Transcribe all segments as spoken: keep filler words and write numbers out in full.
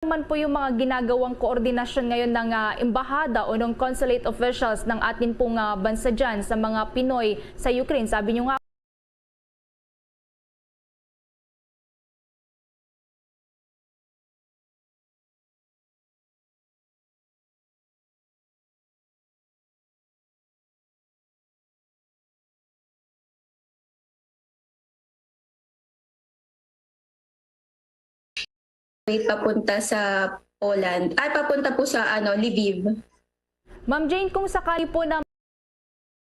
naman po yung mga ginagawang koordinasyon ngayon ng, ah, embahada o ng consulate officials ng atin pong, ah, bansa dyan sa mga Pinoy sa Ukraine? Sabi nyo nga, papunta sa Poland. Ay, papunta po sa, ano, Lviv. Ma'am Jane, kung sakali po na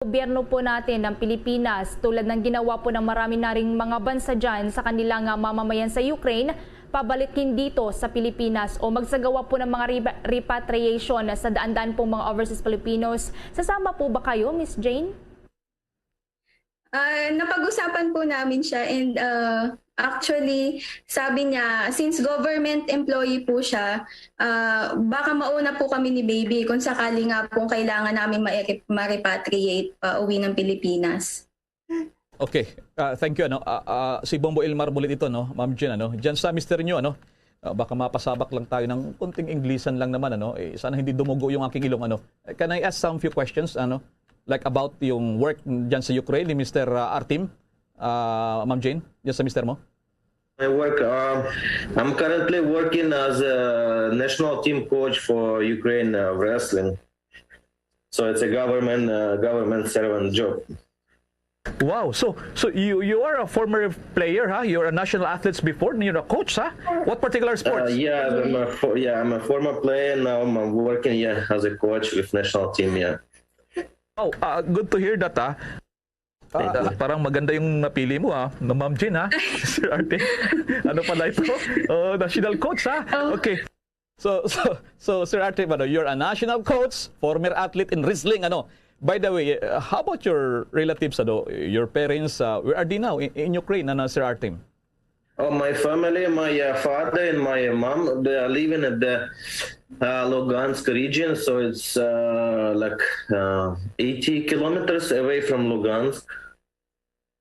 gobyerno po natin ng Pilipinas, tulad ng ginawa po ng marami na ring mga bansa dyan sa kanilang, ah, mamamayan sa Ukraine, pabalikin dito sa Pilipinas o magsagawa po ng mga riba-, repatriation sa daan-daan pong mga overseas Filipinos. Sasama po ba kayo, Miss Jane? Ah, napag-usapan po namin siya and, ah, actually, sabi niya, since government employee po siya, ah, baka mauna po kami ni baby kung sakali nga pong kailangan namin ma-, ma-repatriate pa uwi ng Pilipinas. Okay. Ah, thank you, ano. Ah, ah, si Bombo Ilmar Bulit ito, no, Ma'am Jane, ano. Diyan sa mister nyo, ano, ah, baka mapasabak lang tayo ng konting Inglisan lang naman, ano. Eh, sana hindi dumugo yung aking ilong, ano. Eh, can I ask some few questions, ano, like, about yung work diyan sa Ukraine ni Mister, ah, Artem, ah, Ma'am Jane, diyan sa mister mo? I work, uh, I'm currently working as a national team coach for Ukraine, uh, wrestling. So it's a government, uh, government servant job. Wow, so, so you, you are a former player, huh? You're a national athlete before, you're a coach, huh? What particular sports? Uh, yeah, I'm a fo-, yeah, I'm a former player. Now I'm, I'm working, yeah, as a coach with national team, yeah. Oh, uh, good to hear that, ah. Ah, parang maganda yung napili mo, ah, na Ma'am Jane, ah. Sir Artem. Ano pala ito? Oh, national coach, ah. Oh. Okay. So, so, so, Sir Artem, ano, you're a national coach, former athlete in wrestling, ano. By the way, uh, how about your relatives, ano, your parents, uh, where are they now? In, in Ukraine, ano, Sir Artem? Oh, my family, my, uh, father and my mom, they are living at the, uh, Lugansk region, so it's, uh, like, uh, eighty kilometers away from Lugansk,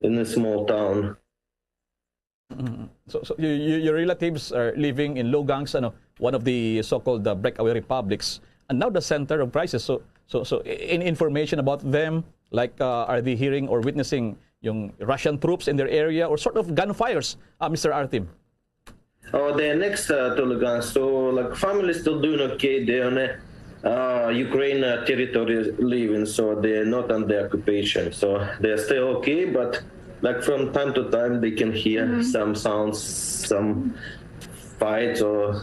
in a small town. Mm. So, so y-, y-, your relatives are living in Lugansk, ano, one of the so-called, uh, breakaway republics, and now the center of crisis. So, so, so, i-, any information about them, like, uh, are they hearing or witnessing yung Russian troops in their area or sort of gunfires, uh, Mister Artem? Oh, they're next, uh, to Lugansk. So, like, family still doing okay. They're on a, uh, Ukraine, uh, territory living, so they're not under occupation. So they're still okay, but, like, from time to time they can hear some sounds, some fights or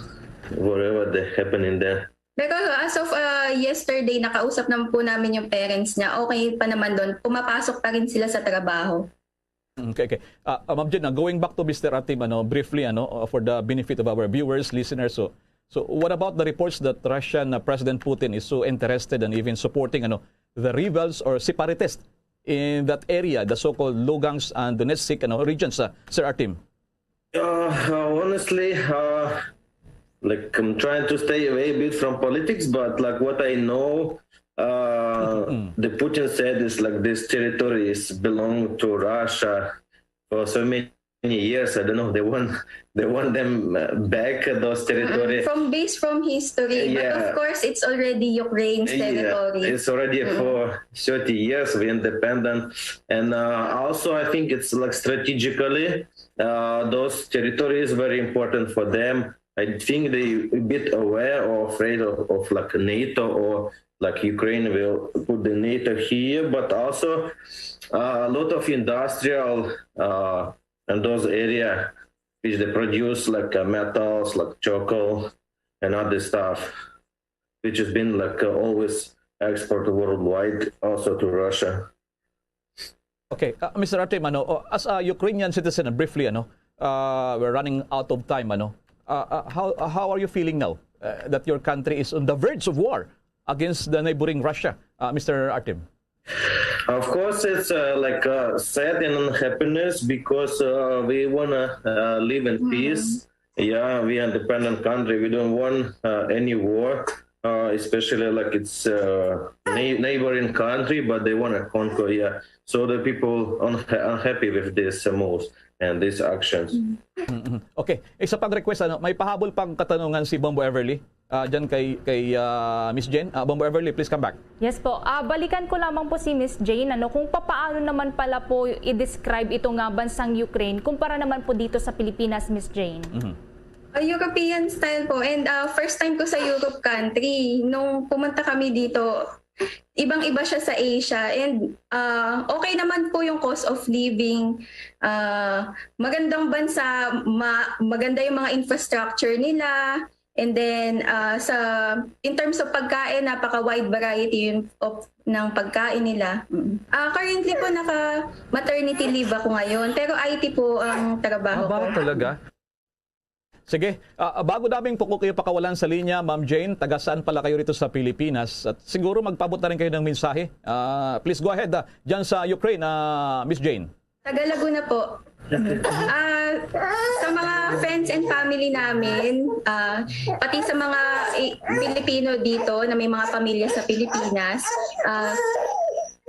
whatever they happening there. Pero as of, uh, yesterday, nakausap naman po namin yung parents niya. Okay pa naman doon. Pumapasok pa rin sila sa trabaho. Okay, okay. Ah, ah, Ma'am Jen, ah, going back to Mister Artem, ano, briefly, ano, uh, for the benefit of our viewers, listeners, so, so what about the reports that Russian, uh, President Putin is so interested and even supporting, ano, the rebels or separatists in that area, the so-called Lugansk and Donetsk, ano, regions, uh, Sir Artem? Uh, uh, honestly, uh, like, I'm trying to stay away a bit from politics, but, like, what I know, uh, the Putin said is, like, this territory is belong to Russia for so many years. I don't know. They want, they want them, uh, back, uh, those territory. From, based from history, but of course, it's already Ukraine's territory. It's already for thirty years we independent, and, uh, also I think it's, like, strategically, uh, those territory is very important for them. I think they a bit aware or afraid of, of, like, NATO or, like, Ukraine will put the NATO here, but also, uh, a lot of industrial, uh, and those area which they produce, like, uh, metals, like charcoal and other stuff, which has been, like, uh, always export worldwide, also to Russia. Okay, uh, Mister Artem, ano, uh, as a Ukrainian citizen, uh, briefly, ano, uh, we're running out of time, ano. Uh, uh, how, uh, how are you feeling now, uh, that your country is on the verge of war against the neighboring Russia, uh, Mister Artem? Of course, it's, uh, like, uh, sad and unhappiness because, uh, we wanna, uh, live in peace. Yeah, we are independent country. We don't want, uh, any war, uh, especially, like, it's, uh, nei-, neighboring country, but they wanna conquer. Yeah, so the people unha-, unhappy with this, uh, moves. and these actions. Mm-mm. Okay, isa pang request, ano, may pahabol pang katanungan si Bombo Everly. Ah, dyan kay, kay ah, Miss Jane. Ah, Bombo Everly, please come back. Yes po. Ah, balikan ko lamang po si Miss Jane, ano, kung papaano naman pala po i-describe ito nga bansang Ukraine kumpara naman po dito sa Pilipinas, Miss Jane. Mhm. A European style po. And uh, first time ko sa Europe country. Nung pumunta kami dito, ibang-iba siya sa Asia. And uh, okay naman po yung cost of living. Uh, magandang bansa, ma- maganda yung mga infrastructure nila. And then, uh, sa in terms of pagkain, napaka-wide variety yun of, ng pagkain nila. Mm. Ah, currently po, naka-maternity leave ako ngayon. Pero I T po ang trabaho Ah, ko. Talaga? Sige, ah, bago namin po kayo pakawalan sa linya, Ma'am Jane, taga saan pala kayo rito sa Pilipinas? At siguro magpabot na rin kayo ng mensahe. Ah, please go ahead, ah, dyan sa Ukraine, ah, Miss Jane. Taga Laguna po. Ah, sa mga friends and family namin, ah, pati sa mga i- Pilipino dito na may mga pamilya sa Pilipinas, ah,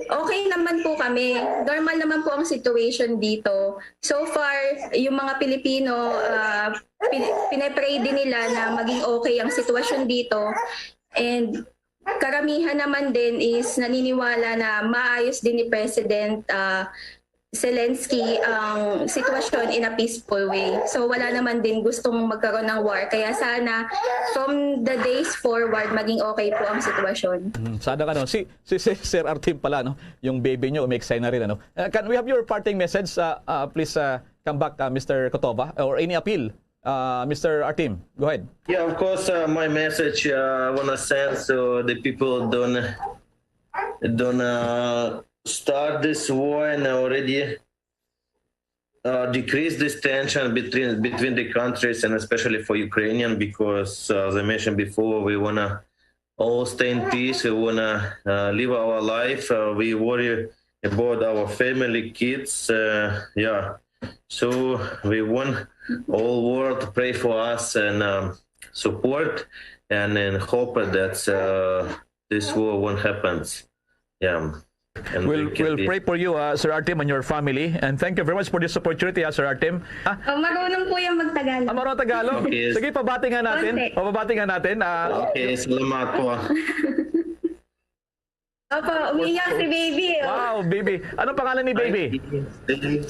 okay naman po kami. Normal naman po ang situation dito. So far, yung mga Pilipino, ah, pin- pinepray din nila na maging okay ang sitwasyon dito. And karamihan naman din is naniniwala na maayos din ni President ah, Zelensky ang sitwasyon in a peaceful way. So wala naman din gustong magkaroon ng war. Kaya sana from the days forward, maging okay po ang sitwasyon. Hmm, sana ka, no? Si, si, si Sir Artem pala, no? Yung baby nyo, may na rin, ano? Uh, can we have your parting message? Uh, uh, please uh, come back, uh, Mister Kotova, or any appeal? Uh, Mister Artem, go ahead. Yeah, of course, uh, my message uh, I want to send to the people don't don't uh, start this war and already uh, decrease this tension between between the countries and especially for Ukrainian because uh, as I mentioned before, we want to all stay in peace. We want to uh, live our life. Uh, we worry about our family, kids. Uh, yeah, so we want all world to pray for us and um, support and and hope that uh, this war won't happen. Yeah. And We'll, we can we'll be- pray for you, uh, Sir Artem, and your family. And thank you very much for this opportunity, uh, Sir Artem. Ah, Oh, marunong po yung magtagalog. ah, marunong Tagalog? Okay. Sige, pabati nga natin. Konti. O, pabati nga natin. Ah, Okay, salamat po. Opo, umiiyak si baby. Oh. Wow, baby. Anong pangalan ni baby?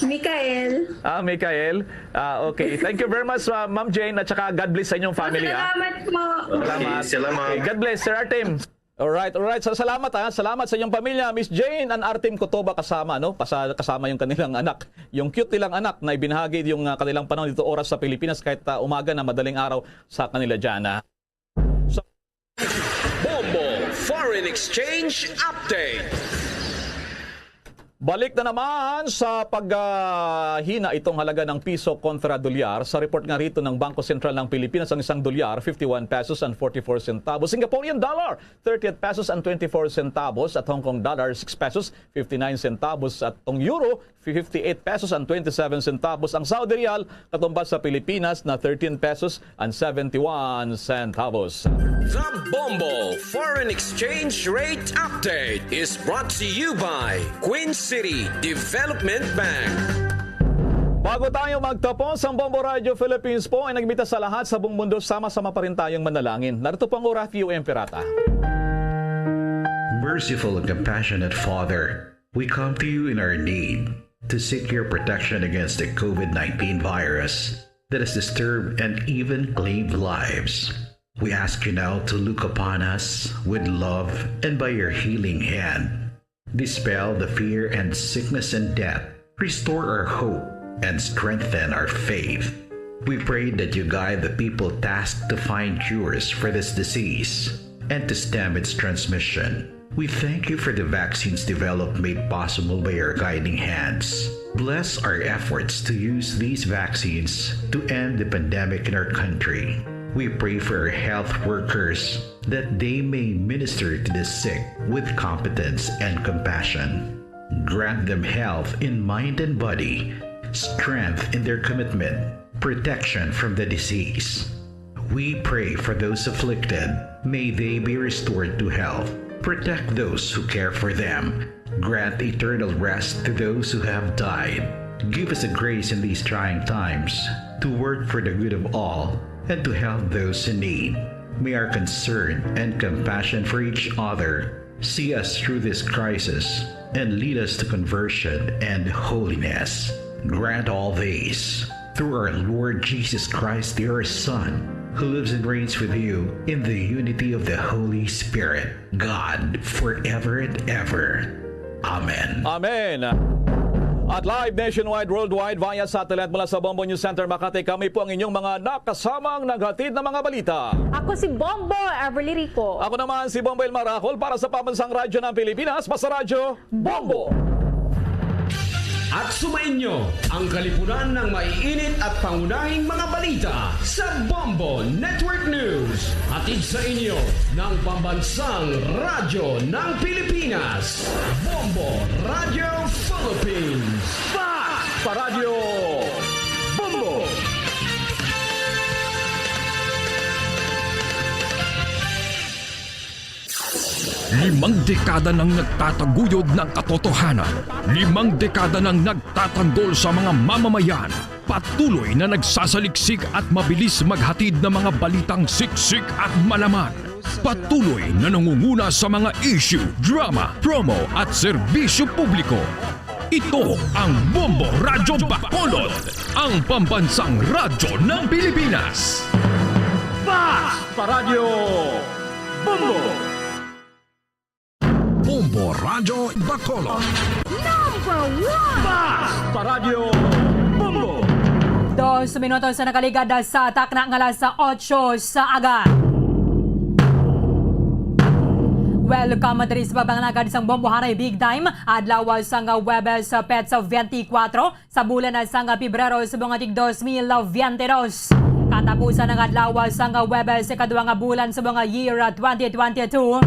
Mikael. Ah, Michael. Ah, okay. Thank you very much, uh, Ma'am Jane, at saka God bless sa inyong family. Ah. Salamat po. Okay, salamat. Okay, God bless, Sir Artem. Alright, alright. Sa salamat ha. Salamat sa inyong pamilya, Miss Jane and Artem Kotoba kasama, no? Pasa, kasama yung kanilang anak. Yung cute nilang anak na ibinahagi yung uh, kanilang panahon dito oras sa Pilipinas kahit uh, umaga na madaling araw sa kanila dyan. Ha? Bombo Foreign Exchange Update. Balik na naman sa paghina itong halaga ng piso kontra dolyar. Sa report nga rito ng Bangko Sentral ng Pilipinas, ang isang dolyar, fifty-one pesos and forty-four centavos. Singaporean dollar, thirty-eight pesos and twenty-four centavos. At Hong Kong dollar, six pesos, fifty-nine centavos. At tong euro, fifty-eight pesos and twenty-seven centavos. Ang Saudi riyal, katumbas sa Pilipinas na thirteen pesos and seventy-one centavos. The Bombo Foreign Exchange Rate Update is brought to you by Queen City Development Bank. Bago tayo magtapos, ang Bombo Radio Philippines po ay nagmita sa lahat sa buong mundo. Sama-sama pa rin tayong manalangin. Narito po ang Oratio Emperata. Merciful and compassionate Father, we come to you in our need to seek your protection against the COVID nineteen virus that has disturbed and even claimed lives. We ask you now to look upon us with love and by your healing hand, dispel the fear and sickness and death, restore our hope, and strengthen our faith. We pray that you guide the people tasked to find cures for this disease and to stem its transmission. We thank you for the vaccines developed made possible by your guiding hands. Bless our efforts to use these vaccines to end the pandemic in our country. We pray for our health workers that they may minister to the sick with competence and compassion. Grant them health in mind and body, strength in their commitment, protection from the disease. We pray for those afflicted. May they be restored to health. Protect those who care for them. Grant eternal rest to those who have died. Give us the grace in these trying times to work for the good of all and to help those in need. May our concern and compassion for each other see us through this crisis and lead us to conversion and holiness. Grant all this through our Lord Jesus Christ, your Son, who lives and reigns with you in the unity of the Holy Spirit, God, forever and ever. Amen. Amen. At live nationwide, worldwide, via satellite mula sa Bombo News Center, Makati, kami po ang inyong mga nakasamang naghatid ng mga balita. Ako si Bombo Everly Rico. Ako naman si Bombo Elmar Rahol para sa Pambansang Radyo ng Pilipinas, basta Radyo Bombo. At sumainyo ang kalipunan ng maiinit at pangunahing mga balita sa Bombo Network News. Hatid sa inyo ng Pambansang Radyo ng Pilipinas, Bombo Radio Philippines. Fast pa Radyo Bombo! Limang dekada nang nagtataguyod ng katotohanan. Limang dekada nang nagtatanggol sa mga mamamayan. Patuloy na nagsasaliksik at mabilis maghatid ng mga balitang siksik at malaman. Patuloy na nangunguna sa mga issue, drama, promo at serbisyo publiko. Ito ang Bombo Radyo Bacolod, ang pambansang radyo ng Pilipinas. Fast pa Radyo Bombo! Bombo Radyo Bacolod. Number one! Fast pa Radyo Bombo! Dos minutos na nakaligad sa takna nga alas otso sa aga. Welcome diri sa pagpangalagad sang Bombo Haray Big Time, adlaw sang Huwebes, petsa twenty-four, sa bulan na sang Pebrero subong nga tig dos mil twenty-two. Katapusan ng adlaw sang Huwebes, ikadua nga bulan subong nga year twenty twenty-two.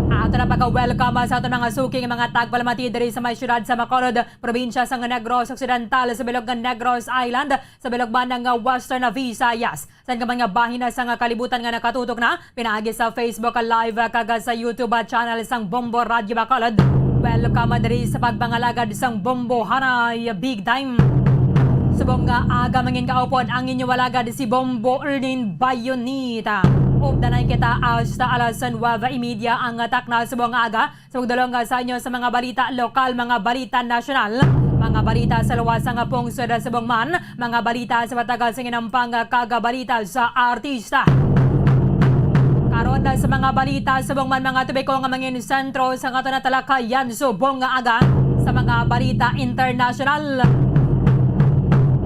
Ato na pagka-welcome sa aton mga suking mga tagpalamati diri sa may siyudad sa Bacolod, probinsya sang Negros Occidental, sa bilog nga Negros Island, sa bilog man nga Western Visayas. Sa iban nga bahin na sang kalibutan nga nakatutok na pinaagi sa Facebook Live kag sa YouTube channel sang Bombo Radyo Bacolod. Welcome diri sa pagpangalagad sang Bombo Haray Big Time. Subong nga aga, mangin kaupod ang inyo alagad si Bombo Erlin Bayonita. Updanay kita hasta alas nuwebe y media ang takna subong nga aga. Sa pagdulong sa inyo sa mga balita lokal, mga balita nasyonal, mga balita sa luwas nga pungsod subong man, mga balita sa matagal sa ginampang kag balita sa artista. Karon na sa mga balita subong man, mga tubiko nga mangin sentro sa aton nga talakayan subong nga aga sa mga balita internasyonal.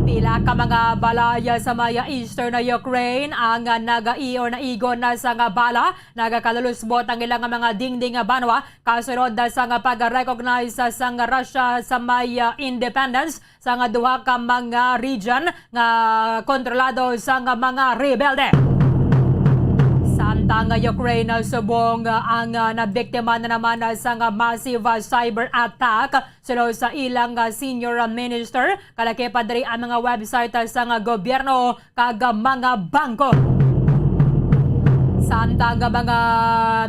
Pila ka mga balay sa may eastern Ukraine ang nagai or naigo na sang bala. Nagakalulusbot ang ilang mga dingding nga banwa kasunod na sang pag-recognize sang Russia sa may, ah, independence sang duha ka mga region nga kontrolado sang mga rebelde. Samtang Ukraine, ah, subong, ah, ang, ah, nabiktima na naman, ah, sang massive, ah, cyber attack, suno sa ilang, ah, senior, ah, minister. Kalaki pa diri ang mga website, ah, sang gobyerno kag mga bangko. Samtang ang mga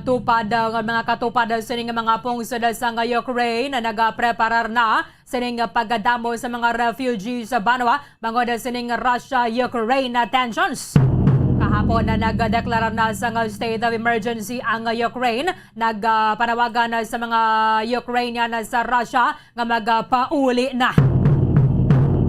tupad, ang mga katupad sining mga pungsod sang Ukraine nagapreparar na sining pagdamo sa mga refugees sa banwa bangod sining Russia-Ukraine tensions. Kahapon na nagdeklara na sang state of emergency ang Ukraine, nagpanawagan sa mga Ukrainian sa Russia nga magapauli na.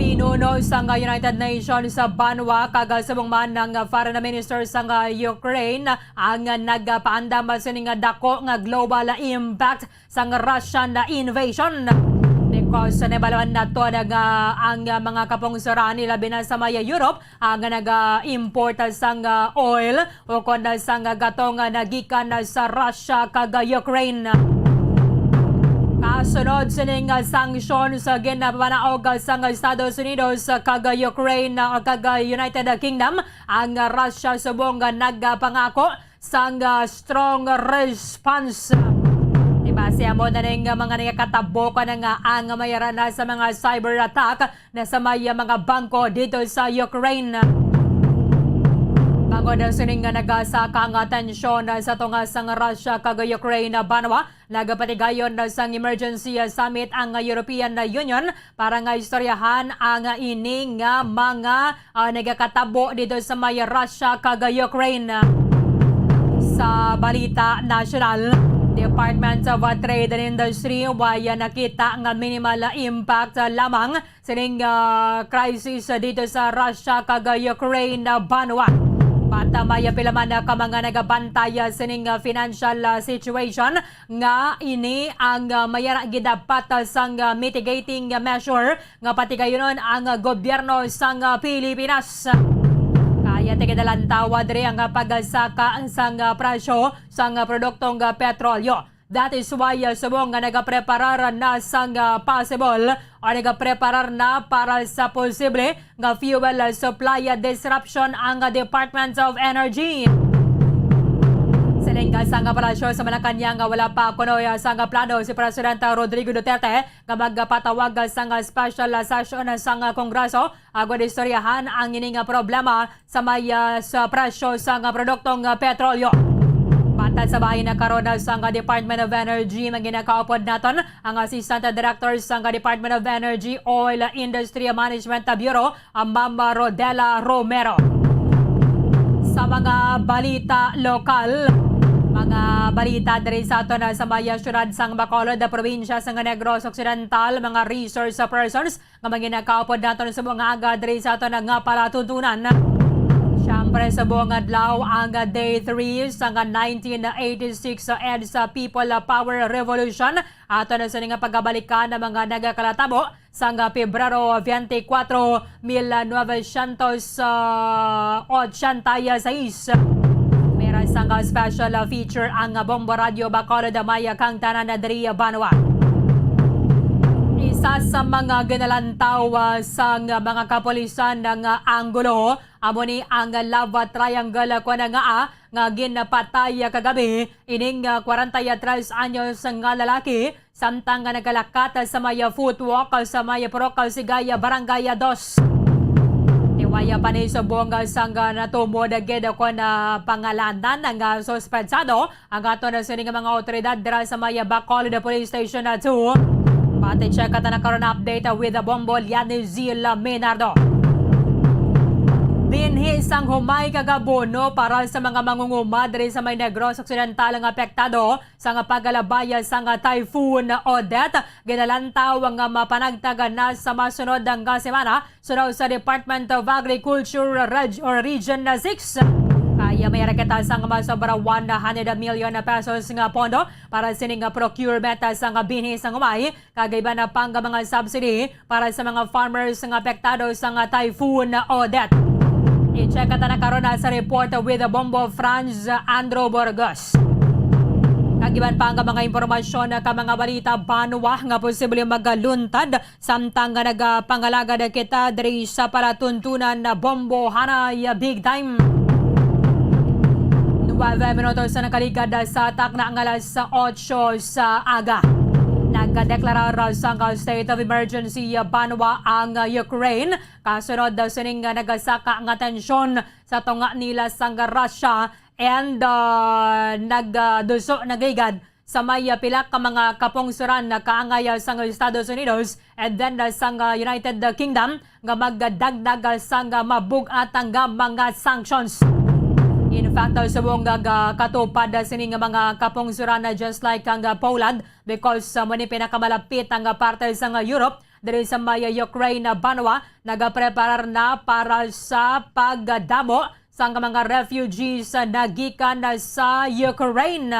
Pinuno sang United Nations sa banwa kag subong man ang Foreign Minister sang Ukraine ang nagpaandam sini nga dako nga global impact sang Russian invasion. Because nahibaluan naton nga ang mga kapungsoran, labi na sa may Europe, ah, nga naga-import sang, ah, oil ukon sang gatong nga nagikan sa Russia kag Ukraine. Kasunod sining sanksyon sa ginapanaog sang Estados Unidos kag Ukraine kag United Kingdom, ang Russia subong nga nagapangako sang, ah, strong response. Diba, siya mo na ning mga nagakatabo ka na nga ang mayara na sa mga cyber attack na sa may, ah, mga bangko dito sa Ukraine. Bag Tungod sining nga nagasaka nga tensyon sa tunga sang Russia kag Ukraine, banwa, nagapatigayon sang emergency summit ang European Union para nga istoryahan ang ini nga mga, ah, nagakatabo dito sa may Russia kag Ukraine. Sa balita nasyonal, Department of Trade and Industry, way nakita nga minimal impact lamang sining, ah, crisis dito sa Russia kag Ukraine, ah, banwa. Bata may pila man ka mga nagabantay, ah, sining, ah, financial, ah, situation nga ini ang, ah, mayara gidapat, ah, sang, ah, mitigating, ah, measure nga patigayunon ang, ah, gobyerno sang, ah, Pilipinas. Kaya tigidalantawa diri ang, ah, pagsaka sang, ah, presyo sang, ah, produktong, ah, petrolyo. That is why, uh, subong nga nagapreparar na sang, uh, possible or nagapreparar na para sa posible nga fuel, uh, supply, uh, disruption ang, uh, Department of Energy. Siling sang Palasyo sa Malacañang nga wala pa kuno, uh, sang plano si Presidente Rodrigo Duterte nga magpatawag sang, uh, special, uh, session sang, uh, Kongreso agod istoryahan ang ini nga problema sa may, ah, sa presyo sang, ah, produktong, ah, petrolyo. Matad sa bahin na karon, ah, sang, ah, Department of Energy, manginakaupod naton ang Assistant Director sang, ah, Department of Energy Oil Industry Management Bureau, ah, Ma'am Rodela Romero. Sa mga balita lokal, mga balita diri sa aton, ah, sa may, ah, siyudad sang Bacolod, ah, probinsya sang Negros Occidental, mga resource persons nga manginakaupod naton subong nga aga diri sa aton nga palatuntunan. Siyempre, subong adlaw ang day three sang nineteen eighty-six EDSA People Power Revolution. Aton na sini nga pagabalikan ang mga nagakalatabo sang Pebrero twenty-four, mil novecientos ochenta y seis. Meron sang special feature ang Bombo Radio Bacolod, may kang tanan na diri banwa. Isa sa mga ginalantaw, ah, sang mga kapulisan nga anggulo, amo ni ang love triangle, kuno nga, ah, nga ginpatay kagabi ining, ah, kwarenta y tres anyos nga lalaki, samtang nga nagalakat sa may footwalk sa may Purok Sigay, Barangay Dos. Tiwaya pa ni subong sang natumod gid kon, ah, pangalanan nga suspetsado ang aton na sini nga mga awtoridad dira sa may Bacolod Police Station two. Pati check at nagkaroon update with Bombo Lianizil Menardo. Binhi sang humay kag abono para sa mga mangunguma diri sa may Negros Occidental nga apektado sang pagkalabay sang Typhoon Odette. Ginalantaw nga mapanagtag na sa masunod nga semana. Suno sa Department of Agriculture Reg-, or Region six, kaya may kita sang masobra one hundred million pesos nga pondo para sining procurement sang binhi sang humay, kag iban na pang mga subsidy para sa mga farmers nga apektado sang Typhoon Odette. I-check ta na karon na sa report with Bombo Franz Andrew Burgos. Kag iban pa nga mga impormasyon ka mga balita banwa nga posible magaluntad samtang nga nagapangalagad kita diri sa palatuntunan na Bombo Hanay Big Time. Nuwebe minutos na nakaligad sa takna nga alas otso sa aga. Nagdeklarar sang state of emergency banwa ang Ukraine kasunod sining nagasaka nga tensyon sa tunga nila sang Russia and, ah, nagduso nagligad sa may, ah, pila ka mga kapungsoran na kaangay, ah, sang Estados Unidos and then, ah, sang, ah, United Kingdom nga magdagdag, ah, sang, ah, mabug-at nga mga sanctions. In fact, ah, subong nga, ah, katupad, ah, sini nga mga kapungsoran na just like ang, ah, Poland because, ah, amo ni pinakamalapit ang, ah, parte sang, ah, Europe diri sa may, ah, Ukraine na banwa, nagapreparar na para sa pagdamo sang mga refugees na gikan sa Ukraine.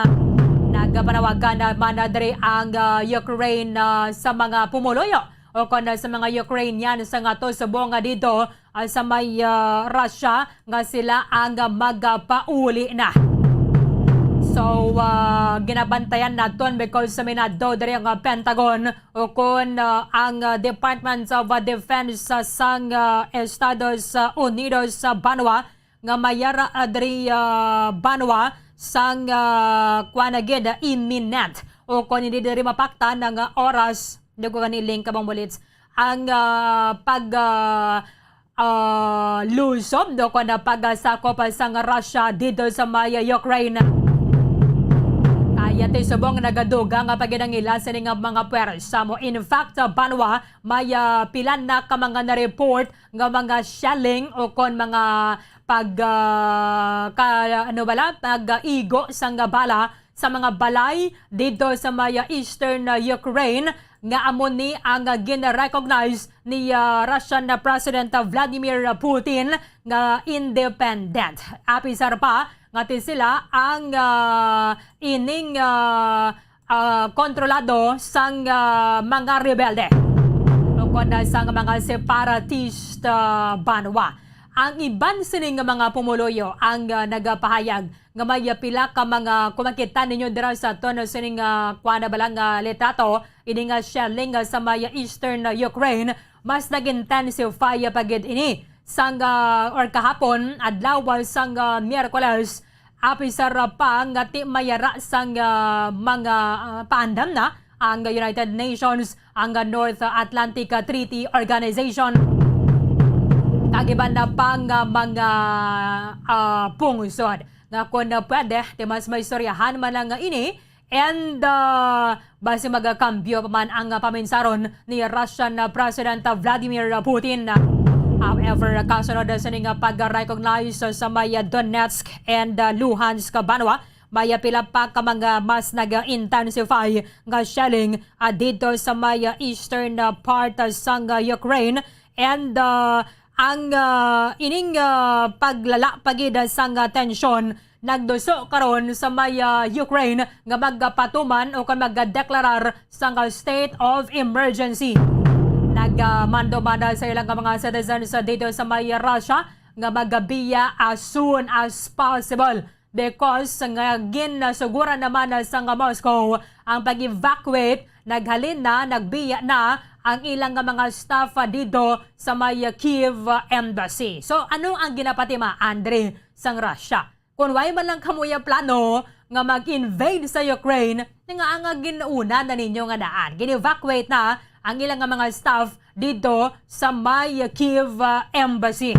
Nagapanawagan naman diri ang, ah, Ukraine, ah, sa mga pumuluyo o kon sa mga Ukrainian sa nga to subong nga dito, ah, sa may, ah, Russia nga sila ang, ah, magapauli na. So, ah, ginabantayan naton because sa minado diri ang, ah, Pentagon o kon, ah, ang, ah, Department of, ah, Defense, ah, sang, ah, Estados, ah, Unidos sa banwa nga mayara, ah, diri, ah, banwa sang, ah, kuan na gid, ah, imminent o kon hindi diri mapaktan ang, ah, oras, di ko gani link kabang bullets, ang, ah, pag, ah, ah, lusob, no, kon ang pagsakop sang Russia dito sa may Ukraine. Kaya ti subong nagadugang nga paginangila sini nga mga pwersa mo. In fact, sa banwa, may, ah, pila na ka mga na-report nga mga shelling o kon mga pag, ah, ka, ano bala, pag-igo sang bala sa mga balay dito sa may, ah, eastern, ah, Ukraine, nga amo ni ang, ah, gin-recognize ni, ah, Russian na President, ah, Vladimir Putin nga independent. Apisar pa nga ti sila ang, ah, ining, ah, ah, kontrolado sang, ah, mga rebelde o kon, ah, sang mga separatist, ah, banwa. Ang iban sini nga mga pumuluyo ang, ah, nagapahayag nga may pila ka mga, kung makita ninyo dira sa aton sining, ah, kuwan na bala nga litrato, ini nga shelling, ah, sa may eastern, ah, Ukraine, mas nag-intensify pa gid ini sang, ah, or kahapon, adlaw sang, ah, Miyerkules, apisar pa nga ti may yara sang, ah, mga, ah, paandam na ang United Nations, ang North Atlantic Treaty Organization, kag iban na pa nga mga, ah, pungsod nga kon pwede, ti mas maistoryahan man lang nga ini, and, ah, basi magakambyo pa man ang, ah, paminsaron ni Russian, ah, President, ah, Vladimir Putin. However, kasunod sa ning, ah, pag-recognize sa may, ah, Donetsk and, ah, Luhansk banwa, may, ah, pila pa ka mga mas nag-intensify nga shelling, ah, dito sa may, ah, eastern, ah, part, ah, sang, ah, Ukraine. And, ah, ang, ah, ining, ah, paglala pa gid sang, ah, tensyon nagduso karon sa may, ah, Ukraine nga magpatuman o kon magdeklarar sang, ah, state of emergency. Nagmando man sa ilang mga citizens dito sa may Russia nga magabiya as soon as possible, because nga ginasuguran naman sang Moscow ang pag-evacuate, naghalin na, nagbiya na ang ilang nga mga staff dito sa may Kyiv embassy. So, ano ang ginapatimaan diri sang Russia? Kung way man lang kamuya plano nga mag-invade sa Ukraine, nga ang ginuuna na ninyo nga daan, gin-evacuate na ang ilang nga mga staff dito sa may Kyiv, ah, embassy.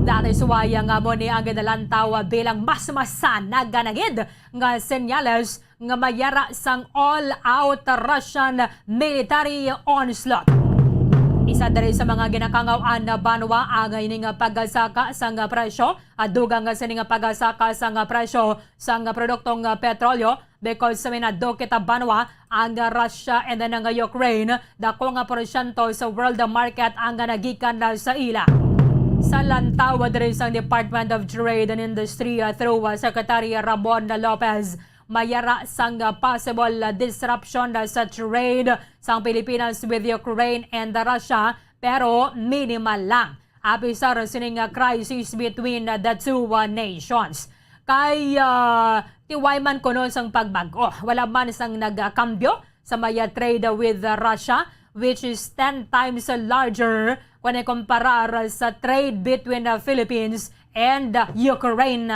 That is why nga mo ni ang ginalantaw bilang mas masanag nga nagid nga senyales nga mayara sang all-out Russian military onslaught. Isa diri sa mga ginakangaw-an na banwa ang ining pagsaka sang presyo, ah, dugang sini nga pagsaka sang presyo sang produktong petrolyo, because sa minadukit a banwa ang Russia and then ang Ukraine, dako nga porsyento sa world market ang nagikan na sa ila. Sa lantaw diri sang Department of Trade and Industry, ah, through, ah, Secretary Ramon Lopez, mayara sang, ah, possible, ah, disruption, ah, sa trade sang Pilipinas with Ukraine and Russia, pero minimal lang. Apisar sining, ah, crisis between, ah, the two, ah, nations. Kay, ah, ti way man kuno sang pagbag-o, wala man sang nagakambyo sa may, ah, trade with, ah, Russia, which is ten times larger kung ikumparar sa trade between the Philippines and, uh, Ukraine.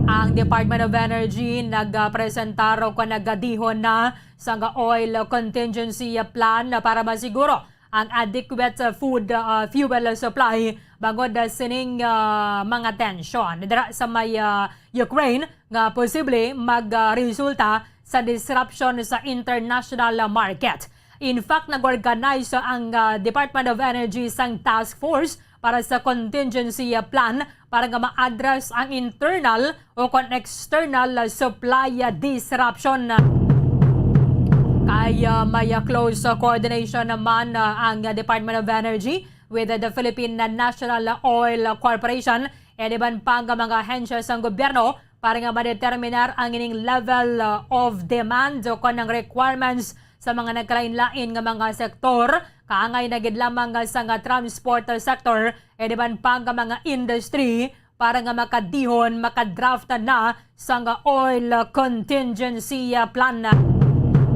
Ang Department of Energy nagpresentar o kung nagadihon na sang oil contingency plan para masiguro ang adequate, uh, food, uh, fuel supply bangod, uh, sining, uh, mga tensyon dira sa may, uh, Ukraine nga posible magresulta sa disruption sa international market. In fact, nag-organize ang, ah, Department of Energy sang task force para sa contingency, ah, plan para nga ma-address ang internal o kon external, ah, supply, ah, disruption. Kay, ah, may, ah, close, ah, coordination naman, ah, ang, ah, Department of Energy with, ah, the Philippine National Oil Corporation and iban pa nga mga ahensya sang gobyerno para nga madeterminar ang ining level, uh, of demand o kon ang requirements sa mga nagkalain-lain nga mga sektor, kaangay na gid lamang nga sa nga transport sector, and iban pa nga mga industry para nga makadihon, makadraft na sang oil contingency plan.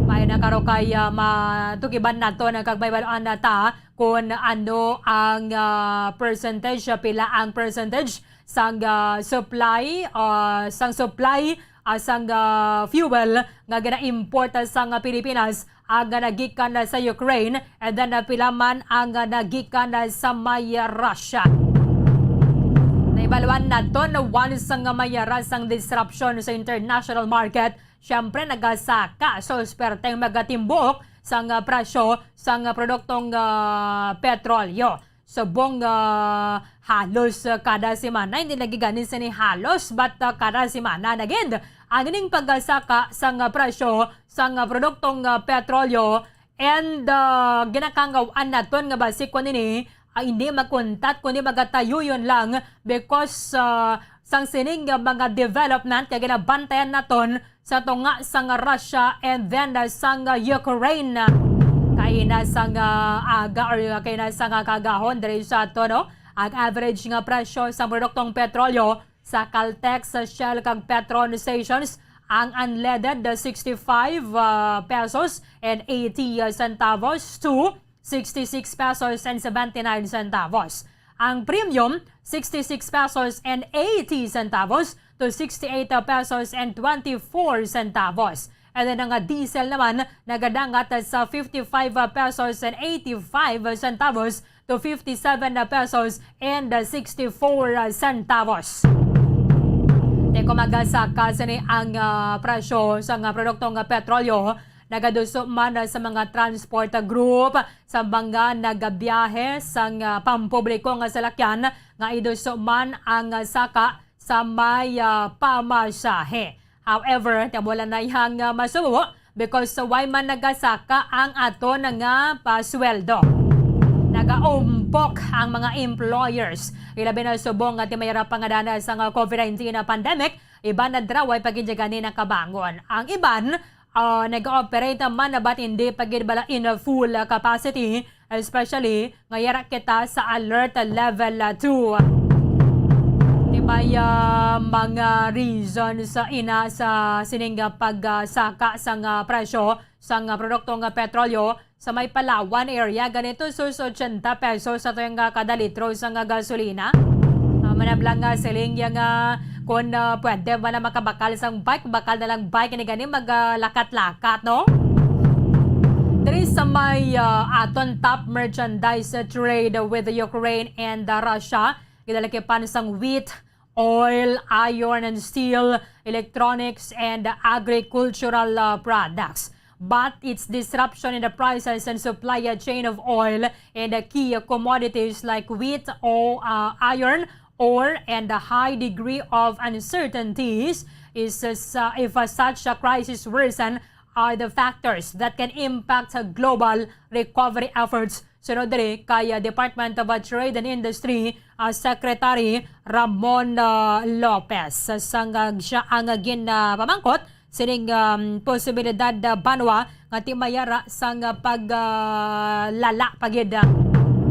May na karo kay, uh, matukiban nato na kag may baluan na ta kung ano ang, uh, percentage, uh, pila ang percentage sang, ah, supply, ah, sang supply, ah, sang, ah, fuel nga gina-import, ah, sang, ah, Pilipinas, ang, ah, nagikan, ah, sa Ukraine, and then, ah, pila man ang, ah, nagikan, ah, sa may, ah, Russia. Naibaluan naton, once nga may, ah, rasang disruption sa international market, syempre nagasaka sa perting magatimbok sang, ah, presyo sang, ah, produktong, ah, petrolyo. Subong, ah, halos, ah, kada semana, hindi lagi gani sini halos, but, ah, kada semana na gid ang ining pagasaka sang, ah, presyo sang, ah, produktong, ah, petrolyo. And, ah, ginakangaw-an naton nga basi kon ini, ah, hindi makuntat kundi magatayuyon lang because, ah, sang sining, ah, mga development kay ginabantayan naton sa tunga sang Russia and then, ah, sang, ah, Ukraine. Kaina sang, ah, aga or, ah, kaina sang, ah, kaagahon diri sa ato, no? Ang average nga presyo sa produktong petrolyo sa Caltex, sa Shell, kag Petron stations, ang unleaded, ah, sixty-five, ah, pesos and eighty centavos to sixty-six pesos and seventy-nine centavos. Ang premium, sixty-six pesos and eighty centavos to sixty-eight pesos and twenty-four centavos. And then ang diesel naman, nagadangat sa fifty-five pesos and eighty-five centavos to fifty-seven pesos and sixty-four centavos. Te, kung magasaka sini ang, ah, presyo sa nga produktong petrolyo, nagaduso man sa mga transport group, sa mga nagabiyahe sang, ah, pampubliko nga salakyan nga iduso man ang, ah, saka sa may, ah, pamasahe. However, wala na yang, ah, masubo because way man nagasaka ang aton nga pasweldo. Nagaumpok ang mga employers. Ilabi na subong nga ti may ra pangadana sang, ah, covid nineteen na pandemic, iban na draway pa gid gani nakabangon. Ang iban, ah, nag-ooperate man, but hindi pa gid bala in a full, ah, capacity, especially nga yara kita sa alert level, ah, two. Di ba, ah, mga reasons sa ina sa sining, ah, pagsaka sang, ah, presyo sang, ah, produktong, ah, petrolyo sa may Palawan area, ganito sus ochenta pesos sa tuwing, ah, kada litro sang, ah, gasolina. Ah, manablang nga siling ya nga kung, ah, pwede ba na makabakal sang bike, bakal na lang bike, ini gani mag, ah, lakat-lakat, no? Diri sa may, ah, aton top merchandise, ah, trade with Ukraine and, ah, Russia, gidalakipan sang wheat, oil, iron and steel, electronics, and agricultural, uh, products. But its disruption in the prices and supply chain of oil and the key commodities like wheat or, uh, iron ore and the high degree of uncertainties is, uh, if, uh, such a crisis worsen, are the factors that can impact global recovery efforts. Sunod diri kay, ah, Department of, ah, Trade and Industry, ah, Secretary Ramon, ah, Lopez. Sang, ah, siya ang, ah, ginapamangkot sining, um, posibilidad, ah, banwa nga ti may ara sang, ah, pag, ah, lala pa gid, ah,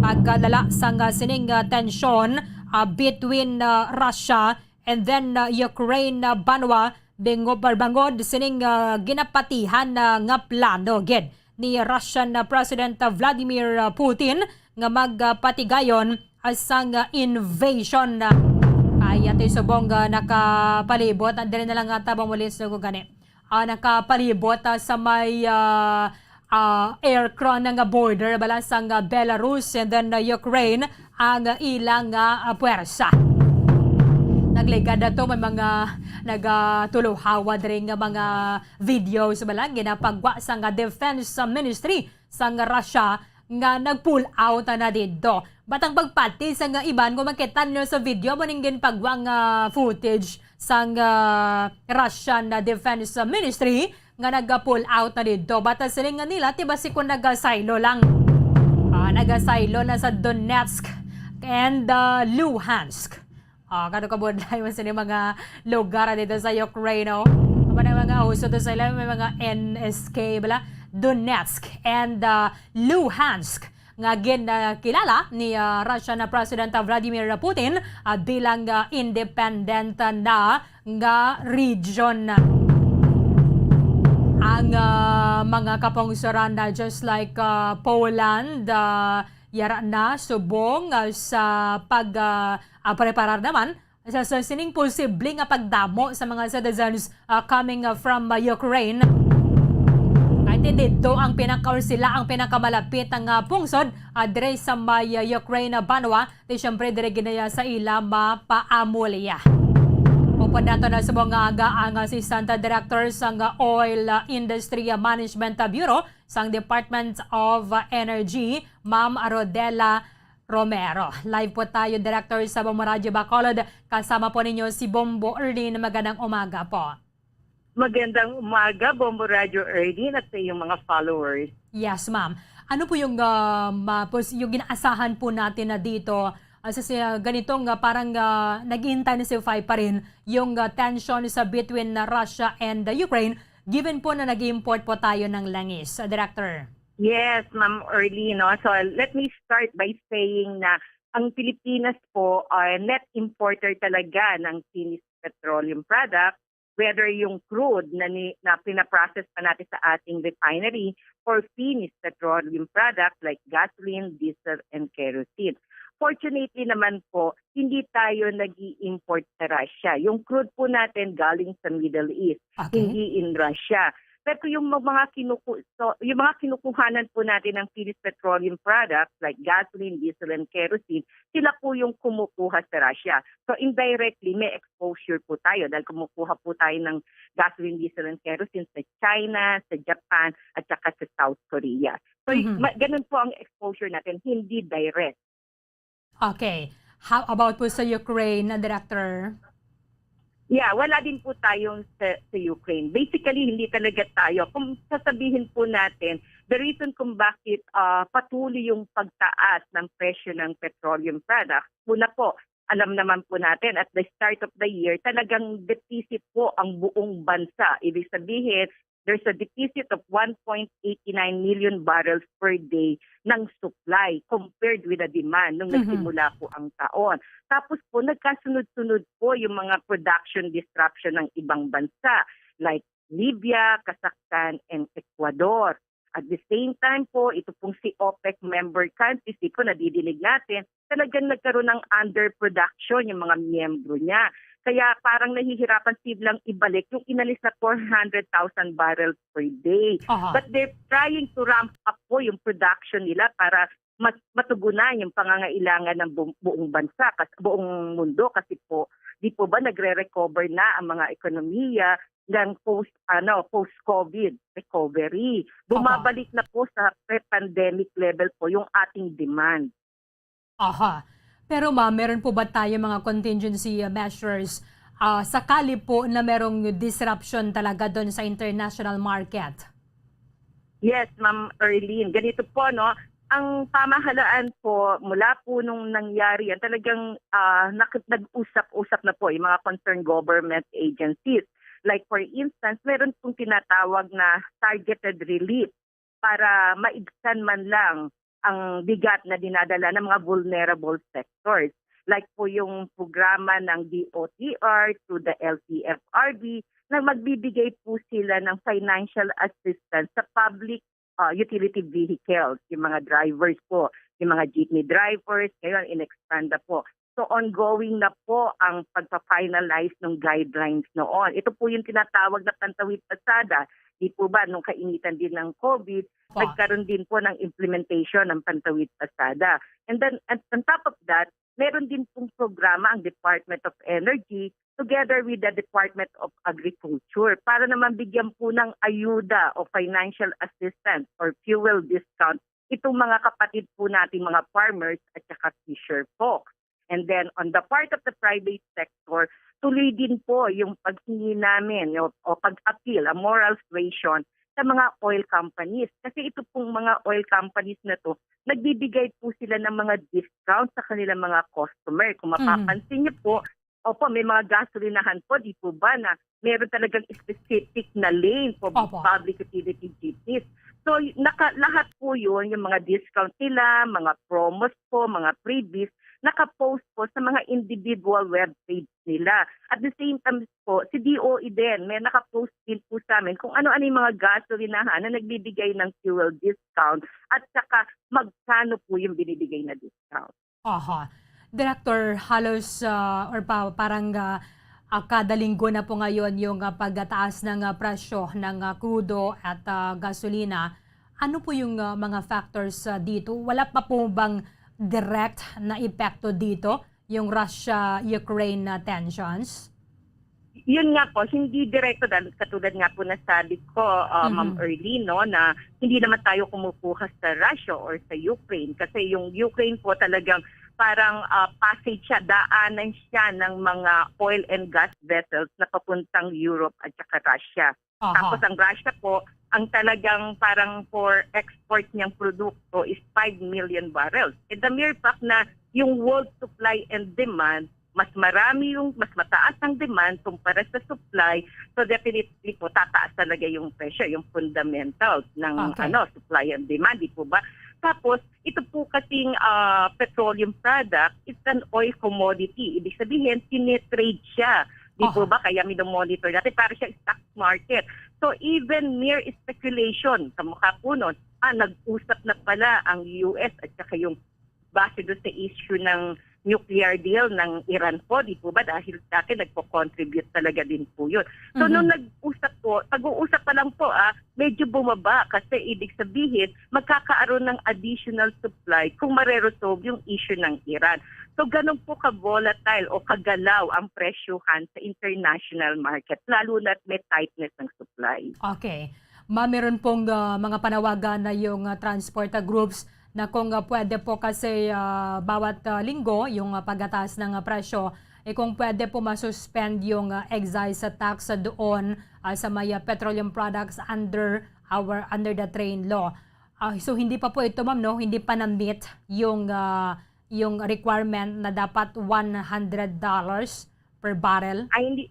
pagkalala sang, ah, sining, ah, tensyon, ah, between, ah, Russia and then, uh, Ukraine, uh, banwa, bingo-, bangod sining, uh, ginapatihan, uh, nga plano gid ni Russian, uh, President, uh, Vladimir, uh, Putin nga magpatigayon, uh, sang, uh, invasion, uh, kay atoy subong, uh, nakapalibot, uh, diri na lang nga tabang muli sa gani. Ah, nakapalibot, ah, sa may, ah, ah, aircraft nga border bala sang, ah, Belarus and then, ah, Ukraine ang, ah, ilang, ah, ah, puwersa. Nagligad na to, may mga nagatuluhawa diri nga mga videos bala ginapagwa sang, ah, Defense Ministry sang Russia nga nag-pull out na didto. But ang pagpati sang iban, kung makita ninyo sa video, mo ning ginpagwa nga footage sang, ah, Russian, ah, Defense Ministry nga naga-pull out na didto. But, ah, siling nga nila, ti basi kung nagasaylo lang. Ah, nagasaylo na sa Donetsk and, ah, Luhansk. Ah, kano kabudlay man sini mga lugar dito sa Ukraine, no? Ano na mga uso to sa ila, may mga N S K bala, Donetsk and, ah, Luhansk nga ginakilala ni, ah, Russian President Vladimir Putin, ah, bilang, ah, independent na nga region. Ang, ah, mga kapungsoran na just like, ah, Poland, ah, yara na subong, ah, sa pag, ah, ah, preparar naman sa, sa sining posible nga pagdamo sa mga citizens, ah, coming, ah, from, ah, Ukraine. Kay ti didto ang pinaka, or sila ang pinakamalapit nga pungsod, ah, diri sa may, ah, Ukraine, ah, banwa, ti siyempre diri ginaya sa ila mapaamulya. Upod nato na subong nga aga ang Assistant Director sang Oil, ah, Industry, ah, Management, ah, Bureau sang Department of, ah, Energy, Ma'am Rodela Romero. Live po tayo, Director, sa Bombo Radyo Bacolod. Kasama po ninyo si Bombo Erlene. Magandang umaga po. Magandang umaga, Bombo Radyo Erlene, at sa iyong mga followers. Yes, ma'am. Ano po yung, ah, ma-, pos-, yung inaasahan po natin na dito, ah, sa, sa ganitong, ah, parang, ah, nag-intensify pa rin yung, ah, tension sa between, ah, Russia and, ah, Ukraine, given po na nag-import po tayo ng langis, ah, Director? Yes, Ma'am Orly, no? So, let me start by saying na ang Pilipinas po, ah, net importer talaga ng finished petroleum product, whether yung crude na ni-, na pinaprocess pa natin sa ating refinery or finished petroleum product like gasoline, diesel, and kerosene. Fortunately naman po, hindi tayo nag-i-import sa Russia. Yung crude po natin galing sa Middle East, Okay. hindi in Russia. Pero yung mga kinuku-, so, yung mga kinukuhanan po natin ng finished petroleum products like gasoline, diesel, and kerosene, sila po yung kumukuha sa Russia. So, indirectly, may exposure po tayo dahil kumukuha po tayo ng gasoline, diesel, and kerosene sa China, sa Japan, at saka sa South Korea. So, Mhm. ma-, ganun po ang exposure natin, hindi direct. Okay. How about po sa Ukraine, Director? Yeah, wala din po tayong sa, sa Ukraine. Basically, hindi talaga tayo. Kung sasabihin po natin, the reason kung bakit, ah, patuloy yung pagtaas ng presyo ng petroleum products, una po, alam naman po natin, at the start of the year, talagang deficit po ang buong bansa. Ibig sabihin, there's a deficit of one point eight nine million barrels per day ng supply compared with the demand nung Mhm. nagsimula po ang taon. Tapos po, nagkasunod-sunod po yung mga production disruption ng ibang bansa like Libya, Kazakhstan, and Ecuador. At the same time po, ito pong si OPEC member countries, di po nadidinig natin, talagang nagkaroon ng underproduction yung mga miyembro niya. Kaya parang nahihirapan silang ibalik yung inalis na four hundred thousand barrels per day. Aha. But they're trying to ramp up po yung production nila para mas matugunan yung pangangailangan ng bu-, buong bansa, kas-, buong mundo. Kasi po, di po ba nagre-recover na ang mga ekonomiya ng post, ano, post-COVID recovery? Aha. Bumabalik na po sa pre-pandemic level po yung ating demand. Aha. Pero ma'am, meron po ba tayo mga contingency, uh, measures, ah, sakali po na merong disruption talaga doon sa international market? Yes, Ma'am Erlene. Ganito po, no? Ang pamahalaan po, mula po nung nangyari yan, talagang, ah, nak-, nag-usap-usap na po yung mga concerned government agencies. Like, for instance, meron pong tinatawag na targeted relief para maibsan man lang ang bigat na dinadala ng mga vulnerable sectors. Like po yung programa ng D O T R to the L T F R B na magbibigay po sila ng financial assistance sa public, ah, utility vehicles, yung mga drivers po, yung mga jeepney drivers, ngayon in-expand na po. So, ongoing na po ang pagpa-finalize ng guidelines noon. Ito po yung tinatawag na Pantawid Pasada. Di po ba, nung kainitan din ng COVID, Pa. nagkaroon din po ng implementation ng Pantawid Pasada. And then, and on top of that, meron din pong programa ang Department of Energy together with the Department of Agriculture para naman bigyan po ng ayuda o financial assistance or fuel discount itong mga kapatid po nating mga farmers at saka fisher folks. And then, on the part of the private sector, tuloy din po yung paghingi namin o, o pag-appeal, a moral suasion sa mga oil companies. Kasi ito pong mga oil companies na to, nagbibigay po sila ng mga discount sa kanilang mga customer. Kung Mm. mapapansin niyo po, opo, may mga gasolinahan po, di po ba, na meron talagang specific na lane for Opo. public utility jeepneys. So, y-, naka-, lahat po yun, yung mga discount nila, mga promos po, mga freebies, naka-post po sa mga individual web page nila. At the same time po, si D O E din, may naka-post din po sa amin kung ano-ano yung mga gasolinahan na nagbibigay ng fuel discount at saka magkano po yung binibigay na discount. Aha. Director, halos, ah, or pa parang, ah, ah, kada linggo na po ngayon yung, ah, pagtaas ng, ah, presyo ng, ah, krudo at, ah, gasolina. Ano po yung, ah, mga factors, ah, dito? Wala pa po bang direct na epekto dito, yung Russia-Ukraine na tensions? Yun nga po, hindi direkto dahil katulad nga po nasabi ko, ah, Ma'am Mhm. Erlene, no, na hindi naman tayo kumukuha sa Russia or sa Ukraine kasi yung Ukraine po talagang parang, ah, passage siya, daanan siya ng mga oil and gas vessels na papuntang Europe at saka Russia. Aha. Tapos ang Russia po, ang talagang parang for export niyang produkto is five million barrels. And the mere fact na yung world supply and demand, mas marami yung, mas mataas ang demand kumpara sa supply, so definitely po, tataas talaga yung presyo, yung fundamentals ng Okay. ano, supply and demand, di po ba? Tapos, ito po kasing ah, petroleum product, it's an oil commodity. Ibig sabihin, tinitrade siya. Di po Aha. ba? Kaya minomonitor natin. Para siya stock market. So, even mere speculation, kamukha po nun, ah, nag-usap na pala ang U S at saka yung base doon sa issue ng nuclear deal ng Iran po, di po ba? Dahil sa akin, nagpo-contribute talaga din po yun. So, Mhm. nung nag-usap po, pag-uusap pa lang po, ah, medyo bumaba kasi ibig sabihin, magkakaroon ng additional supply kung mareresolve yung issue ng Iran. So, ganun po ka-volatile o kagalaw ang presyuhan sa international market, lalo na't may tightness ng supply. Okay. Ma'am, meron pong, ah, mga panawagan na yung, ah, transport, ah, groups na kung, ah, pwede po kasi, ah, bawat, ah, linggo yung, ah, pagtaas ng, ah, presyo, eh, kung pwede po masuspend yung, ah, excise tax doon, ah, sa may, ah, petroleum products under our, under the train law. Ah, so hindi pa po ito, ma'am, no? Hindi pa na-meet yung, ah, yung requirement na dapat one hundred dollars per barrel? Ay, hindi,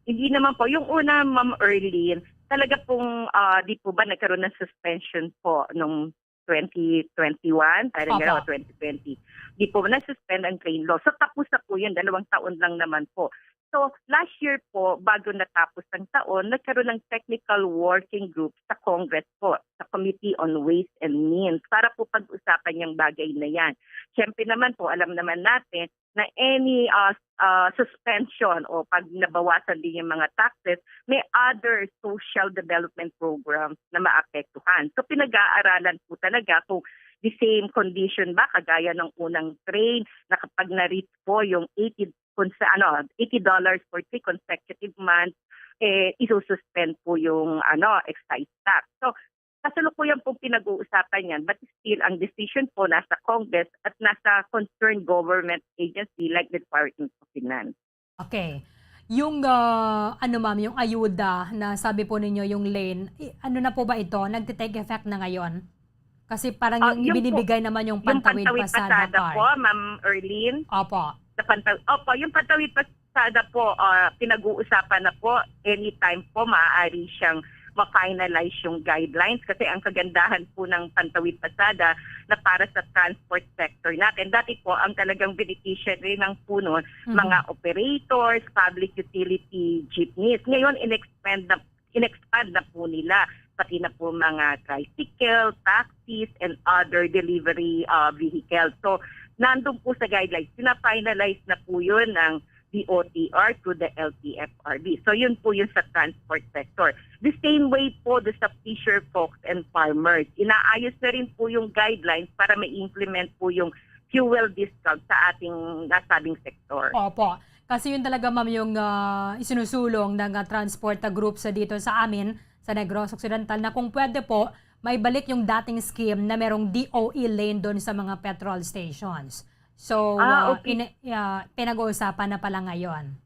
hindi naman po. Yung una, Ma'am Erlene, talaga pong, ah, di po ba nagkaroon ng suspension po nung twenty twenty-one, parang Opo. gano'n, o twenty twenty. Di po na-suspend ang train law. So, tapos na po yun. Dalawang taon lang naman po. So, last year po, bago natapos ang taon, nagkaroon ng technical working group sa Congress po, sa Committee on Ways and Means, para po pag-usapan yung bagay na yan. Siyempre naman po, alam naman natin na any uh, uh, suspension o pag nabawasan din yung mga taxes, may other social development programs na maapektuhan. So pinag-aaralan po talaga kung the same condition ba, kagaya ng unang train, na kapag na-reach po yung eighty, kung sa ano, eighty dollars for three consecutive months, eh, isususpend po yung ano, excise tax. So, kasalukuyan pong pinag-uusapan yan, but still, ang decision po nasa Congress at nasa concerned government agency like the Department of Finance. Okay. Yung, ah, ano, ma'am, yung ayuda na sabi po ninyo, yung lane, i-, ano na po ba ito? Nagte-take effect na ngayon? Kasi parang Ah, yung yung po, ibinibigay naman yung yung Pantawid Pantawid Pasada Pasada card. po, Ma'am Erlene. Opo. Sa Pantaw-, opo, yung Pantawid Pasada po, ah, pinag-uusapan na po. Anytime po, maaari siyang ma-finalize yung guidelines kasi ang kagandahan po ng Pantawid Pasada na para sa transport sector natin. Dati po, ang talagang beneficiary ng puno, Mhm. mga operators, public utility jeepneys. Ngayon, in-expand na, in-expand na po nila, pati na po mga tricycle, taxis, and other delivery uh, vehicles. So, nandun po sa guidelines, pina-finalize na po yun ng D O T R to the L T F R B. So, yun po yun sa transport sector. The same way po do sa fisher folks and farmers. Inaayos na rin po yung guidelines para ma-implement po yung fuel discount sa ating nasabing sektor. Opo. Kasi yun talaga, ma'am, yung ah, isinusulong ng ah, transport ah, group sa dito sa amin, sa Negros Occidental, na kung pwede po, may balik yung dating scheme na merong D O E lane doon sa mga petrol stations. So, Ah, ah, okay. ini- ah, pinag-uusapan na pala ngayon.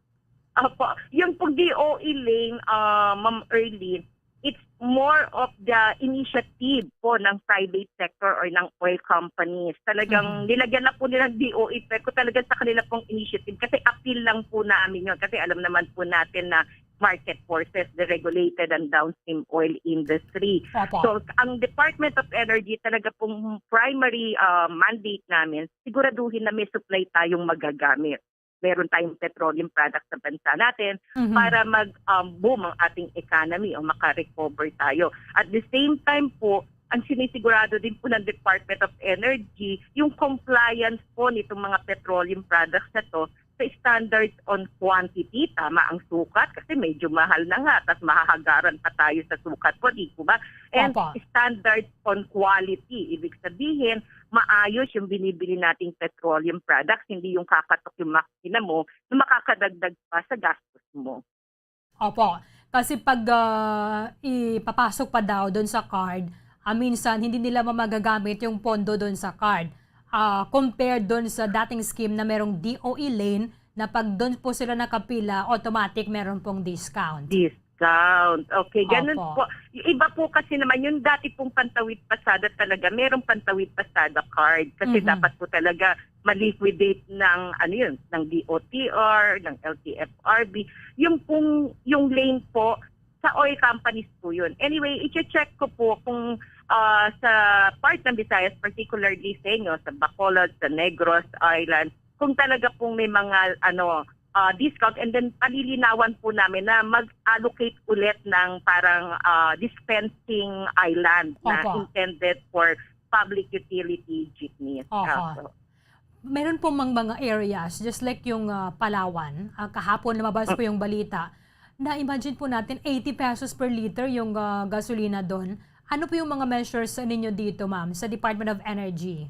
Opo. Yung pong D O E lane, ah, Ma'am Erlene, it's more of the initiative po ng private sector or ng oil companies. Talagang Mhm. nilagyan na po nilang D O E, pero talagang sa kanila pong initiative kasi appeal lang po namin yun. Kasi alam naman po natin na market forces, the regulated and downstream oil industry. Opo. So, ang Department of Energy, talaga pong primary ah, mandate namin, siguraduhin na may supply tayong magagamit. Meron tayong petroleum products sa bansa natin Mhm. para mag um, boom ang ating economy o makarecover tayo. At the same time po, ang sinisigurado din po ng Department of Energy, yung compliance po nitong mga petroleum products na 'to sa standards on quantity. Tama ang sukat kasi medyo mahal na nga, tas mahahagaran pa tayo sa sukat po, di po ba? And Opo. standards on quality, ibig sabihin, maayos yung binibili nating petroleum products, hindi yung kakatok yung makina mo na makakadagdag pa sa gastos mo. Opo. Kasi pag, ah, ipapasok pa daw dun sa card, ah, minsan hindi nila ma-, magagamit yung pondo dun sa card. Ah, compared dun sa dating scheme na merong D O E lane, na pag dun po sila nakapila, automatic meron pong discount. Discount. Okay, ganun Opo. po. Yung iba po kasi naman, yung dati pong Pantawid Pasada talaga, merong Pantawid Pasada card. Kasi Mhm. dapat po talaga ma-liquidate ng, ano yun, ng D O T R, ng L T F R B. Yung pong, yung lane po, sa oil companies po yun. Anyway, i-check ko po kung, ah, sa part ng Visayas, particularly sa inyo, sa Bacolod, sa Negros Island, kung talaga pong may mga, ano, ah, discount, and then palilinawan po namin na mag-allocate ulit ng parang, ah, dispensing island na Opo. intended for public utility jeepneys. Oho. Opo. Meron po mang mga areas, just like yung, ah, Palawan, ah, kahapon lumabas po yung balita, na-imagine po natin, eighty pesos per liter yung, ah, gasolina doon. Ano po yung mga measures ninyo dito, ma'am, sa Department of Energy?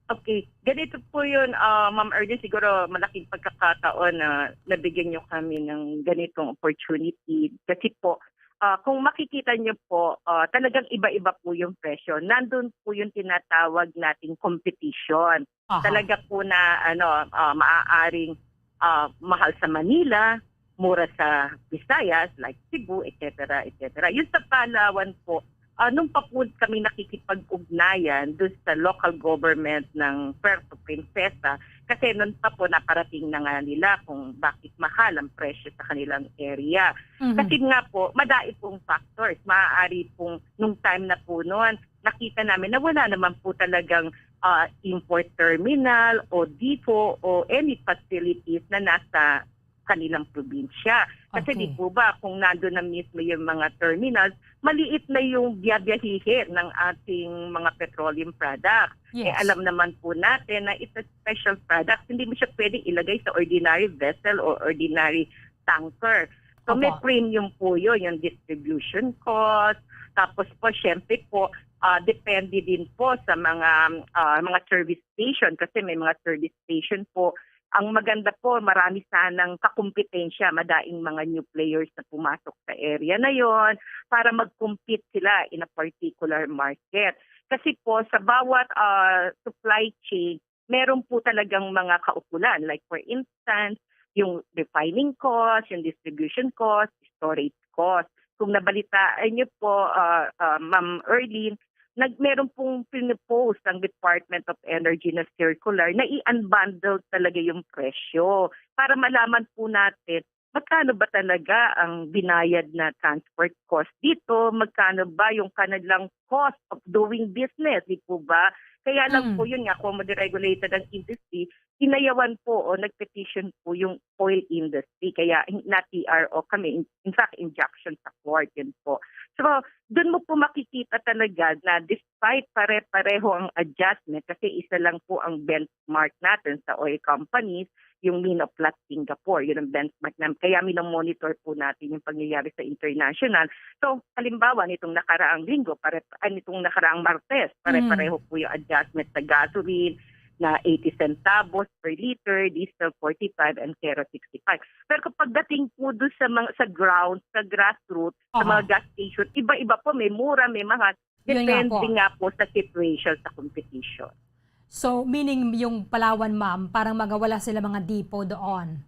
Okay. Ganito po yun, ah, Ma'am Ernie, siguro malaking pagkakataon na nabigyan niyo kami ng ganitong opportunity. Kasi po, ah, kung makikita niyo po, ah, talagang iba-iba po yung presyo. Nandun po yung tinatawag nating competition. Aha. Talaga po na, ano, ah, maaaring, ah, mahal sa Manila, mura sa Visayas, like Cebu, et cetera, et cetera. Yung sa Palawan po, ah, nung pa po kami nakikipag-ugnayan dun sa local government ng Puerto Princesa, kasi nun pa po naparating na nga nila kung bakit mahal ang presyo sa kanilang area. Mhm. Kasi nga po, madai pong factors. Maaari pong nung time na po nun, nakita namin na wala naman po talagang, ah, import terminal o depot o any facilities na nasa kanilang probinsya. Kasi Okay. di po ba, kung nandun na mismo yung mga terminals, maliit na yung biyabiyahihin ng ating mga petroleum products. Eh, Yes. alam naman po natin na it's a special product. Hindi mo siya pwedeng ilagay sa ordinary vessel o ordinary tanker. So, may Opo. premium po yun, yung distribution cost. Tapos po, syempre po, ah, depende din po sa mga, ah, mga service station kasi may mga service station po. Ang maganda po, marami sanang kakumpetensya, madaing mga new players na pumasok sa area na yon para mag-compete sila in a particular market. Kasi po, sa bawat, ah, supply chain, meron po talagang mga kaukulan. Like, for instance, yung refining cost, yung distribution cost, storage cost. Kung nabalitaan niyo po, ah, ah, Ma'am Erlene, nag-, meron pong pinopost ang Department of Energy na circular na i-unbundle talaga yung presyo para malaman po natin magkano ba talaga ang binayad na transport cost dito, magkano ba yung kanilang cost of doing business, di po ba? Kaya lang Mm. po yun nga, kung deregulated ang industry, tinayawan po o nag-petition po yung oil industry. Kaya na-T R O kami, in, in fact, injunction sa court, yun po. So, dun mo po makikita talaga na despite pare-pareho ang adjustment, kasi isa lang po ang benchmark natin sa oil companies, yung Mean of Platts Singapore, yun ang benchmark namin. Kaya minomonitor po natin yung pangyayari sa international. So, halimbawa, nitong nakaraang linggo, pare, ay, nitong nakaraang Martes, pare-pareho Mm. po yung adjustment sa gasoline na eighty centavos per liter, diesel forty-five, and kero sixty-five. Pero kapag dating po doon sa mga, sa ground, sa grassroots, sa Aha. mga gas station, iba-iba po, may mura, may mahal. Yun nga Depende po. nga po sa situation, sa competition. So, meaning yung Palawan, ma'am, parang magawala sila mga depot doon?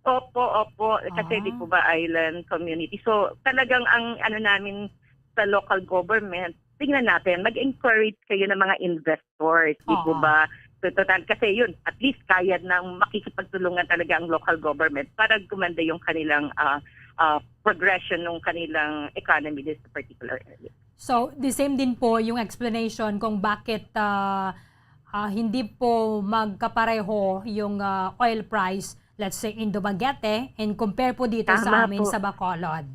Opo, opo. Kasi di Ah. po ba island community? So, talagang ang ano namin sa local government, tingnan natin, mag-encourage kayo ng mga investors, di po Oo. ba? So, total, kasi yun, at least kaya nang makikipagtulungan talaga ang local government para gumanda yung kanilang, ah, ah, progression ng kanilang economy this particular area. So, the same din po yung explanation kung bakit, ah, ah, hindi po magkapareho yung, ah, oil price, let's say, in Dumaguete and compare po dito sa Tama amin po. sa Bacolod.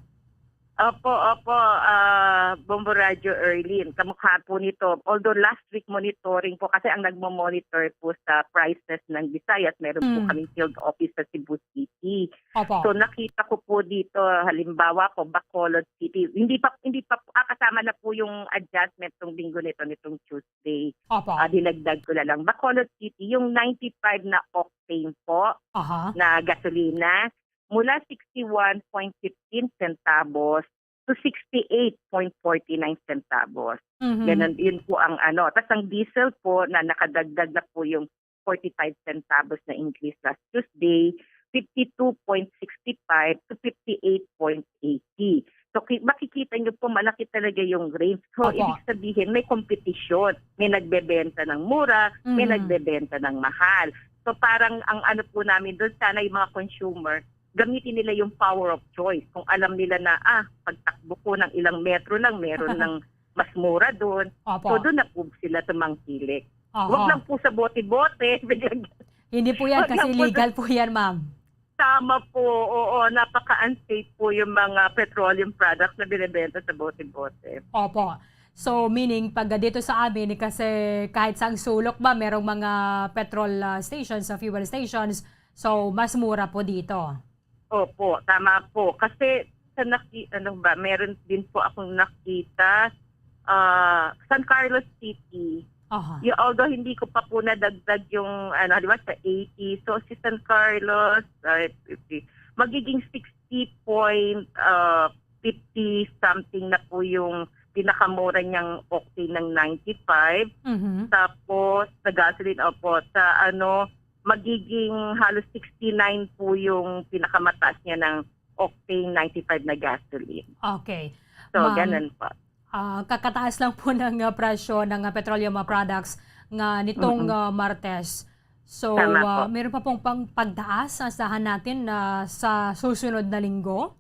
Opo, opo, ah, Bombo Radyo Erlyn, kamukha po nito. Although last week monitoring po, kasi ang nagmo-monitor po sa prices ng Visayas, meron po Mm. kaming field office sa Cebu City. Opo. So, nakita ko po dito, halimbawa po, Bacolod City. Hindi pa, hindi pa po, ah, kasama na po yung adjustment ng linggo nito, nitong Tuesday. Opo. Ah, dinagdag ko na lang. Bacolod City, yung ninety-five na octane po Aha. na gasolina, mula sixty-one point fifteen centavos to sixty-eight point forty-nine centavos. Mhm. Ganun, yun po ang ano. Tas ang diesel po na nakadagdag na po yung forty-five centavos na increase last Tuesday, fifty-two point sixty-five to fifty-eight point eighty. So, ki-, makikita nyo po, malaki talaga yung range. So, Opo. ibig sabihin, may kompetisyon. May nagbebenta ng mura, may Mhm. nagbebenta ng mahal. So, parang ang ano po namin doon, sana yung mga consumer, gamitin nila yung power of choice. Kung alam nila na, ah, pagtakbo ko ng ilang metro lang, meron ng mas mura doon. Opo. So, doon na po sila tumangkilik. Aha. Wag lang po sa bote-bote. Hindi po yan, Wag kasi lang po sa illegal po yan, ma'am. Tama po. Oo, napaka-unsafe po yung mga petroleum products na binebenta sa bote-bote. Opo. So, meaning, pag dito sa amin, kasi kahit sa sulok ba, merong mga petrol, ah, stations, sa fuel stations, so, mas mura po dito. Opo, tama po. Kasi sa naki-, ano ba, meron din po akong nakita, ah, San Carlos City. Aha. Y-, although hindi ko pa po nadagdag yung, ano, di ba, sa eighty. So, si San Carlos, ah, fifty, magiging sixty point, ah, fifty something na po yung pinakamura niyang octane ng ninety-five. Mhm. Tapos, sa gasoline, opo, sa ano, magiging halos sixty-nine po yung pinakamataas niya ng octane ninety-five na gasoline. Okay. So, Ma'am, ganun po. ah, kakataas lang po ng, ah, presyo ng, ah, petroleum, ah, products nga nitong, Mm-mm. ah, Martes. So, Tama ah, po. meron pa pong pang pagtaas, asahan natin na sa susunod na linggo?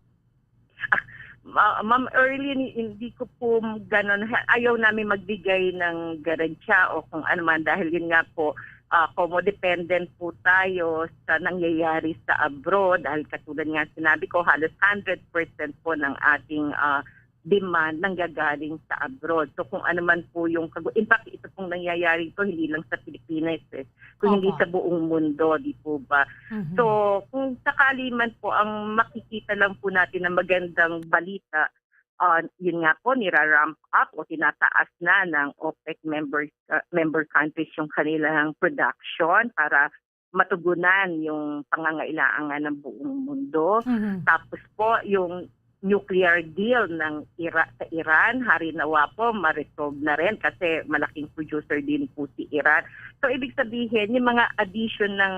Ah, Ma-, Ma'am Erlyn, hindi ko po ganon, ha-, ayaw namin magbigay ng garantiya o kung ano man, dahil yun nga po, ah, como dependent po tayo sa nangyayari sa abroad, dahil katulad nga sinabi ko, halos hundred percent po ng ating, ah, demand nanggagaling sa abroad. So, kung ano man po yung kagu-, in fact, ito pong nangyayari ito, hindi lang sa Pilipinas, eh, kung hindi Opo. sa buong mundo, di po ba? Mhm. So, kung sakali man po, ang makikita lang po natin na magandang balita, ah, yun nga po, nira-ramp up o tinataas na ng OPEC member, ah, member countries yung kanilang production para matugunan yung pangangailangan ng buong mundo. Mhm. Tapos po, yung nuclear deal ng Ira-, sa Iran, hari nawa po, ma-resolve na rin kasi malaking producer din po si Iran. So, ibig sabihin, yung mga addition ng,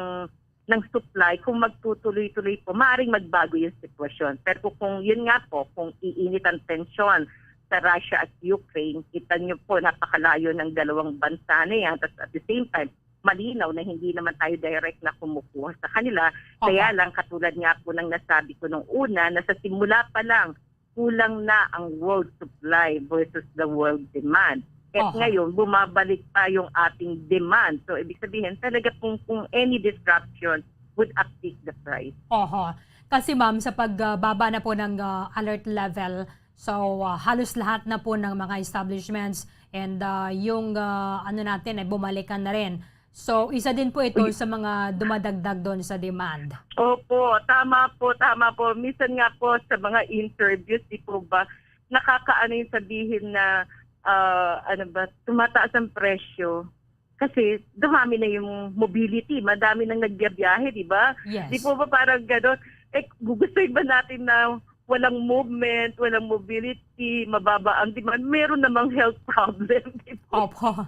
ng supply, kung magtutuloy-tuloy po, maaaring magbago yung sitwasyon. Pero kung yun nga po, kung iinit ang tensyon sa Russia at Ukraine, kita nyo po, napakalayo ng dalawang bansa na yan. Tapos at the same time, malinaw na hindi naman tayo direct na kumukuha sa kanila. Opo. Kaya lang, katulad nga po ng nasabi ko nung una, na sa simula pa lang, kulang na ang world supply versus the world demand. At Oho. ngayon, bumabalik pa yung ating demand. So, ibig sabihin, talaga pong kung any disruption would uptick the price. Oho. Kasi, ma'am, sa pagbaba na po ng, ah, alert level, so, ah, halos lahat na po ng mga establishments and, ah, yung, ah, ano natin ay bumalikan na rin. So, isa din po ito Uy. sa mga dumadagdag doon sa demand. Opo, tama po, tama po. Minsan nga po sa mga interviews, di po ba, nakakaano yung sabihin na, ah, ano ba, tumataas ang presyo. Kasi dumami na yung mobility, madami nang nagbiyabiyahe, di ba? Yes. Di po ba parang gano'n? Eh, gugustuhin ba natin na walang movement, walang mobility, mababa ang demand, meron namang health problem, di po? Opo.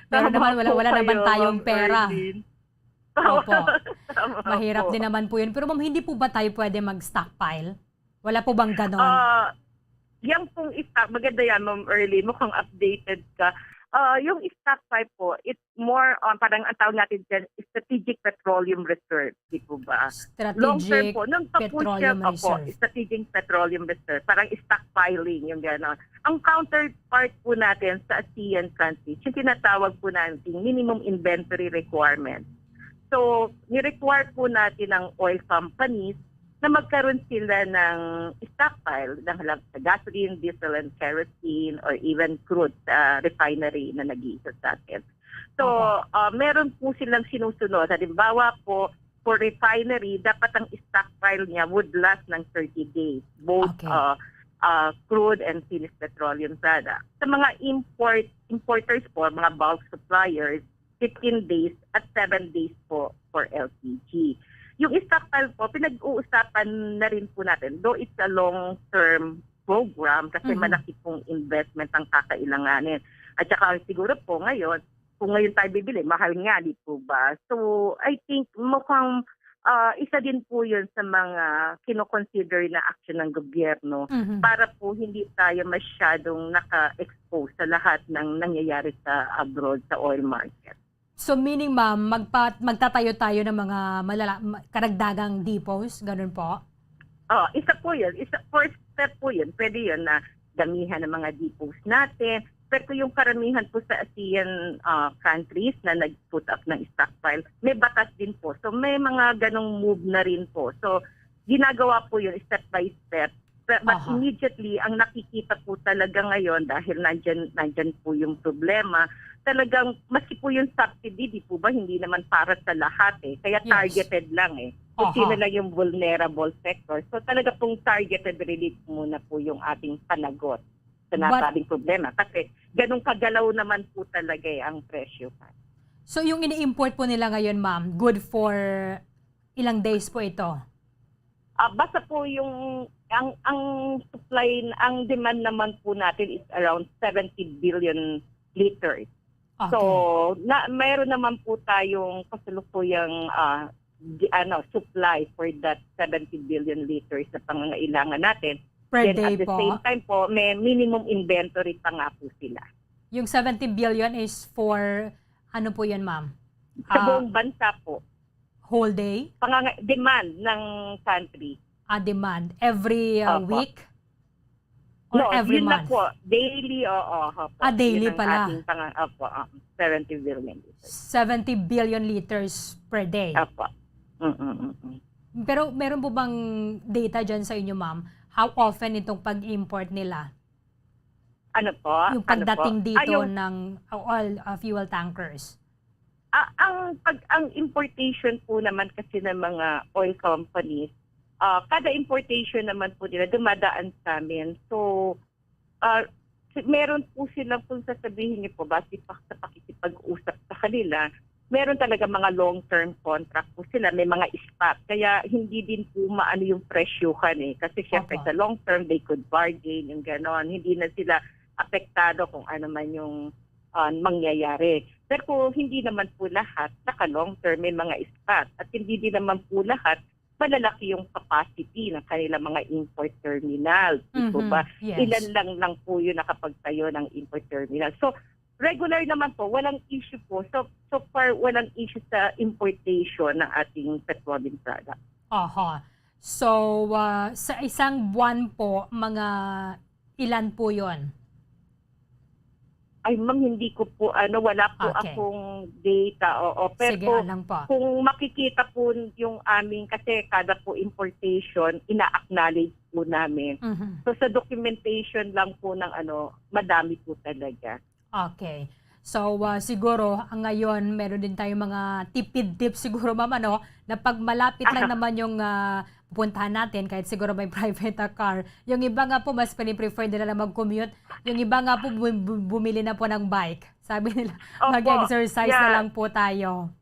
Meron Tama naman, wala, po wala naman kayo, tayong Ma'am pera. Erlyn. Opo. Tama Mahirap po. din naman po yun. Pero ma'am, hindi po ba tayo pwede mag-stockpile? Wala po bang ganon? Ah, yang pong stock, maganda yan, Ma'am Erlyn, mukhang updated ka. Ah, yung stockpile po, it's more on, parang ang tawag natin dyan, strategic petroleum reserve, di po ba? Long term Strategic po, nung pa po siya, petroleum opo, reserve. strategic petroleum reserve, parang stockpiling, yung gano'n. Ang counterpart po natin sa ASEAN countries, yung tinatawag po natin minimum inventory requirement. So, ni-require po natin ang oil companies na magkaroon sila ng stockpile ng halag-, sa gasoline, diesel, and kerosene, or even crude sa refinery na nag-iisa sa atin. So, Okay. ah, meron po silang sinusunod. Halimbawa po, for refinery, dapat ang stockpile niya would last ng thirty days, both Okay. ah, ah, crude and finished petroleum products. Sa mga import importers po, mga bulk suppliers, fifteen days at seven days po for L P G. Yung stockpile po, pinag-uusapan na rin po natin, though it's a long-term program kasi Mhm. malaki pong investment ang kakailanganin. At saka siguro po ngayon, kung ngayon tayo bibili, mahal nga, di po ba? So, I think mukhang ah, isa din po yun sa mga kinoconsider na action ng gobyerno Mhm. para po hindi tayo masyadong naka-expose sa lahat ng nangyayari sa abroad, sa oil market. So, meaning, ma'am, magpa-, magtatayo tayo ng mga malala-, ma-, karagdagang depots, ganun po? Oh, isa po yun. Isa, first step po yun. Pwede yun na damihan ng mga depots natin. Pero yung karamihan po sa ASEAN ah, countries na nag-put up ng stockpile, may batas din po. So may mga ganong move na rin po. So ginagawa po yun step by step. But, but Aha. immediately, ang nakikita po talaga ngayon, dahil nandyan, nandyan po yung problema, talagang, maski po yung subsidy, di po ba, hindi naman para sa lahat eh. Kaya Yes. targeted lang eh. Kung Aha. sino lang yung vulnerable sector. So talaga pong targeted relief muna po yung ating panagot sa But nasabing problema. Kasi ganun kagalaw naman po talaga eh ang presyo. So, yung ini-import po nila ngayon, ma'am, good for ilang days po ito? Ah, basta po yung, ang, ang supply, ang demand naman po natin is around seventy billion liters. Okay. So, na, mayroon naman po tayong kasalukuyang, ah, di, ano, supply for that seventy billion liters na pangangailangan natin. Per Then, day at the po? same time po, may minimum inventory pa nga po sila. Yung seventy billion is for, ano po yun, ma'am? Sa Ah, buong bansa po. Whole day? Panganga-, demand ng country. Ah, demand. Every, uh, Opo. week? Or No, every yun na month? po. Daily, oo, opo. Ah, daily Yun ang pala. ating pang-, opo, um, seventy billion liters. Seventy billion liters per day. Opo. Mm-mm-mm. Pero meron po bang data dyan sa inyo, ma'am? How often itong pag-import nila? Ano po? Yung Ano po? pagdating Ah, dito yung ng oil, uh, fuel tankers? Ah, ang pag-, ang importation po naman kasi ng mga oil companies, ah, kada importation naman po nila dumadaan sa amin. So, ah, si-, meron po sila, kung sasabihin niyo po, base pa sa pakikipag-usap sa kanila, meron talaga mga long-term contract po sila, may mga spot. Kaya hindi din po maano yung presyohan eh. Kasi syempre Opo. sa long term, they could bargain, yung ganon. Hindi na sila apektado kung ano man yung, ah, mangyayari. Pero kung hindi naman po lahat, naka-long term, may mga spot. At hindi din naman po lahat malalaki yung capacity ng kanilang mga import terminal. Di po Mhm. ba? Yes. Ilan lang lang po yung nakapagtayo ng import terminal. So, regular naman po, walang issue po. So, so far, walang issue sa importation ng ating petroleum product. Aha. So, ah, sa isang buwan po, mga ilan po yon? Ay, ma'am, hindi ko po, ano, wala po Okay. akong data. Oo, pero Sige, po, alang po. kung makikita po yung aming, kasi kada po importation, ina-acknowledge po namin. Mhm. So, sa documentation lang po ng, ano, madami po talaga. Okay. So, ah, siguro, ang ngayon, meron din tayong mga tipid tips siguro, ma'am, ano, na pag malapit lang Aha. naman yung, ah, pupuntahan natin, kahit siguro may private na car, yung iba nga po, mas pini-prefer nila na mag-commute. Yung iba nga po, bu-, bu-, bumili na po ng bike. Sabi nila, Opo. mag-exercise na Yeah. lang po tayo.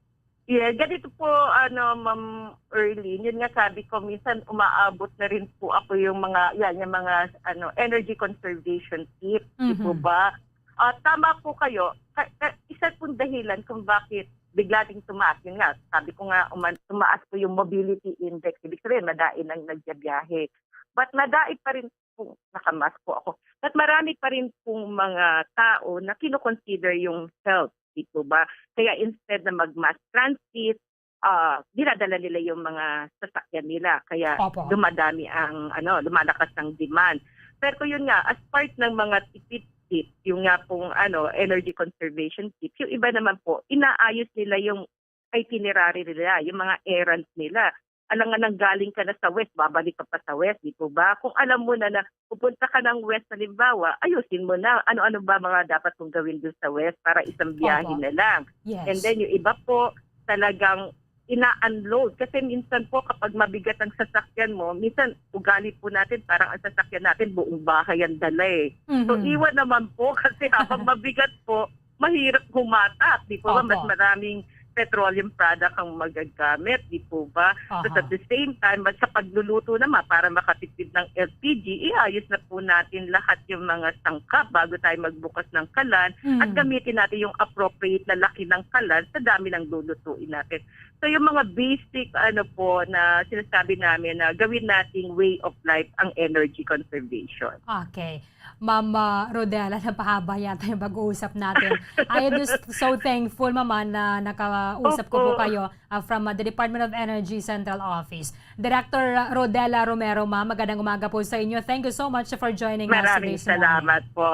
Yeah, ganito po, ano, Ma'am Erlene, yun nga sabi ko, minsan umaabot na rin po ako yung mga, yan, yung mga, ano, energy conservation tip, di po Mhm. ba? Ah, tama po kayo. Ka-, ka-, isa pong dahilan kung bakit bigla ding tumaas. Yun nga, sabi ko nga, uman-, tumaas po yung mobility index. Ibig sabihin, madai nang nagbiyahe. But madai pa rin po, nakamask po ako. But marami pa rin pong mga tao na kinoconsider yung health, di po ba? Kaya instead na mag-mass transit, ah, dinadala nila yung mga sasakyan nila. Kaya Opo. dumadami ang, ano, lumalakas ang demand. Pero yun nga, as part ng mga tipid tip, yung nga pong, ano, energy conservation tip, yung iba naman po, inaayos nila yung itinerary nila, yung mga errands nila. alangan nang galing ka na sa west, babalik ka pa sa west, di po ba? Kung alam mo na na pupunta ka ng west, halimbawa, ayusin mo na. Ano-ano ba mga dapat kong gawin dun sa west para isang biyahe Opo. na lang? Yes. And then yung iba po, talagang ina-unload. Kasi minsan po kapag mabigat ang sasakyan mo, minsan ugali po natin parang ang sasakyan natin buong bahay ang dala eh. So Mhm. iwan naman po kasi habang mabigat po, mahirap humatak, di po ba? Mas Opo. maraming petroleum product ang magagamit, di po ba? But Aha. at the same time, mas sa pagluluto naman, para makatipid ng L P G, iayos na po natin lahat yung mga sangkap bago tayo magbukas ng kalan at Mm. gamitin natin yung appropriate na laki ng kalan sa dami ng lulutuin natin. So yung mga basic ano po na sinasabi namin na gawin nating way of life ang energy conservation. Okay. Ma'am, ah, Rodela, napahaba yata yung pag-uusap natin. I am just so thankful, Mama, na nakausap ko po Opo. kayo, ah, from, ah, the Department of Energy Central Office. Director Rodela Romero, Ma'am, magandang umaga po sa inyo. Thank you so much for joining us Maraming this morning. salamat po.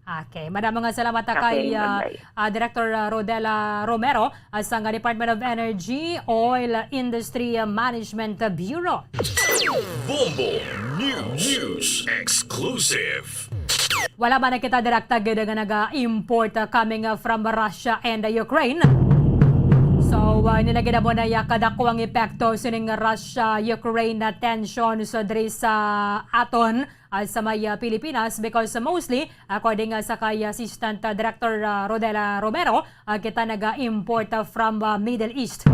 Okay. Madamo nga salamat, ah, Okay, kay, ah, bye-bye. ah, Director, ah, Rodela Romero, ah, sang Department of Energy, Oil Industry Management Bureau. Bombo News, News Exclusive. Wala man na kita direkta gid nga naga-import, ah, coming, ah, from Russia and, ah, Ukraine. So, ah, ini lagi na mo na ya kadako ang epekto sining Russia-Ukraine na tension sa diri sa aton, ah, sa may, ah, Pilipinas because mostly, according, ah, sa kay Assistant, ah, Director, ah, Rodela Romero, ah, kita naga-import, ah, from, ah, Middle East.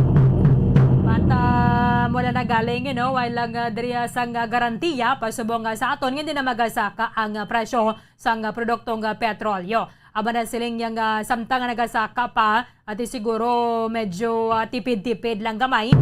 But, ah, mula na galing, you know, while lang, ah, diri, ah, sang, ah, garantiya, pasubong, ah, sa aton, nga hindi na magasaka ang, ah, presyo sang, ah, produktong, ah, petrolyo. Aba na siling yang, ah, samtang nga nagasaka pa, ati siguro medyo, ah, tipid-tipid lang gamay.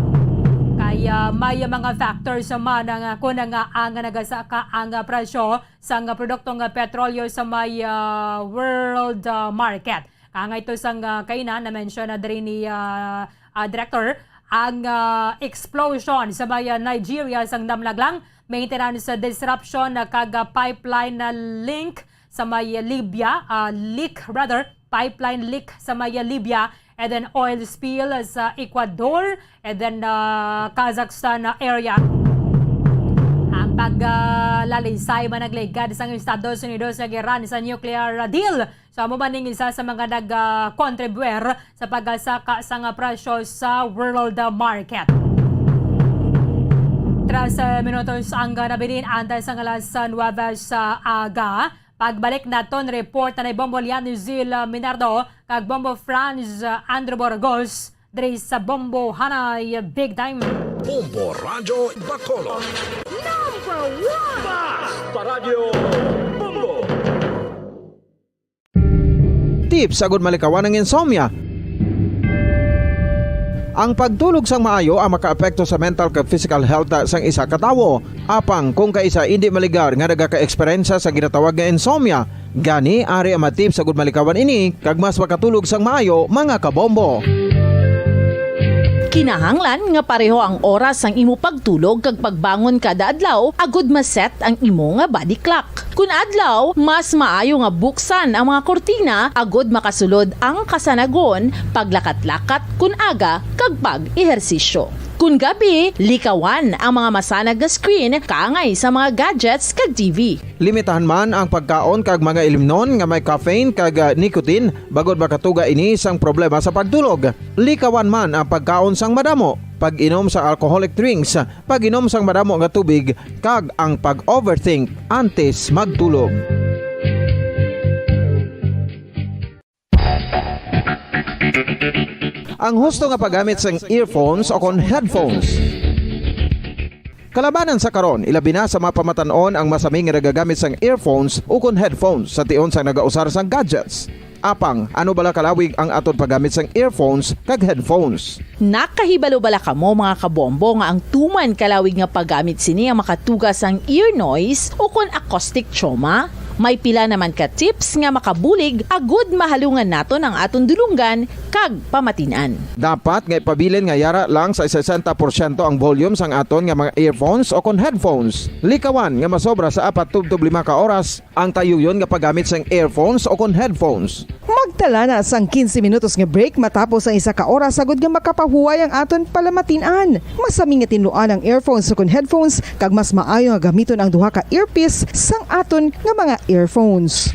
Kay, ah, may mga factors man ang, ah, kung nga ang nagasaka ang, ah, presyo sang, ah, produktong, ah, petrolyo sa may, ah, world, ah, market. Kangay to sang, ah, kaina na-mention na diri ni, ah, ah, Director, ang, ah, explosion sa may, ah, Nigeria sang damlag lang, maintenance, ah, disruption, ah, kag, ah, pipeline na link sa may Libya, ah, leak rather, pipeline leak sa may Libya, and then oil spill sa Ecuador, and then, ah, Kazakhstan, ah, area. Ang pag, ah, lalisay man nagligad sang Estados Unidos kag Iran sa nuclear, ah, deal. So, amo man ning isa sa mga nag, ah, contribuer sa pagasaka sang presyo sa world market. Tres, ah, minutos ang, ah, nabilin antes sang alas nuwebe sa aga. Pagbalik naton report na ni Bombo Lian Zil, ah, Minardo kag Bombo Franz, ah, Andrew Burgos diri sa Bombo Hanay Big Time. Bombo Radyo Bacolod. Number one! Basta Radyo Bombo! Tips agud malikawan ang insomnia. Ang pagtulog sang maayo ang makaapekto sa mental kag physical health sang isa ka tawo. Apang kung kaisa indi maligar nga nagakaeksperyensya sa ginatawag nga insomnia, gani ari ang mga tips agud malikawan ini kag mas makatulog sang maayo, mga kabombo. Kinahanglan nga pareho ang oras sang imo pagtulog kag pagbangon kada adlaw agud ma-set ang imo nga body clock. Kun adlaw, mas maayo nga buksan ang mga kurtina agud makasulod ang kasanagon, paglakat-lakat kun aga, kag pag-ehersisyo. Kun gabi, likawan ang mga masanag nga screen kaangay sa mga gadgets kag T V. Limitahan man ang pagkaon kag mga ilimnon nga may caffeine kag, ah, nicotine, bangod makatuga ini sang problema sa pagtulog. Likawan man ang pagkaon sang madamo, pag-inom sa alcoholic drinks, pag-inom sang madamo nga tubig, kag ang pag-overthink antes magtulog. Ang husto nga paggamit sang earphones o kon headphones. Kalabanan sa karon, ilabi na sa mga pamatan-on ang masami nga nagagamit sang earphones o kon headphones sa tion sang nagausar sang gadgets. Apang, ano bala kalawig ang aton paggamit sang earphones kag headphones? Nakahibalo bala kamo, mga kabombo, nga ang tuman kalawig nga paggamit sini ang makatuga sang ear noise o kon acoustic trauma? May pila naman ka tips nga makabulig agud mahalungan naton ang aton dulonggan kag pamatin-an. Dapat nga ipabilin nga yara lang sa sesenta porsyento ang volume sang aton nga mga earphones o kon headphones. Likawan nga masobra sa apat tubtob lima ka oras ang tayuyon nga paggamit sang earphones o kon headphones. Mag Tala na sang quince minutos nga break matapos ang isa ka oras, agod nga makapahuway ang aton palamatin-an. Masami nga tinluan ang earphones ukon headphones, kag mas maayo nga gamiton ang duha ka earpiece sang aton nga mga earphones.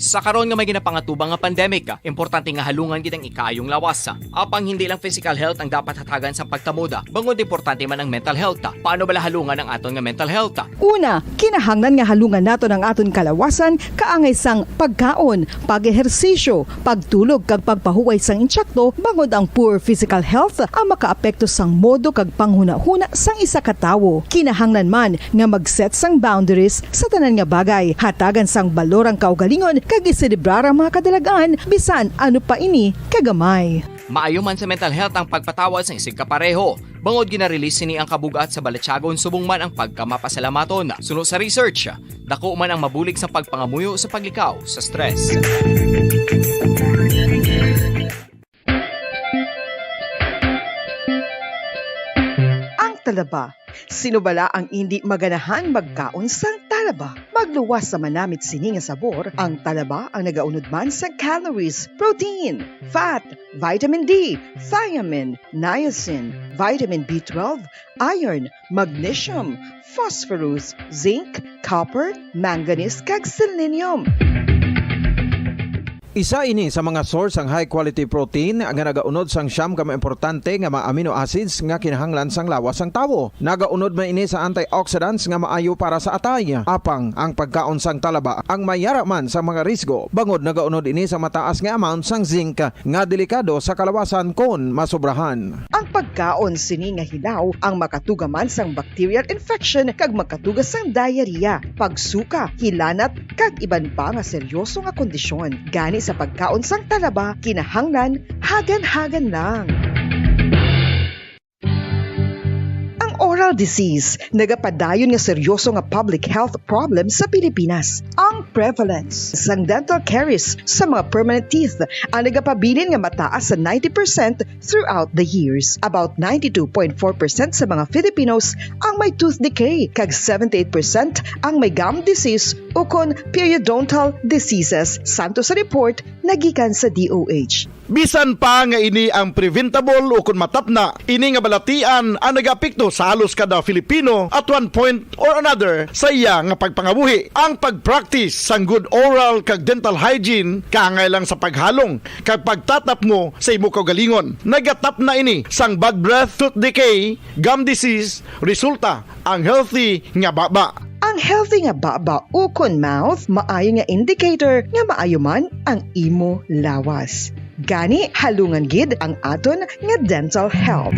Sa karon nga may ginapangatubang nga pandemic, importante nga halungan gid ang ikaayong lawas. Apang hindi lang physical health ang dapat hatagan sa pagtamuda, bangod importante man ang mental health. Paano bala halungan ang aton nga mental health? Una, kinahanglan nga halungan naton ang aton kalawasan kaangay sang pagkaon, pag-ehersisyo, pagtulog, kag pagpahuway sang intsakto, bangod ang poor physical health ang makaapekto sang modo kag panghunahuna sang isa ka tawo. Kinahanglan man nga mag-set sang boundaries sa tanan nga bagay, hatagan sang balor ang kaugalingon, kag iselebrar ang mga kadalag-an, bisan ano pa ini kagamay. Maayo man sa mental health ang pagpatawad sang isigkapareho, bangod gina-release sini ang kabug-at sa balatyagon subong man ang pagkamapasalamaton. Suno sa research, dako man ang mabulig sa pagpangamuyo sa paglikaw sa stress. Ang talaba. Sino bala ang indi maganahang magkaon sang talaba? Magluwas sa manamit sini nga sabor, ang talaba ang nagaunod man sa calories, protein, fat, vitamin D, thiamine, niacin, vitamin B twelve, iron, magnesium, phosphorus, zinc, copper, manganese, kag selenium. Isa ini sa mga source sang high quality protein nga nagaunod sang siyam ka mga importante nga mga amino acids nga kinahanglan sang lawas sang tawo. Nagaunod man ini sa antioxidants nga maayo para sa atay. Apang ang pagkaon sang talaba ang may yara man sang mga risgo, bangod nagaunod ini sa mataas nga amount sang zinc nga delikado sa kalawasan kon masobrahan. Ang pagkaon sini nga hilaw ang makatuga man sang bacterial infection kag makatuga sang diarrhea, pagsuka, hilanat, kag iban pa nga seryoso nga kondisyon. Gani sa pagkaon sang talaba, kinahanglan hagan-hagan lang. Ang oral disease nagapadayon nga seryoso nga public health problem sa Pilipinas. Ang prevalence sang dental caries sa mga permanent teeth ang nagapabilin nga mataas sa ninety percent throughout the years. About ninety-two point four percent sa mga Filipinos ang may tooth decay, kag seventy-eight percent ang may gum disease ukon periodontal diseases, santo sa report nagikan sa D O H. Bisan pa nga ini ang preventable ukon matapna, ini nga balatian ang nagaapekto sa halos kada Filipino at one point or another sa iya nga pagpangabuhi. Ang pag-practice sang good oral kag dental hygiene kaangay lang sa paghalong kag pagtatapngo sa imo kaugalingon. Nagatapna ini sang bad breath, tooth decay, gum disease, resulta ang healthy nga baba. Ang healthy nga baba ukon mouth maayo nga indicator nga maayo man ang imo lawas. Gani, halungan gid ang aton nga dental health.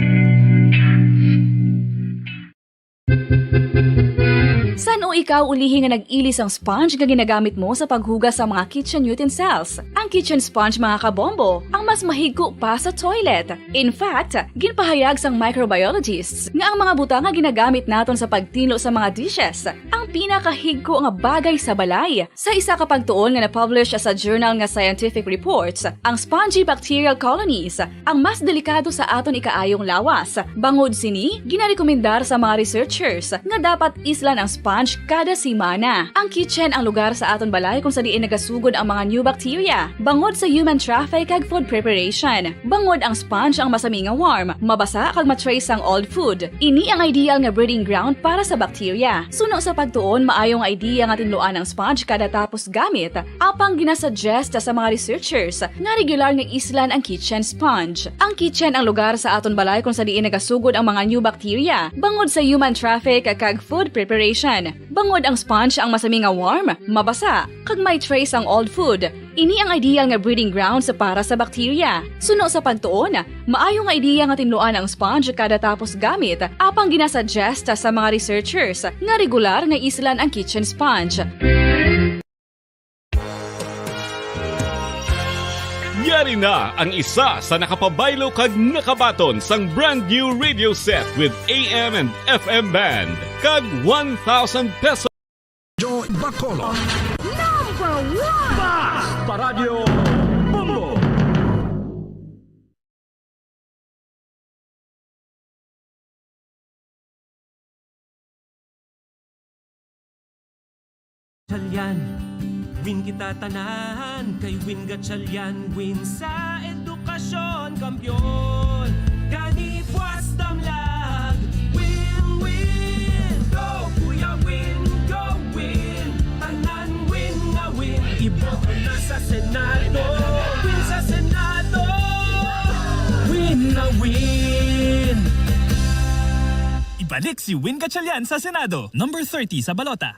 San-o ikaw ulihi nga nag-ili sang sponge nga ginagamit mo sa paghugas sa mga kitchen utensils? Ang kitchen sponge, mga kabombo, ang mas mahigko pa sa toilet. In fact, ginpahayag sang microbiologists nga ang mga butang nga ginagamit naton sa pagtinlo sa mga dishes ang pinakahigko nga bagay sa balay. Sa isa ka pagtuon nga na-publish sa journal nga Scientific Reports, ang spongy bacterial colonies ang mas delikado sa aton ikaayong lawas. Bangod sini, ginarekomendar sa mga researchers nga dapat islan ang sponge kada semana. Ang kitchen ang lugar sa aton balay kung sa diin nagasugod ang mga new bacteria, bangod sa human traffic kag food preparation. Bangod ang sponge ang masami nga warm, mabasa kag ma-trace sang old food. Ini ang ideal nga breeding ground para sa bacteria. Suno sa pagtuon, maayo nga idea nga tinluan ang sponge kada tapos gamit, apang ginasuggest sa mga researchers nga regular nga islan ang kitchen sponge. Ang kitchen ang lugar sa aton balay kung sa diin nagasugod ang mga new bacteria, bangod sa human traffic kag food preparation. Bangod ang sponge ang masami nga warm, mabasa, kag may trace ang old food. Ini ang ideal nga breeding grounds para sa bacteria. Suno sa pagtuon, maayo nga ideya nga tinluan ang sponge kada tapos gamit, apang ginasuggest sa mga researchers nga regular nga islan ang kitchen sponge. Yari na ang isa sa nakapabaylo kag nakabaton sang brand new radio set with A M and F M band, kag one thousand pesos. Joy Bacolod. Number one! Bas! Paradyo Bombo! Gatchalian, win kita tanan, kay win Gatchalian, win sa edukasyon, kampiyon. Gani buwas damlag, win, win. Go, kuya, win, go, win. Tanan win nga win. Ibuka na sa Senado, win sa Senado. Win na win. Ibalik si Win Gatchalian sa Senado, number thirty sa balota.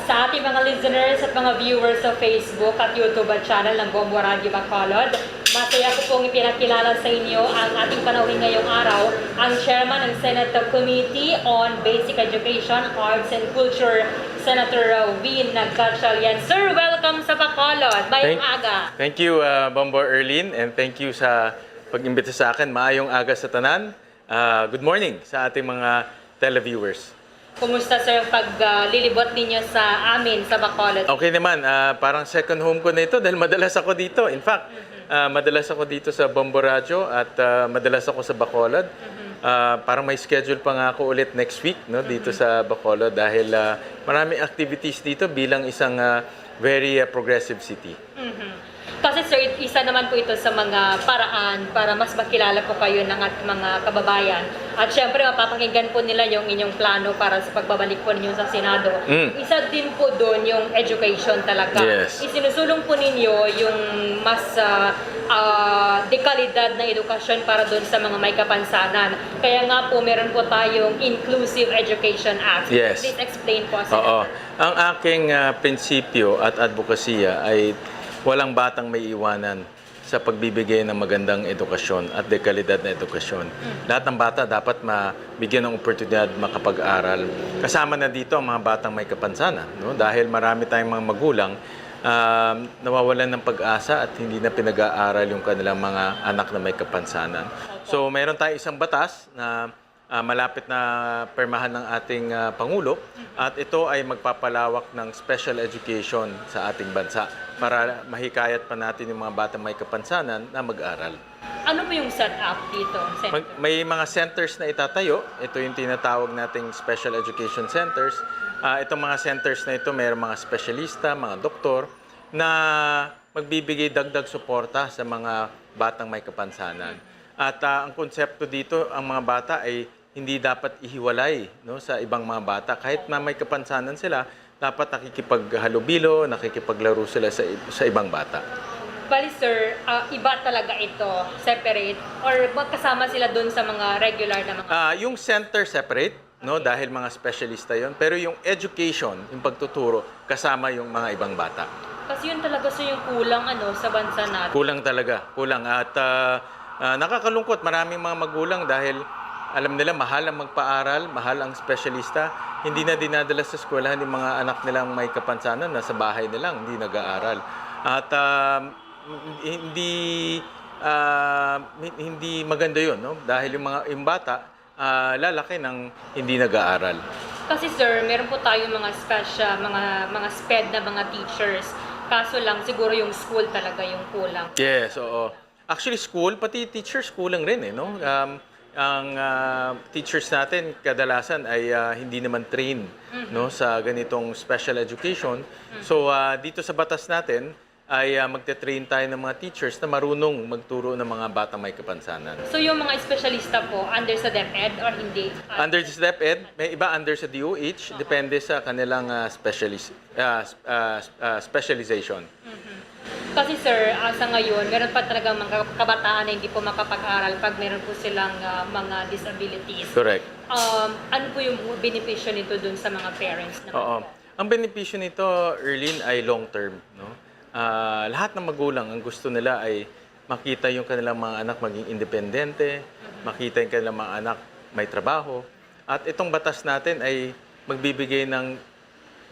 Sa ating mga listeners at mga viewers sa Facebook at YouTube at channel ng Bombo Radio Bacolod, masaya ko pong ipinakilala sa inyo ang ating panauhin ngayong araw, ang chairman ng Senate Committee on Basic Education, Arts and Culture, Senator Win Gatchalian. Sir, welcome sa Bacolod. Mayong Thank, aga. Thank you, uh, Bombo Erlin, and thank you sa pag-imbita sa akin. Maayong aga sa tanan. Uh, good morning sa ating mga televiewers. Kumusta, sir, ang pag, ah, lilibot ninyo sa amin sa Bacolod? Okay naman. Ah, parang second home ko na ito dahil madalas ako dito. In fact, ah, madalas ako dito sa Bombo Radyo at, ah, madalas ako sa Bacolod. Ah, parang may schedule pa nga ako ulit next week, no, dito sa Bacolod dahil, ah, maraming activities dito bilang isang, ah, very, ah, progressive city. Mhm. Kasi, sir, it-, isa naman po ito sa mga paraan para mas makilala po kayo ng ating mga kababayan. At syempre, mapapakinggan po nila yung inyong plano para sa pagbabalik po ninyo sa Senado. Mm. Isa din po doon yung education talaga. Yes. Isinusulong po ninyo yung mas, ah, ah, dekalidad na edukasyon para doon sa mga may kapansanan. Kaya nga po, meron po tayong Inclusive Education Act. Yes. Please explain po, Senator. Oo. Ang aking, ah, prinsipyo at advokasya ay walang batang may iwanan sa pagbibigay ng magandang edukasyon at dekalidad na edukasyon. Mm. Lahat ng bata dapat mabigyan ng oportunidad makapag-aral. Kasama na dito ang mga batang may kapansanan, no? Dahil marami tayong mga magulang, ah, nawawalan ng pag-asa at hindi na pinag-aaral yung kanilang mga anak na may kapansanan. Opo. So, mayroon tayong isang batas na ah, malapit na pirmahan ng ating, ah, Pangulo, at ito ay magpapalawak ng special education sa ating bansa para mahikayat pa natin yung mga batang may kapansanan na mag-aral. Ano po yung setup dito, Senator? Mag-, may mga centers na itatayo. Ito yung tinatawag nating special education centers. Ah, itong mga centers na ito, mayroong mga espesyalista, mga doktor na magbibigay dagdag suporta sa mga batang may kapansanan. At, ah, ang konsepto dito, ang mga bata ay hindi dapat ihiwalay, no, sa ibang mga bata. Kahit na may kapansanan sila, dapat nakikipaghalubilo, nakikipaglaro sila sa ib-, sa ibang bata. Bali, sir, ah, iba talaga ito, separate, or magkasama sila dun sa mga regular na mga Ah, yung center separate, no, dahil mga espesyalista yon. Pero yung education, yung pagtuturo, kasama yung mga ibang bata. Kasi yun talaga, sir, yung kulang, ano, sa bansa natin. Kulang talaga, kulang. At, ah, ah, nakakalungkot, maraming mga magulang dahil alam nila mahal ang magpaaral, mahal ang espesyalista, hindi na dinadala sa eskwelahan yung mga anak nilang may kapansanan, nasa bahay na lang, hindi nag-aaral. At, ah, hindi, ah, hi-, hindi maganda yun, no? Dahil yung mga, yung bata, ah, lalaki nang hindi nag-aaral. Kasi, sir, meron po tayong mga special, mga, mga sped na mga teachers. Kaso lang, siguro yung school talaga yung kulang. Yes, oo. Actually, school, pati teachers, kulang rin eh, no? Um, ang, ah, teachers natin, kadalasan ay, ah, hindi naman trained, Mhm. no, sa ganitong special education. Mhm. So, ah, dito sa batas natin, ay, ah, magte-train tayo ng mga teachers na marunong magturo ng mga batang may kapansanan. So, yung mga espesyalista po, under sa DepEd or hindi? Ah, Under sa DepEd, may iba under sa D O H, Aha. depende sa kanilang, ah, specialis-, ah, s-, ah, s-, ah, specialization. Mhm. Kasi, sir, ah, sa ngayon, meron pa talagang mga kabataan na hindi po makapag-aral pag meron po silang, ah, mga disabilities. Correct. Um, ano po yung benepisyo nito dun sa mga parents naman Oo. po? Ang benepisyo nito, Erlene, ay long term, no? Ah, lahat ng magulang, ang gusto nila ay makita yung kanilang mga anak maging independente, Mhm. makita yung kanilang mga anak may trabaho. At itong batas natin ay magbibigay ng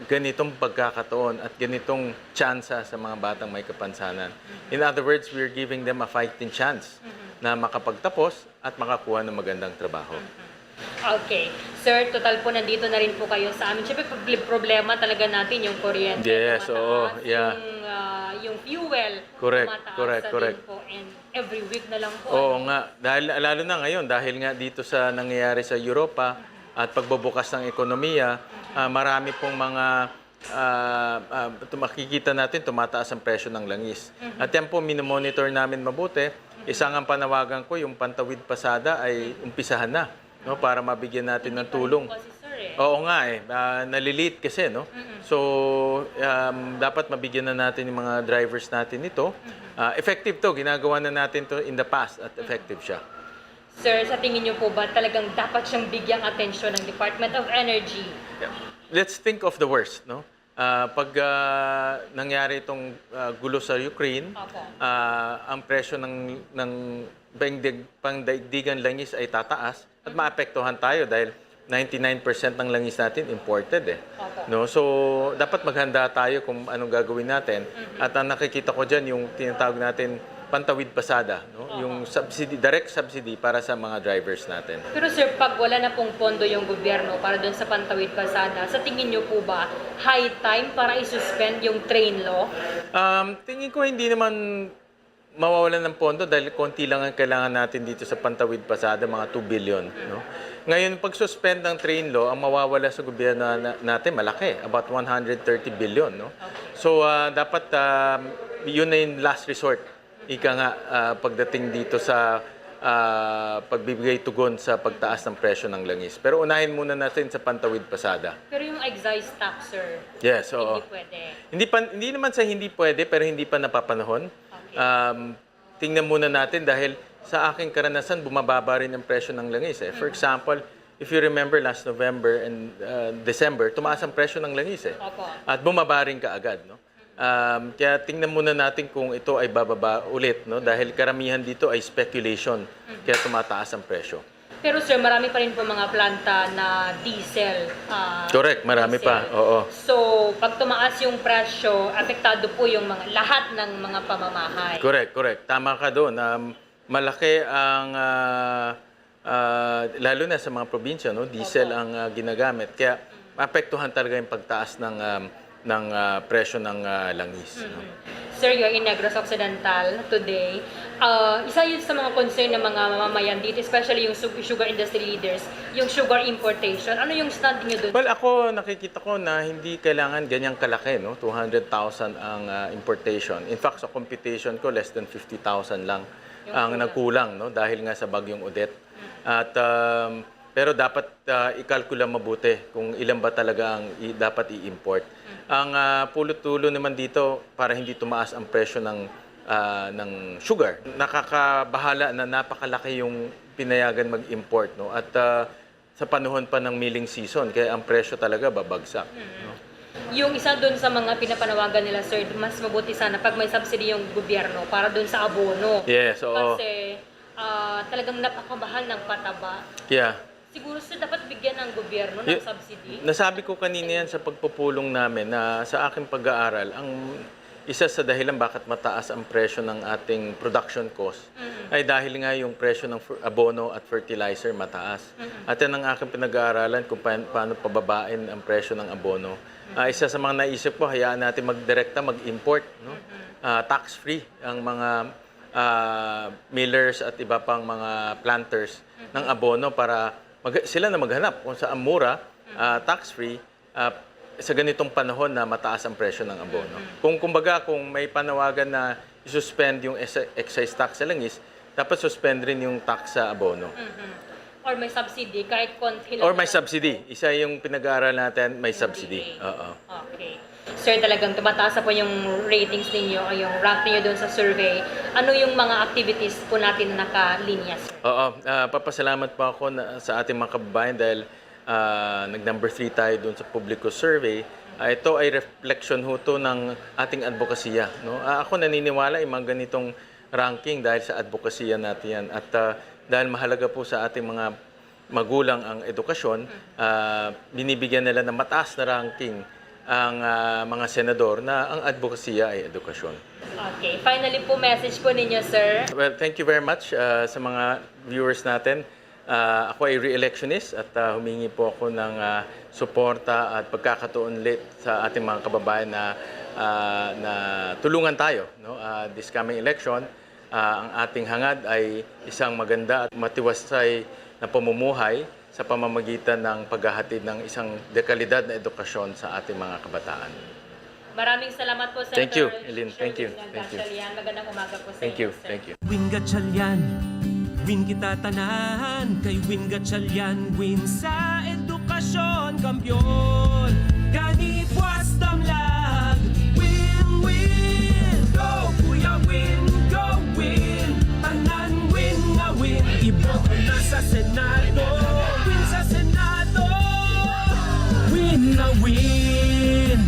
ganitong pagkakataon at ganitong tsansa sa mga batang may kapansanan. Mhm. In other words, we're giving them a fighting chance Mhm. na makapagtapos at makakuha ng magandang trabaho. Mhm. Okay. Sir, total po nandito na rin po kayo sa amin. Siyempre, proble-, problema talaga natin yung kuryente. Yes, Tumataas oo, yeah. yung, ah, yung fuel, Correct, tumataas correct, sa correct. din po. And every week na lang po, Oo ano? nga. Dahil, lalo na ngayon, dahil nga dito sa nangyayari sa Europa at pagbubukas ng ekonomiya, Mhm. ah, marami pong mga ah, ah, ito makikita natin, tumataas ang presyo ng langis. Mhm. At yan po, minomonitor namin mabuti. Isa nga panawagan ko, yung Pantawid Pasada ay umpisahan na, no, para mabigyan natin ng tulong. Kasi, sir, eh. Oo nga eh, ah, nalilate kasi, no? Mm-mm. So, um, dapat mabigyan na natin yung mga drivers natin nito. Mm-hmm. Ah, effective to, ginagawa na natin to in the past at effective siya. Sir, sa tingin niyo po ba talagang dapat siyang bigyang atensyon ng Department of Energy? Yeah. Let's think of the worst, no? Ah, pag, ah, nangyari itong, ah, gulo sa Ukraine, Opo. ah, ang presyo ng, ng pangdig-, pangdaigdigan langis ay tataas at maapektuhan tayo dahil ninety-nine percent ng langis natin imported eh. Opo. No? So, dapat maghanda tayo kung anong gagawin natin. Mhm. At ang nakikita ko dyan, yung tinatawag natin pantawid pasada, no? Opo. Yung subsidy, direct subsidy para sa mga drivers natin. Pero sir, pag wala na pong pondo yung gobyerno para doon sa pantawid pasada, sa tingin niyo po ba high time para i-suspend yung train law? Um, tingin ko hindi naman mawawalan ng pondo dahil konti lang ang kailangan natin dito sa pantawid pasada, mga two billion, no? Ngayon, pag suspend ang train law, ang mawawala sa gobyerno na, natin malaki, about one hundred thirty billion, no? Okay. So, ah, dapat, ah, yun na yung last resort. Ika nga, ah, pagdating dito sa, ah, pagbibigay tugon sa pagtaas ng presyo ng langis. Pero unahin muna natin sa pantawid pasada. Pero yung excise tax, sir, Yes, oo. hindi pwede. Hindi pa, hindi naman sa hindi pwede, pero hindi pa napapanahon. Okay. Um, tingnan muna natin dahil sa aking karanasan, bumababa rin ang presyo ng langis eh. For Mm. example, if you remember last November and, uh, December, tumaas ang presyo ng langis eh. Opo. At bumaba rin kaagad, no? Um, kaya tingnan muna natin kung ito ay bababa ulit, no? Dahil karamihan dito ay speculation, Mm. kaya tumataas ang presyo. Pero sir, marami pa rin po mga planta na diesel, ah, Correct, marami diesel. pa, oo. So, pag tumaas yung presyo, apektado po yung mga, lahat ng mga pamamahay. Correct, correct. Tama ka doon. Um, malaki ang, ah, ah, lalo na sa mga probinsya, no? Diesel Opo. ang, ah, ginagamit. Kaya maapektuhan talaga yung pagtaas ng, um, ng, ah, presyo ng, ah, langis, no? Mhm. Sir, you're in Negros Occidental today. Ah, isa yun sa mga concern ng mga mamamayan dito, especially yung su-, sugar industry leaders, yung sugar importation. Ano yung stand niyo dun? Well, ako nakikita ko na hindi kailangan ganyang kalaki, no? Two hundred thousand ang, ah, importation. In fact, sa computation ko, less than fifty thousand lang Yung ang kulang. nagkulang, no? Dahil nga sa Bagyong Odette. Mm. At, um, pero dapat, ah, ikalkula mabuti kung ilan ba talaga ang i-, dapat i-import. Mm. Ang, ah, pulot-ulo naman dito para hindi tumaas ang presyo ng, ah, ng sugar. Nakakabahala na napakalaki yung pinayagan mag-import, no? At, ah, sa panahon pa ng milling season, kaya ang presyo talaga babagsak, Mm. no? Yung isa dun sa mga pinapanawagan nila, sir, mas mabuti sana pag may subsidy yung gobyerno para dun sa abono. Yes, oo. Kasi, ah, talagang napakamahal ng pataba. Yeah. Siguro, sir, dapat bigyan ng gobyerno ng Y-, subsidy. nasabi ko kanina yan sa pagpupulong namin na sa aking pag-aaral, ang isa sa dahilan bakit mataas ang presyo ng ating production cost Mm. ay dahil nga yung presyo ng fer-, abono at fertilizer mataas. Mm. At yan ang aking pinag-aaralan kung pa-, paano pababain ang presyo ng abono. Mm. Ah, isa sa mga naisip ko, hayaan natin magdirekta, mag-import, no? Mm-mm. Ah, tax-free ang mga, ah, millers at iba pang mga planters Mm-hmm. ng abono para mag-, sila na maghanap kung saan mura, Mm-hmm. ah, tax-free, ah, sa ganitong panahon na mataas ang presyo ng abono. Mm-hmm. Kung, kumbaga, kung may panawagan na i-suspend yung ex-, excise tax sa langis, dapat suspend rin yung tax sa abono. Mm-hmm. Or may subsidy, kahit konti lang Or may naman. subsidy. Isa yung pinag-aaral natin, may subsidy. N B A. Oo. Okay. Sir, talagang tumataas na po yung ratings ninyo o yung rank ninyo doon sa survey. Ano yung mga activities po natin na nakalinya, sir? Oo, ah, papasalamat po ako na, sa ating mga kababayan dahil, ah, nag-number three tayo doon sa publiko survey. Ah, ito ay reflection ho to ng ating advokasya, no? Ah, ako naniniwala yung mga ganitong ranking dahil sa advokasya natin yan. At, ah, dahil mahalaga po sa ating mga magulang ang edukasyon, Mm. ah, binibigyan nila ng mataas na ranking ang, ah, mga senador na ang advokasya ay edukasyon. Okay. Finally po, message po ninyo, sir. Well, thank you very much, ah, sa mga viewers natin. Ah, ako ay re-electionist at, ah, humingi po ako ng, ah, suporta at pagkakatuon ulit sa ating mga kababayan na, ah, na tulungan tayo, no? Ah, this coming election, ah, ang ating hangad ay isang maganda at matiwasay na pamumuhay sa pamamagitan ng paghahatid ng isang dekalidad na edukasyon sa ating mga kabataan. Maraming salamat po, Senator. Thank you, Eileen. Thank you. Thank you. Magandang umaga po sa Thank you. Thank you. Win Gatchalian, win kita tanan. Kay Win Gatchalian, win sa edukasyon, kampiyon. Gani buwas damlag, win, win. Go, Kuya Win, go, win. Tanan win nga win. Iboto na sa Senado, win sa Senado. Win na win.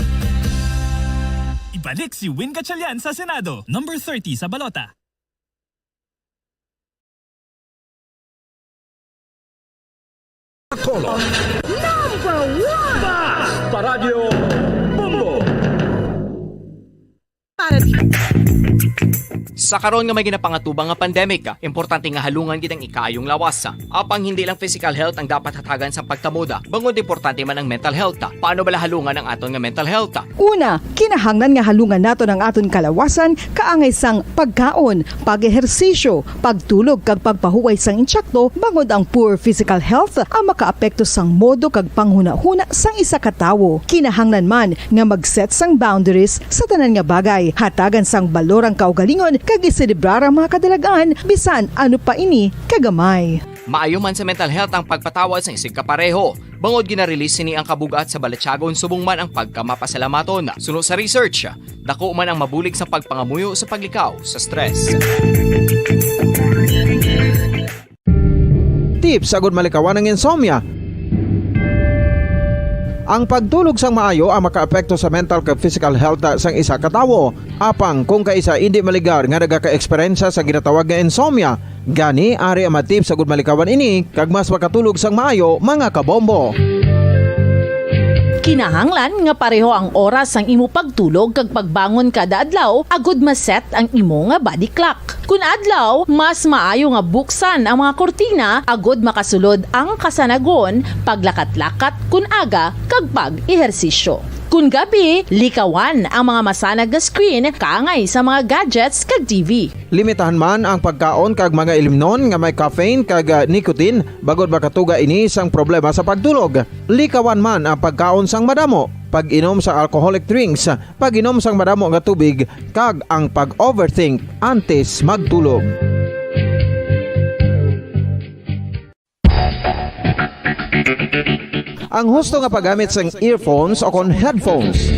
Ibalik si Win Gatchalian sa Senado, number thirty sa balota. Color. Number one! Basta Radyo Bombo! Sa karon nga may ginapangatubang nga pandemic, importante nga halungan gid ang ikaayong lawas. Apang hindi lang physical health ang dapat hatagan sa pagtamod, bangod importante man ang mental health. Paano bala halungan ang aton nga mental health? Una, kinahanglan nga halungan naton ang aton kalawasan kaangay sang pagkaon, pag-ehersisyo, pagtulog kag pagpahuway sang intsakto, bangod ang poor physical health ang makaapekto sang modo kag panghunahuna sang isa ka tawo. Kinahanglan man nga mag-set sang boundaries sa tanan nga bagay, hatagan sang balor ang kaugalingon kag iselebrar ang mga kadalag-an bisan ano pa ini kagamay. Maayo man sa mental health ang pagpatawad sang isigkapareho. Bangod gina-release sini ang kabug-at sa balatyagon subong man ang pagkamapasalamaton. Suno sa research, dako man ang mabulig sa pagpangamuyo sa paglikaw sa stress. Tips agud malikawan ang insomnia. Ang pagtulog sang maayo ang makaapekto sa mental kag physical health sang isa ka tawo. Apang kung kaisa indi maligar nga nagaka-eksperyensya sa ginatawag nga insomnia, gani ari ang mga tips agud malikawan ini kag mas makatulog sang maayo, mga kabombo. Kinahanglan nga pareho ang oras sang imo pagtulog kag pagbangon kada adlaw agud ma-set ang imo nga body clock. Kun adlaw, mas maayo nga buksan ang mga kurtina agud makasulod ang kasanagon, paglakat-lakat kun aga, kag pag-ehersisyo. Kun gabi, likawan ang mga masanag nga screen kaangay sa mga gadgets kag T V. Limitahan man ang pagkaon kag mga ilimnon nga may caffeine kag, ah, nicotine, bangod makatuga ini sang problema sa pagtulog. Likawan man ang pagkaon sang madamo, pag-inom sang alcoholic drinks, pag-inom sang madamo nga tubig, kag ang pag-overthink antes magtulog. Ang husto nga paggamit sang earphones o kon headphones.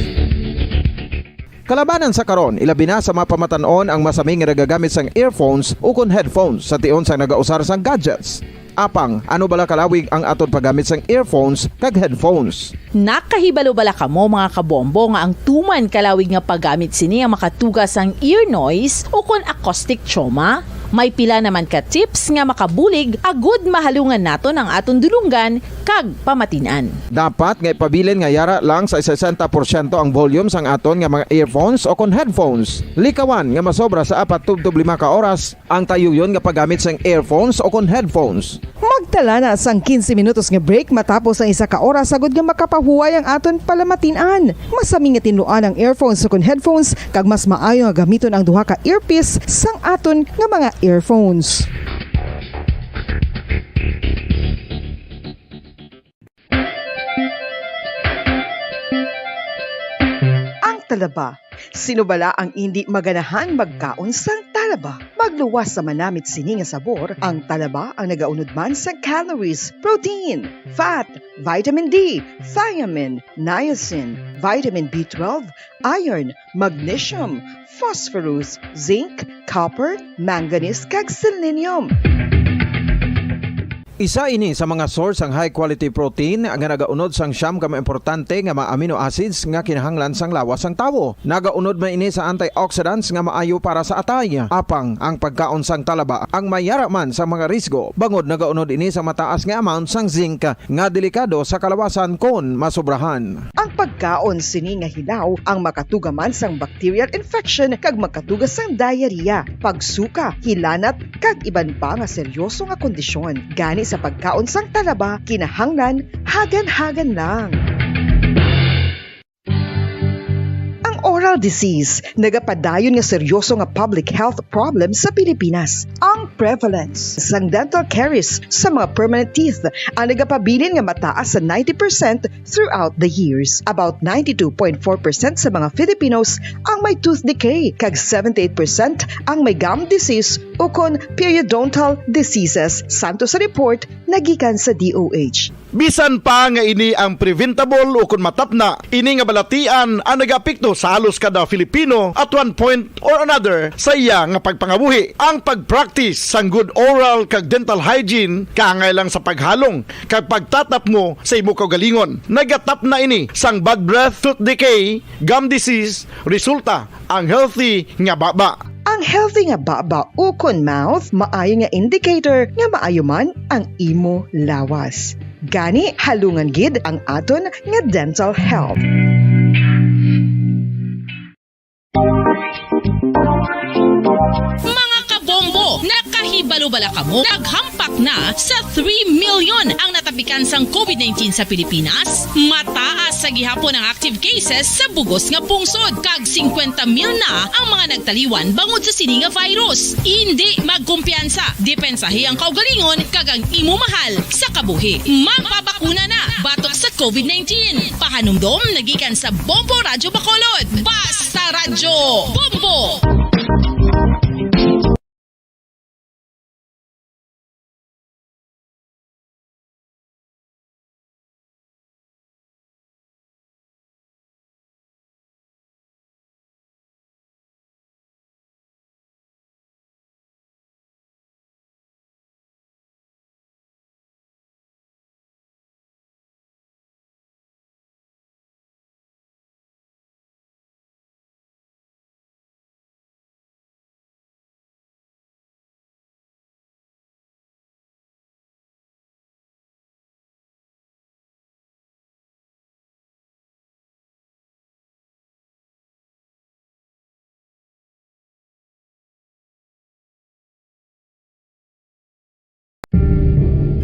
Kalabanan sa karon, ilabi na sa mga pamatan-on ang masami nga nagagamit sang earphones ukon headphones sa tion sang nagausar sang gadgets. Apang, ano bala kalawig ang aton paggamit sang earphones kag headphones? Nakahibalo bala kamo, mga kabombo, nga ang tuman kalawig nga paggamit sini ang makatuga sang ear noise ukon acoustic trauma? May pila naman ka tips nga makabulig agud mahalungan naton ang aton dulonggan kag pamatin-an. Dapat nga ipabilin nga yara lang sa sesenta porsyento ang volume sang aton nga mga earphones o kon headphones. Likawan nga masobra sa apat tubtob lima ka oras ang tayuyon nga paggamit sang earphones o kon headphones. Magtala na sang quince minutos nga break matapos ang isa ka oras agud nga makapahuway ang aton palamatin-an. Masami nga tinluan ang earphones o kon headphones, kag mas maayo nga gamiton ang duha ka earpiece sang aton nga mga earphones. Ang talaba. Sino bala ang indi maganahan magkaon sang talaba? Magluwas sa manamit sini nga sabor, ang talaba ang nagaunod man sang calories, protein, fat, vitamin D, thiamine, niacin, vitamin B twelve, iron, magnesium, phosphorus, zinc, copper, manganese, kag selenium. Isa ini sa mga source sang high quality protein nga nagaunod sang siyam ka mga importante nga mga amino acids nga kinahanglan sang lawas sang tawo. Nagaunod man ini sa antioxidants nga maayo para sa atay. Apang ang pagkaon sang talaba ang mayara man sang mga risgo, bangod nagaunod ini sa mataas nga amount sang zinc nga delikado sa kalawasan kon masobrahan. Ang pagkaon sini nga hilaw ang makatuga man sang bacterial infection kag makatuga sang diarrhea, pagsuka, hilanat, kag iban pa nga seryoso nga kondisyon. Gani sa pagkaon sang talaba, kinahanglan hagan-hagan lang. Ang oral disease nagapadayon nga seryoso nga public health problem sa Pilipinas. Ang Prevalence sang dental caries sa mga permanent teeth ang nagapabilin nga mataas sa ninety percent throughout the years. About ninety-two point four percent sa mga Filipinos ang may tooth decay, kag seventy-eight percent ang may gum disease ukon periodontal diseases, santo sa report nga gikan sa D O H. Bisan pa nga ini ang preventable ukon matapna, ini nga balatian ang nagaapekto sa halos kada Filipino at one point or another sa iya nga pagpangabuhi. Ang pag-practice sang good oral kag dental hygiene kaangay lang sa paghalong kag pagtatapngo sa imo kaugalingon. Nagatapna ini sang bad breath, tooth decay, gum disease, resulta ang healthy nga baba. Ang healthy nga baba ukon mouth maayo nga indicator nga maayo man ang imo lawas. Gani, halungan gid ang aton nga dental health. Mga kabombo, nakahibalo bala kamo? Naghampak na sa three million ang natapikan sang covid nineteen sa Pilipinas. Mataas sa gihapon ang active cases sa bugos nga pungsod, kag singkwenta mil na ang mga nagtaliwan bangod sa sini nga virus. Indi magkumpiyansa, depensahi ang kaugalingon kag ang imo mahal sa kabuhi. Magpabakuna na batok sa covid nineteen. Pahanumdom nagikan sa Bombo Radyo Bacolod. Basta Radyo Bombo!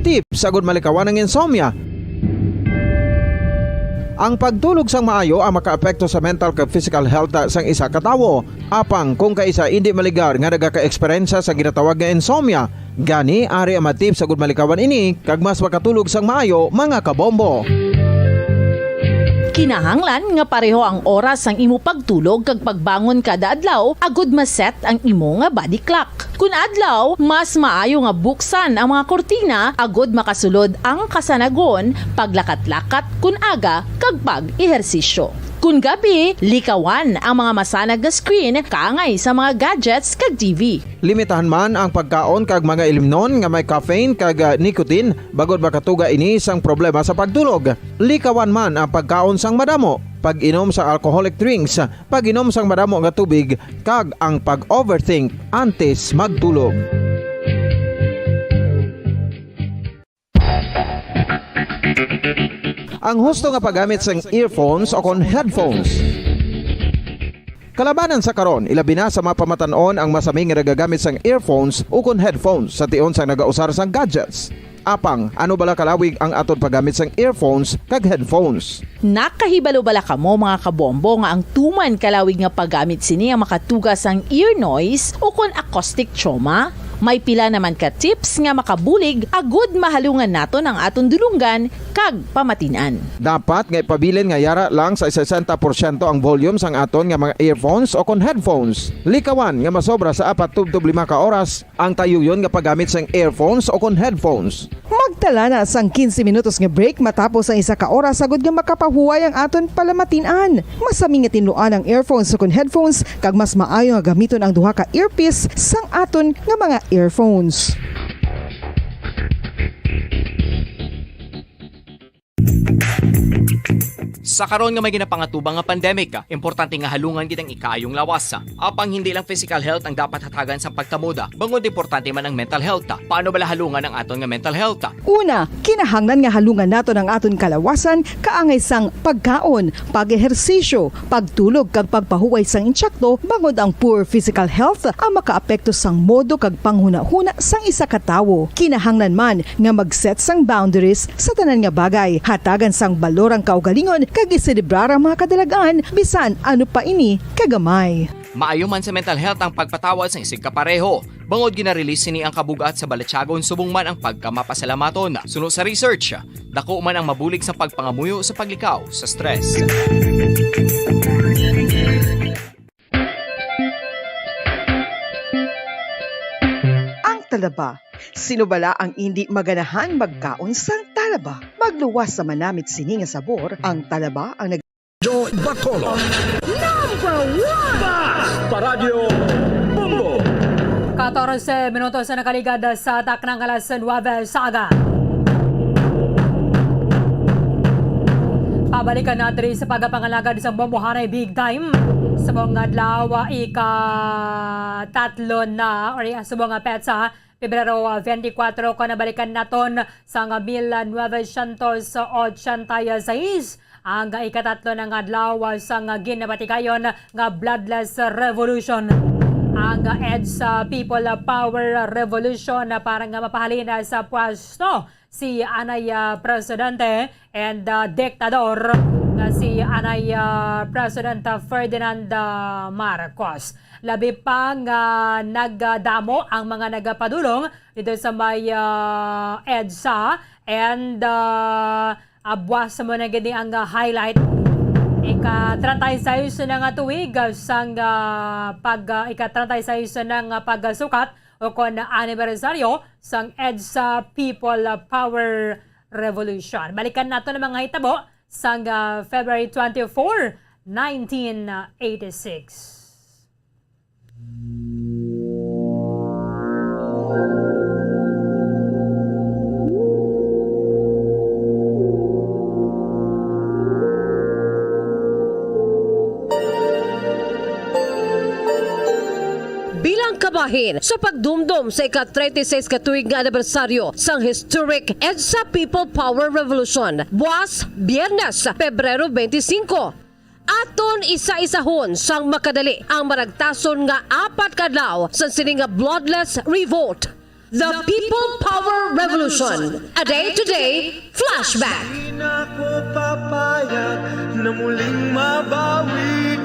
Tips agud malikawan ang insomnia. Ang pagtulog sang maayo ang makaapekto sa mental kag physical health sang isa ka tawo. Apang kung kaisa indi maligar nga nagaka-eksperyensya sa ginatawag nga insomnia, gani ari ang mga tips agud malikawan ini kag mas makatulog sang maayo, mga kabombo. Kinahanglan nga pareho ang oras sang imo pagtulog kag pagbangon kada adlaw agud ma-set ang imo nga body clock. Kun adlaw, mas maayo nga buksan ang mga kurtina agud makasulod ang kasanagon, paglakat-lakat kun aga, kag pag-ehersisyo. Kun gabi, likawan ang mga masanag nga screen kaangay sa mga gadgets kag T V. Limitahan man ang pagkaon kag mga ilimnon nga may caffeine kag, ah, nicotine bangod makatuga ini sang problema sa pagtulog. Likawan man ang pagkaon sang madamo, pag-inom sa alcoholic drinks, pag-inom sang madamo nga tubig, kag ang pag-overthink antes magtulog. Ang husto nga paggamit sang earphones o kon headphones. Kalabanan sa karon, ilabi na sa mga pamatan-on ang masami nga nagagamit sang earphones o kon headphones sa tion sang nagausar sang gadgets. Apang, ano bala kalawig ang aton paggamit sang earphones kag headphones? Nakahibalo bala kamo, mga kabombo, nga ang tuman kalawig nga paggamit sini ang makatuga sang ear noise o kon acoustic trauma? May pila naman ka tips nga makabulig agud mahalungan naton ang aton dulonggan kag pamatin-an. Dapat nga ipabilin nga yara lang sa sesenta porsyento ang volume sang aton nga mga earphones o kon headphones. Likawan nga masobra sa apat tubtob lima ka oras ang tayuyon nga paggamit sang earphones o kon headphones. Magtala na sang quince minutos nga break matapos ang isa ka oras agud nga makapahuway ang aton palamatin-an. Masami nga tinluan ang earphones o kon headphones, kag mas maayo nga gamiton ang duha ka earpiece sang aton nga mga earphones. Sa karon nga may ginapangatubang nga pandemic, importante nga halungan gid ang ikaayong lawas. Apang hindi lang physical health ang dapat hatagan sang pagtamod, bangod importante man ang mental health. Paano bala halungan ang aton nga mental health? Una, kinahanglan nga halungan naton ang aton kalawasan kaangay sang pagkaon, pag-ehersisyo, pagtulog kag pagpahuway sang insakto, bangod ang poor physical health ang makaapekto sang modo kag panghunahuna sang isa ka tawo. Kinahanglan man nga mag-set sang boundaries sa tanan nga bagay, hatagan sang balor ang kaugalingon kag iselebrar ang mga kadalag-an, bisan ano pa ini kagamay. Maayo man sa mental health ang pagpatawad sang isigkapareho. Bangod ginarelease sini ang kabug-at sa balatyagon subong man ang pagkamapasalamaton. Suno sa research, dako man ang mabulig sa pagpangamuyo sa paglikaw sa stress. Ang talaba. Sino bala ang indi maganahan magkaon sang talaba? Magluwas sa manamit sini nga sabor, ang talaba ang nag- Joe Bacolod. Number one! Bas! Paradyo Bombo! Katorse minutos na nakaligad sa taknang alas nuebe sa aga. Pabalikan na diri sa pagpangalagad sa Bombohanay Big Time. Sa mga adlaw, ika-tatlo na, or, ah, sa mga petsa, Pebrero, ah, twenty-four, kung nabalikan naton sang mil novecientos ochenta y seis, ang ikatatlo na nga adlaw sang ginabatigayon nga bloodless revolution. Ang EDSA People Power Revolution para nga mapahalin sa pwesto si anay, ah, presidente and, ah, diktador nga si anay, ah, President, ah, Ferdinand, ah, Marcos. Labi pa nga nagdamo ang mga nagapadulong dito sa may, ah, EDSA and, ah, ah, buwas mo na gid ang, ah, highlight. Ika-treinta y seis na nga tuig, ah, sang, ah, pag, ah, ika-treinta y seis na nga pagsukat o kon anibersaryo sang EDSA People Power Revolution. Balikan nato ang mga hitabo sang, ah, February twenty-four, nineteen eighty-six. Bilang kabahin sa pagdumdom sa ika-treinta y seis ka tuig nga anibersaryo sang historic EDSA People Power Revolution, buwas, Biyernes, Pebrero twenty-five, aton isa-isahon sang makadali ang maragtason nga apat ka adlaw sa sini nga bloodless revolt. The People Power Revolution, a day-to-day flashback. Di na ako papayag na muling mabawi.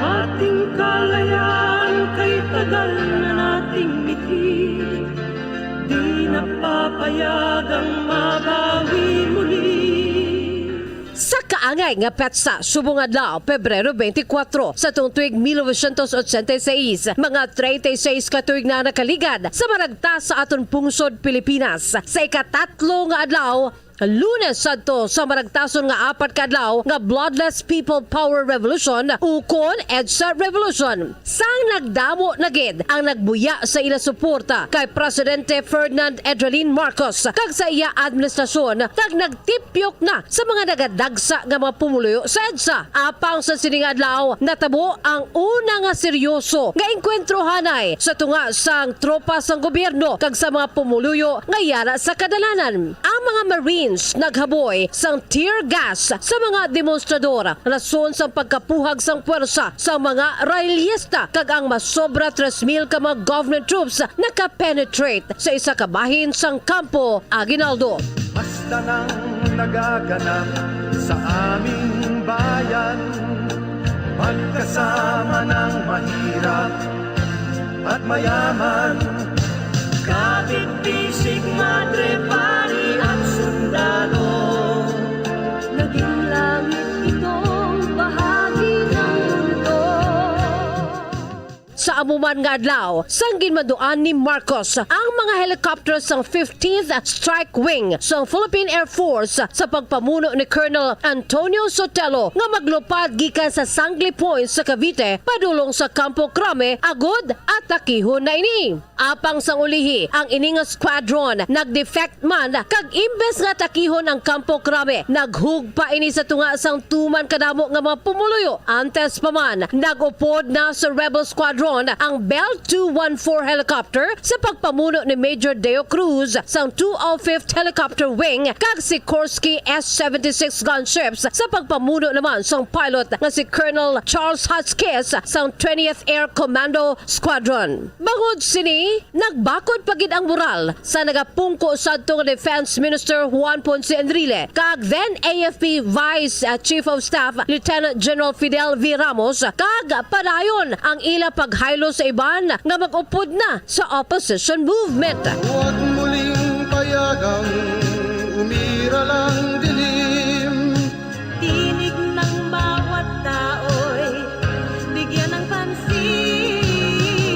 Ating kalayaan kay tagal na nating mithi. Di na papayagang mabawi muli. Sa kaangay nga petsa, subong adlaw, Pebrero twenty-four, sa tuong tuig mil novecientos ochenta y seis, mga treinta y seis ka tuig na nakaligad sa maragtas sa aton pungsod Pilipinas. Sa ikatatlo nga adlaw, Lunes sadto sa maragtason nga apat ka adlaw nga Bloodless People Power Revolution, ukon EDSA Revolution. Sang nagdamo na gid ang nagbuya sa ila suporta kay Presidente Ferdinand Edrelin Marcos kag sa iya administrasyon, kag nagtipyok na sa mga nagadagsa nga mga pumuluyo sa EDSA. Apang sa sining adlaw, natabo ang una nga seryoso nga engkwentrohanay sa tunga sang tropa sang gobyerno kag sa mga pumuluyo nga yara sa kadalanan. Ang mga Marines naghaboy sang tear gas sa mga demonstrador, rason sang pagkapuhag sang puwersa sang mga rallyista, kag ang masobra tres mil ka mga government troops nakapenetrate sa isa ka bahin sang Campo Aguinaldo. Basta nang nagaganap sa aming bayan, magkasama ng mahirap at mayaman. Kapit, bisig, madre, pari at sundalo, naging langit itong bahagi ng mundo. Sa amo man nga adlaw, sang ginmanduan ni Marcos ang mga helicopter sang fifteenth Strike Wing sang Philippine Air Force sa pagpamuno ni Colonel Antonio Sotelo nga maglupad gikan sa Sangley Point sa Cavite padulong sa Campo Crame agud atakihon na ini. Apang sang ulihi, ang ini nga squadron nag-defect man, kag imbes nga atakihon ang Campo Crame, naghugpa ini sa tunga sang tuman kadamo nga mga pumuluyo. Antes pa man, nag-upod na sa rebel squadron ang Bell two one four helicopter sa pagpamuno ni Major Deo Cruz sang two oh fifth Helicopter Wing, kag si Sikorsky S seventy-six gunships sa pagpamuno naman sang pilot nga si Colonel Charles Hotchkiss sang twentieth Air Commando Squadron. Bangod sini, nagbakod pa gid ang moral sa nagapungko sadto nga Defense Minister Juan Ponce Enrile kag then A F P Vice, uh, Chief of Staff Lieutenant General Fidel V. Ramos, kag padayon ang ila pag-highlight sa iban nga mag-upod na sa opposition movement. Huwag muling payagang umiral ang dilim. Tinig ng bawat tao'y bigyan ng pansin.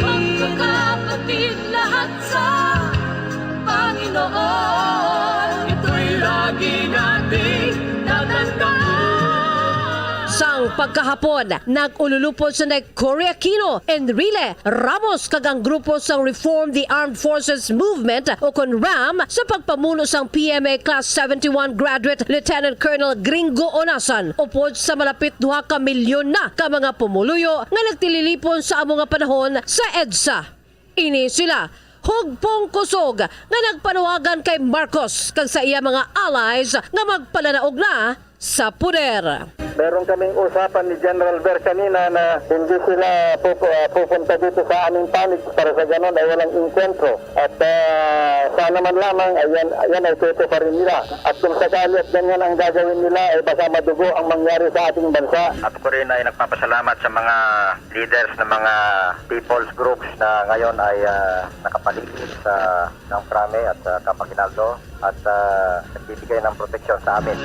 Magkakapatid lahat sa Panginoon, ito'y lagi nating tatandaan. Sang pagkahapon, nag-ululupod si Cory Aquino, Enrile Ramos, kag ang grupo sang Reform the Armed Forces Movement, o kon RAM, sa pagpamuno sang P M A Class seventy-one graduate Lieutenant Colonel Gringo Onasan, upod sa malapit duha ka milyon na ka mga pumuluyo nga nagtililipon sa amo nga panahon sa EDSA. Ini sila, hugpong kusog nga nagpanuwagan kay Marcos kag sa iya mga allies nga magpalanaog na sa poder. Meron kaming usapan ni General Ver kanina na hindi sila pupu-, ah, pupunta dito sa aming panig para sa ganon ay walang engkwentro. At, ah, sana man lamang ay yan, yan ay tutuparin nila. At kung sakali at ganyan ang gagawin nila, ay baka madugo ang mangyari sa ating bansa. Ako rin ay nagpapasalamat sa mga leaders ng mga people's groups na ngayon ay, ah, nakapaligid sa ng Prame at, ah, Camp Aguinaldo at, ah, nagbibigay ng proteksyon sa amin.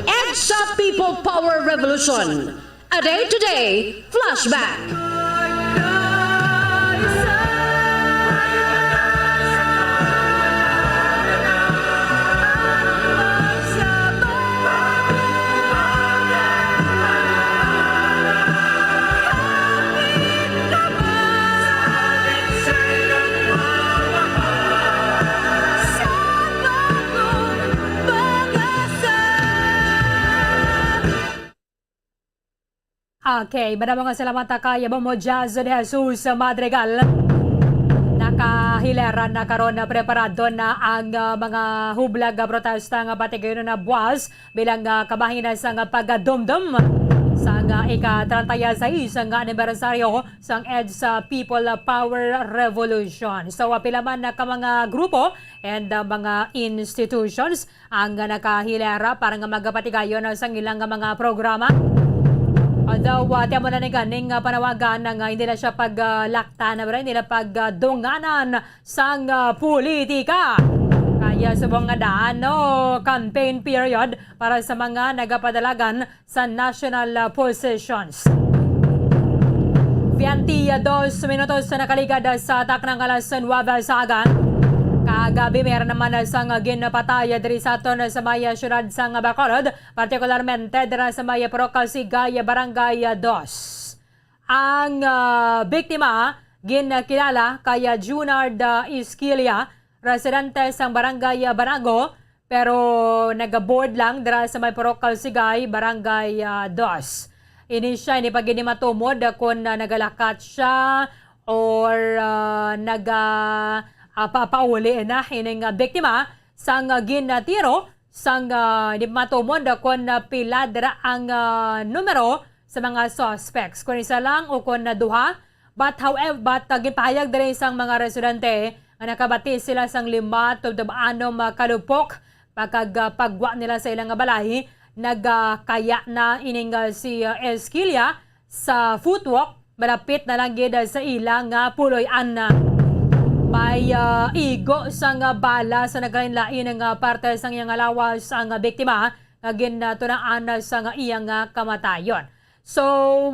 EDSA People Power Revolution. A day today flashback. Okay, madamo nga salamat kay Bombo Jazz de Jesus Madrigal. Nakahilera na karon, na preparado na ang, ah, mga hublag nga protesta nga patigayon na buwas bilang, ah, kabahin na sang pagdumdum sang, ah, ika-treinta y seis nga anibersaryo sang EDSA People Power Revolution. So, ah, pila man na ka mga grupo and, ah, mga institutions ang nakahilera para nga magapatigayon sang ilang nga mga programa. Although, ah, ti amo na ni ganing, ah, panawagan nga hindi na siya pag, ah, laktan, na hindi na pag, ah, dunganan sang, ah, politika. Kaya subong nga daan, no, campaign period para sa mga nagapadalagan sa national, ah, positions. Twenty-dos minutos na nakaligad sa taknang alas nuebe sa aga. Kagabi, meron naman sang ginpatay diri sa aton sa may siyudad sang Bacolod, partikularmente dira sa may Purok Sigay, Barangay Dos. Ang, ah, biktima ginkilala kay Junard, ah, Isquilia, residente sang Barangay, ah, Banago, pero nagaboard lang dira sa may Purok Sigay, Barangay, ah, Dos. Ini siya, hindi pa gid matumod kon, ah, nagalakat siya or, ah, naga-, ah, pa-, pauli na ining, ah, biktima sang, ah, gintiro sang, ah, hindi matumod kon, ah, pila dira ang, ah, numero sa mga suspects, kon isa lang o kon, ah, duha. But however, but, ah, ginpahayag diri sang mga residente nga nakabati sila sang lima tubtob anom, ah, ka lupok pagkag, ah, paggwa nila sa ilang nga balay. Nagakaya na ining, ah, si, ah, Esquilia sa footwalk, malapit na lang gid sa ila nga puloy-an. May, ah, igo sang bala sa nagkalain-lain nga parte sang iyang lawas ang biktima nga gintunaan sa nga iya nga kamatayon. So,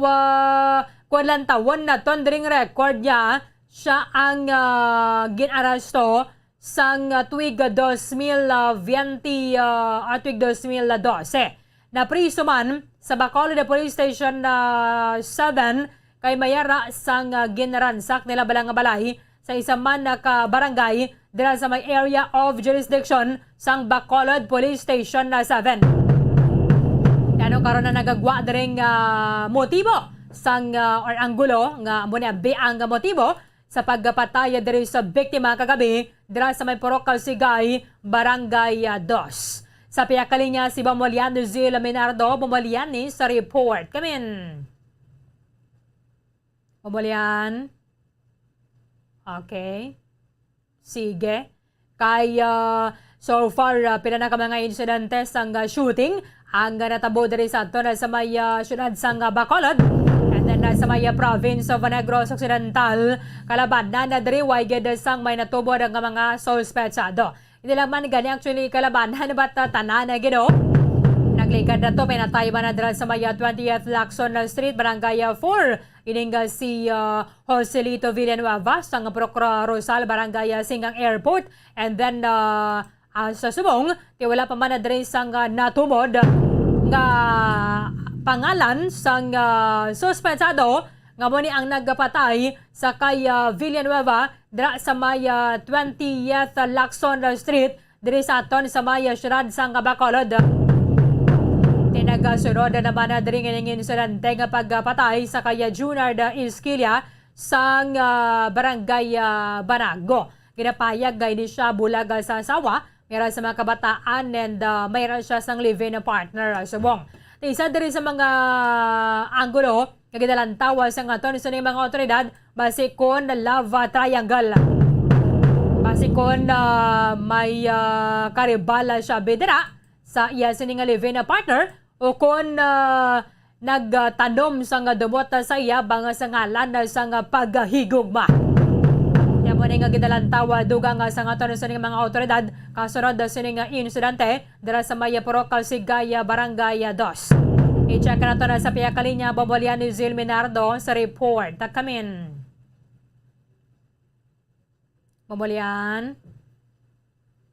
ah, kung lantawon naton diri nga record niya, siya ang, ah, gin-aresto sang, ah, tuig dos mil veinte, ah, ah, tuig dos mil dose. Napriso man sa Bacolod Police Station, ah, seven, kay may ara sang, ah, ginransak nila bala nga balay sa isa man, ah, ka barangay dira sa may area of jurisdiction sang Bacolod Police Station, ah, seven. Ano karon na nagagwa diri nga motibo sang, ah, or anggulo nga amo ni abi ang motibo sa pagpatay diri sa biktima kagabi dira sa may Purok Sigay, Barangay, ah, Dos. Sa pihak ka linya si Bomolian Zil Minardo. Bomolian ni sa report. Kamin. Bomolian. Okay. Sige. Kay, ah, so far, ah, pila na ka mga insidente sang, ah, shooting ang, ah, natabo diri sa aton, ah, sa may, ah, siyudad sang, ah, Bacolod. And then, ah, sa may, ah, province of Negros Occidental, kalabanan na diri, way gid sang may natubod nga mga suspetsado. Hindi lang man gani actually kalabanan, but, ah, tanan na gid, oh. Nagligad na to, may natay man na dira sa may, ah, twentieth Lacson Street, Barangay, ah, four. Ining, ah, si, ah, Joselito Villanueva sang Procro Rosal, Barangay, ah, Singang Airport. And then, ah, ah, sa subong, ti wala pa man na diri sang, ah, natubod nga pangalan sang, ah, suspetsado nga mo ni ang nagpatay sa kay, ah, Villanueva dira sa may, ah, twentieth Lacson Street diri sa aton sa may, ah, siyudad sang Bacolod. Tinagasunod na naman na diri nga ning insidente nga pagpatay sa kay, ah, Junard, ah, Isquilla sang, ah, Barangay, ah, Banago. Ginapahayag nga ini siya bulag, ah, sa asawa, mayra sa mga kabataan, and, ah, mayra siya sang live-in partner, ah, subong. Isa diri sa mga anggulo nga ginalantaw sang aton sining mga awtoridad, basi kon love, ah, triangle. Basi kon, ah, may, ah, karibal, ah, siya bidira sa iya sini nga live-in partner, o kon, ah, nagtanom sang dumot sa iya bang sa ngalan sang paghigugma. Kaya mo ni nga ginalantaw, ah, dugang, ah, sang aton sining mga awtoridad kasunod, ah, sini nga insidente dira sa may Purok Sigaya, Barangay, ah, dos. I-check nato na sa pihak kalinya, Bombo Lian, ni Zil Minardo sa report. Kamin. Bombo Lian?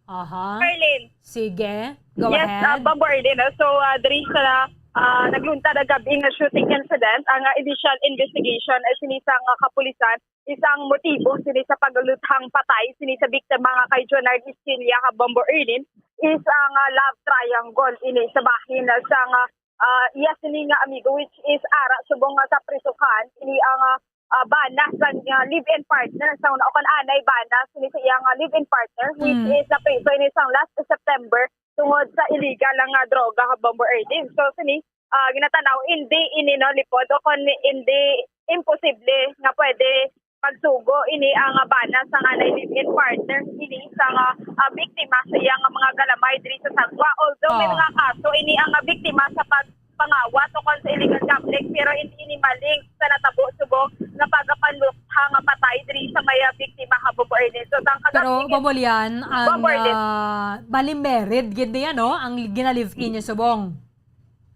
Aha. Arlene. Sige. Go Yes, ah, ahead. Bombo Arlene, ah. So, ah, diri sa, ah, nagluntad ang gab-i nga shooting incident, ang, ah, initial investigation ay sini sang, ah, kapulisan, isang motibo sini sa pagluthang patay sini sa biktima nga kay Jonard Isquilla, ha, Bombo Arlene, is ang, ah, love triangle ini sa bahin, ah, sang, ah, ah, iya sini nga amigo, which is ara subong nga sa prisuhan ini ang, ah, ah, bana sa iya live-in partner. Sa una, o kon anay bana sini sa iya nga live-in partner, which Mm. is napriso ini sang last September tungod sa illegal nga droga, ha, Bombo Arlene. So, sini, ah, ginatanaw, hindi ini, no, lipod o kon hindi imposible nga pwede pagsugo ini ang, ah, bana sa anay live-in partner ini sa, ah, ah, biktima sa iya nga mga galamay diri sa Sagwa. Although may Oh. mga kaso ini ang, ah, biktima sa pagpangawat o kon sa illegal gambling, pero hindi ini malink sa natabo subong nga pagpanluthang nga patay diri sa may, ah, biktima, ha, Bombo Arlene. So, sang Pero, kagabi, Bombo Lian, ang, Bombo Arlene. ah, bali married gid niya, no? Ang gina-live-in niya subong.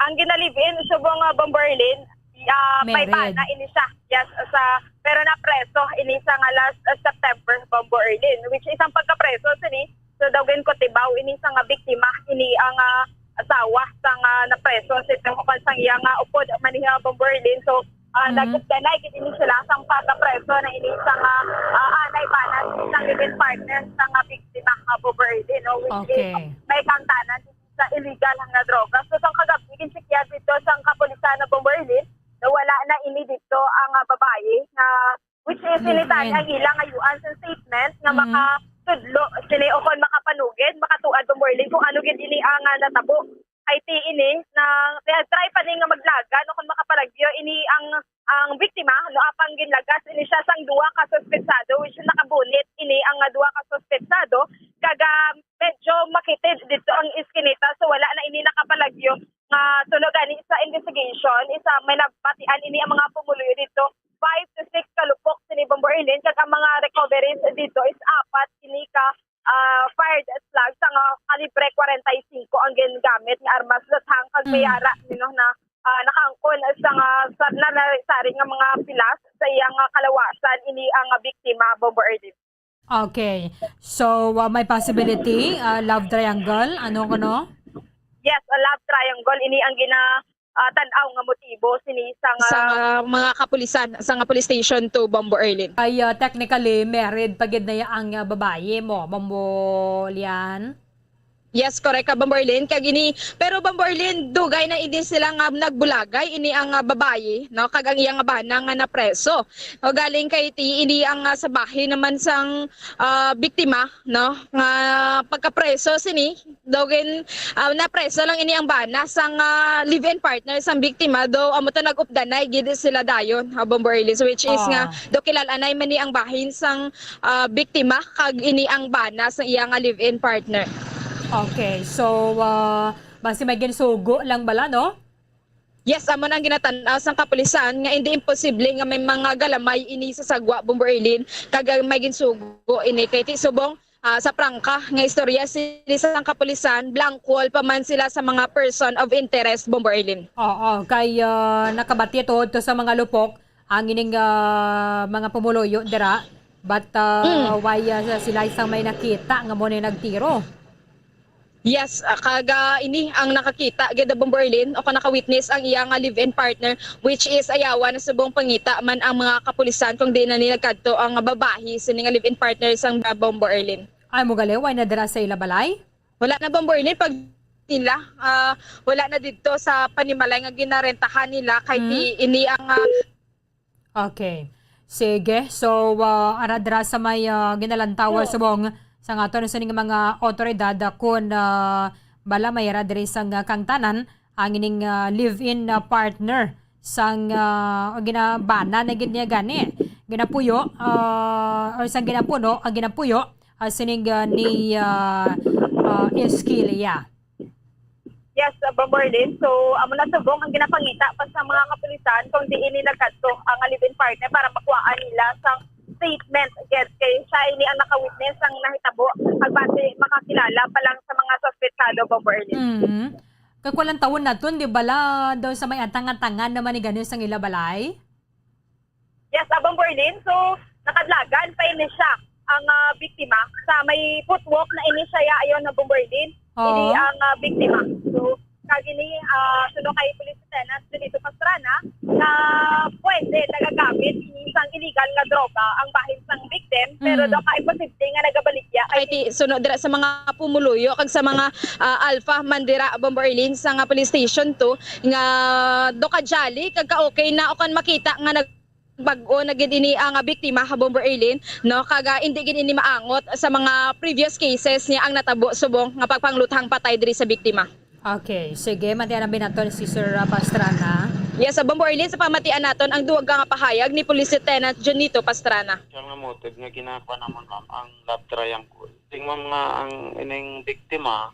Ang gina-live-in subong, ah, Bombo Arlene, ah, may Married. bana ini siya. Yes, sa, pero napreso ini sa nga last, ah, September, Bombo Arlene, which is ang pagkapreso sini, so daw ginkutibaw ini sa nga biktima, ini ang, ah, asawa sa nga napreso, si Temo, sang iya nga upod man niya, Bombo Arlene. So, ah, Mhm. nag-deny gid ini sila sang pagkapreso na ini sa nga, ah, anay bana sang live-in partner sa nga biktima, ah, Bombo Arlene, no, which is Okay. may kaangtanan sa illegal nga droga. So, sang kagabi, ginsikyat dito sang kapulisan na Bombo Arlene na wala na ini dito ang, ah, babayi nga, which is, Mm, sinitani mm. ang ila nga yuan sa statement nga Mm. makatudlo sini o kon makapanugid, makatuad, Bombo Arlene, kung ano gid ini ang, ah, natabo. Kay ti ini na, kaya try pa ni nga maglagan o kon makapalagyo ini ang, ang biktima, no, apang ginlagas ini siya sang duha ka suspetsado, which is nakabunit ini ang, ah, duha ka suspetsado, kag, ah, medyo makitid dito ang iskinita, so wala na ini nakapalagyo. Nga suno gani sa investigation, isa may nabatian ini ang mga pumuluyo dito, five to six ka lupok sini, Bombo Arlene, kag ang mga recoveries dito is apat ini ka, ah, fired slugs nga kalibre kwarenta y singko ang gingamit nga armas, luthang kag Mm. may ara, you know, na, ah, nakaangkon sa nga sa, na, na, sari nga mga pilas sa iyang, ah, kalawasan ini ang, ah, biktima, Bombo Arlene. Okay. So, uh, may possibility, uh, love triangle? Ano, ano? Yes, a love triangle. Ini ang gina, ah, tan-aw nga motibo sini sa nga Sa nga mga kapulisan, sa nga police station to Bombo Arlene. Ay, uh, technically, married pa gid na ya-, ang, uh, babayi mo, Bombo Lian? Yes, correct ka, Bombo Erlin. Kag ini, pero Bombo Erlin, dugay na ini sila nga nagbulagay, ini ang, ah, babayi, no? Kag ang iya nga bana nga napreso. O galing kay ti, ini ang, ah, sa bahin naman sang, ah, biktima, no? Nga pagkapreso sini, dugay, ah, napreso lang ini ang bana sang, ah, live-in partner sang biktima, do amo to nag-updanay gid sila dayon, ha, Bombo Erlin. So, which is nga, Ah. do kilal-anay man ni ang bahin sang ah, biktima kag ini ang bana sa iya nga live-in partner. Okay, so, ah, basi may ginsugo lang bala, no? Yes, amo na ang ginatan-aw sang kapulisan nga hindi imposible nga may mga galamay ini sa sagwa, Bombo Erlin, kag, ah, may ginsugo ini kay ti subong, ah, sa prangka nga istorya sini sang kapulisan, blank wall pa man sila sa mga person of interest, Bombo Erlin. Oo, kay, ah, nakabati tuod to sa mga lupok ang ining, ah, mga pumuluyo dira, but, ah, Mm. why, ah, sila isang may nakita nga mo ni nagtiro? Yes, ah, kag, ah, ini ang nakakita gid, Bombo Erlin, o kung naka-witness ang iya nga live-in partner, which is ayawan na subong pangita man ang mga kapulisan kung di na ni nagkadto ang babahi sini nga live-in partner sang, ah, Bombo Erlin. Ay, mo gali, why na dira sa ila balay? Wala na, Bombo Erlin, pag nila, ah, wala na didto sa panimalay nga ginarentahan nila kay Mm. ti ini ang, ah, Okay. Sige. So, ah, ara dira sa may, ah, ginalantawa Hmm. subong sa nga aton sining mga awtoridad, ah, kun, ah, bala may ara diri sang, ah, kangtanan ang ining, ah, live-in, ah, partner sang, ah, o ginabana na gid niya gani. Ginapuyo, ah, or sang ginapuno, ang ginapuyo, ah, sining, ah, ni, ah, ah, Esquilia. Yes, uh, Bombo Erlin. So, amo na subong ang ginapangita pa sa mga kapulisan kung diin ni nagkadto ang live-in partner para makuhaan nila sang statement. Yes, kay siya ini ang naka-witness sang nahitabo. Kag base makakilala pa lang sa mga suspetsado, Bombo Erlin. Mhm. Kag walang taon na to, di bala daw sa may atang-atangan naman ni gani sang ila balay? Yes, Abang Berlin. So, nakadlagan pa ini siya, ang, ah, biktima. Sa may footwalk na ini siya, ya, ayon, Abang Berlin. Oo. Ini ang, ah, biktima. So, kag ini, ah, suno kay Police Lieutenant Junito Pastrana, na pwede nagagamit ini sang illegal nga droga ang bahin sang victim, pero Mm. daw ka imposible nga nagabaligya. Ay, ti, suno dira sa mga pumuluyo kag sa mga, ah, alpha man dira, Abang Berlin, sa nga police station two, nga do ka jolly kag ka okay na o kan makita nga nag-, bag-o na gid ini ang, ah, biktima, ha, Bomber Eileen, no? Kag, ah, indi gid ini maangot sa mga previous cases niya ang natabo subong nga pagpangluthang patay diri sa biktima. Okay, sige, mantian ang binaton si Sir, ah, Pastrana. Yes, sa Bomber Eileen, sa pamatian naton ang dugang nga pahayag ni Police Lieutenant Junito Pastrana. Siya nga motive nga ginakuha namon, ma'am, ang love triangle. Ting, ma'am, nga ang ining biktima,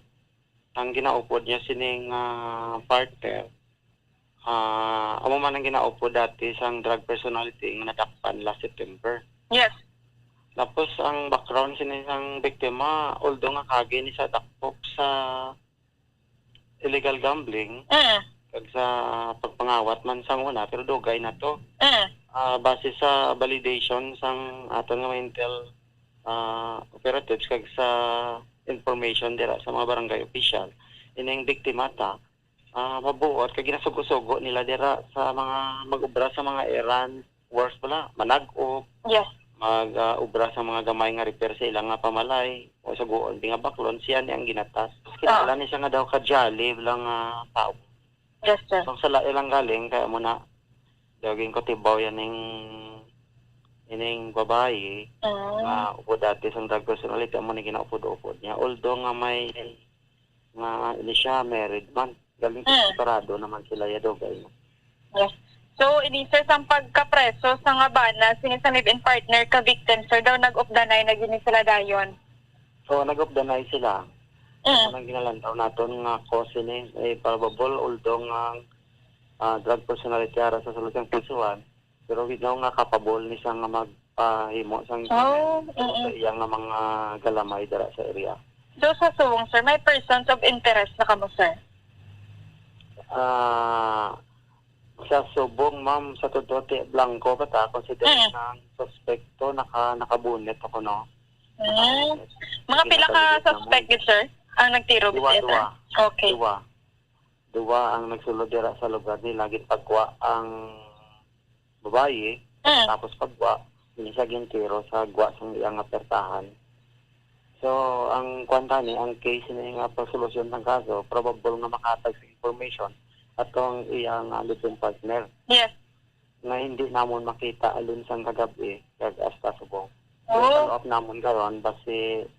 ang ginaupod niya sining, ah, partner, ah, amo man ang ginaupod dati sang drug personality nga nadakpan last September. Yes. Tapos ang background sini sang biktima, although nga kagi ni sa dakpok sa illegal gambling, Mm. kag sa pagpangawat man sang una, pero dugay na to. Mm. Ah, base sa validation sang aton nga mga intel, ah, operatives kag sa information dira sa mga barangay official, ining biktima ta, ah, mabuot kay ginasugo-sugo nila dira sa mga mag-ubra sa mga errand works bala, manag-op, Yes. mag, ah, ubra sa mga gamay nga repair sa ilang nga pamalay, o suguon, di nga baklon, siya ni ang ginatas. Tapos kilala Ah. ni siya nga daw ka jolly lang nga tao. Yes, sir. So, sa lain lang galing, kaya mo na, daw ginkutibaw yan ning, ining babayi, Mm. nga upod dati sang drug personality, amo ni ginaupod-upod niya. Although nga may, nga, ini siya, married man. Galing Mm. separado naman sila, ya, dugay na. Yes. So, ini, sir, sang pagkapreso sa nga bana, sini sa live-in partner ka victim, sir, daw nag-updanay na gini sila dayon. So, nag-updanay sila. Mm. Ang ginalantaw naton nga cause ini, eh, probable, although nga, ah, drug personality ara sa sulod sang prisuhan, pero we know nga capable ni siya nga magpahimo sang Oh, sa mm. iya nga mga galamay dira sa area. So, sa subong, sir, may persons of interest na kamo, sir? Ah, sa subong, ma'am, sa totoo, ti, blanco pa ta, considering Mm. ang suspekto naka-, nakabunit ako, no? Mm. Mga pila ka suspect gid, sir, ang nagtiro, duwa, sir? Duwa. Okay. Duwa. Duwa ang nagsulod dira sa lugar nila, ginpagwa ang babayi, Mm. tapos pagwa, hindi siya gintiro sa gwa sang iyang apertahan. So, ang kwan tani, ang case ni nga pagsolusyon sang kaso, probable nga makahatag sa information atong iyang, ah, live-in partner Yes. nga hindi namon makita alin sang kagab-i kag hasta subong. So, Oh. follow up namon karon, basi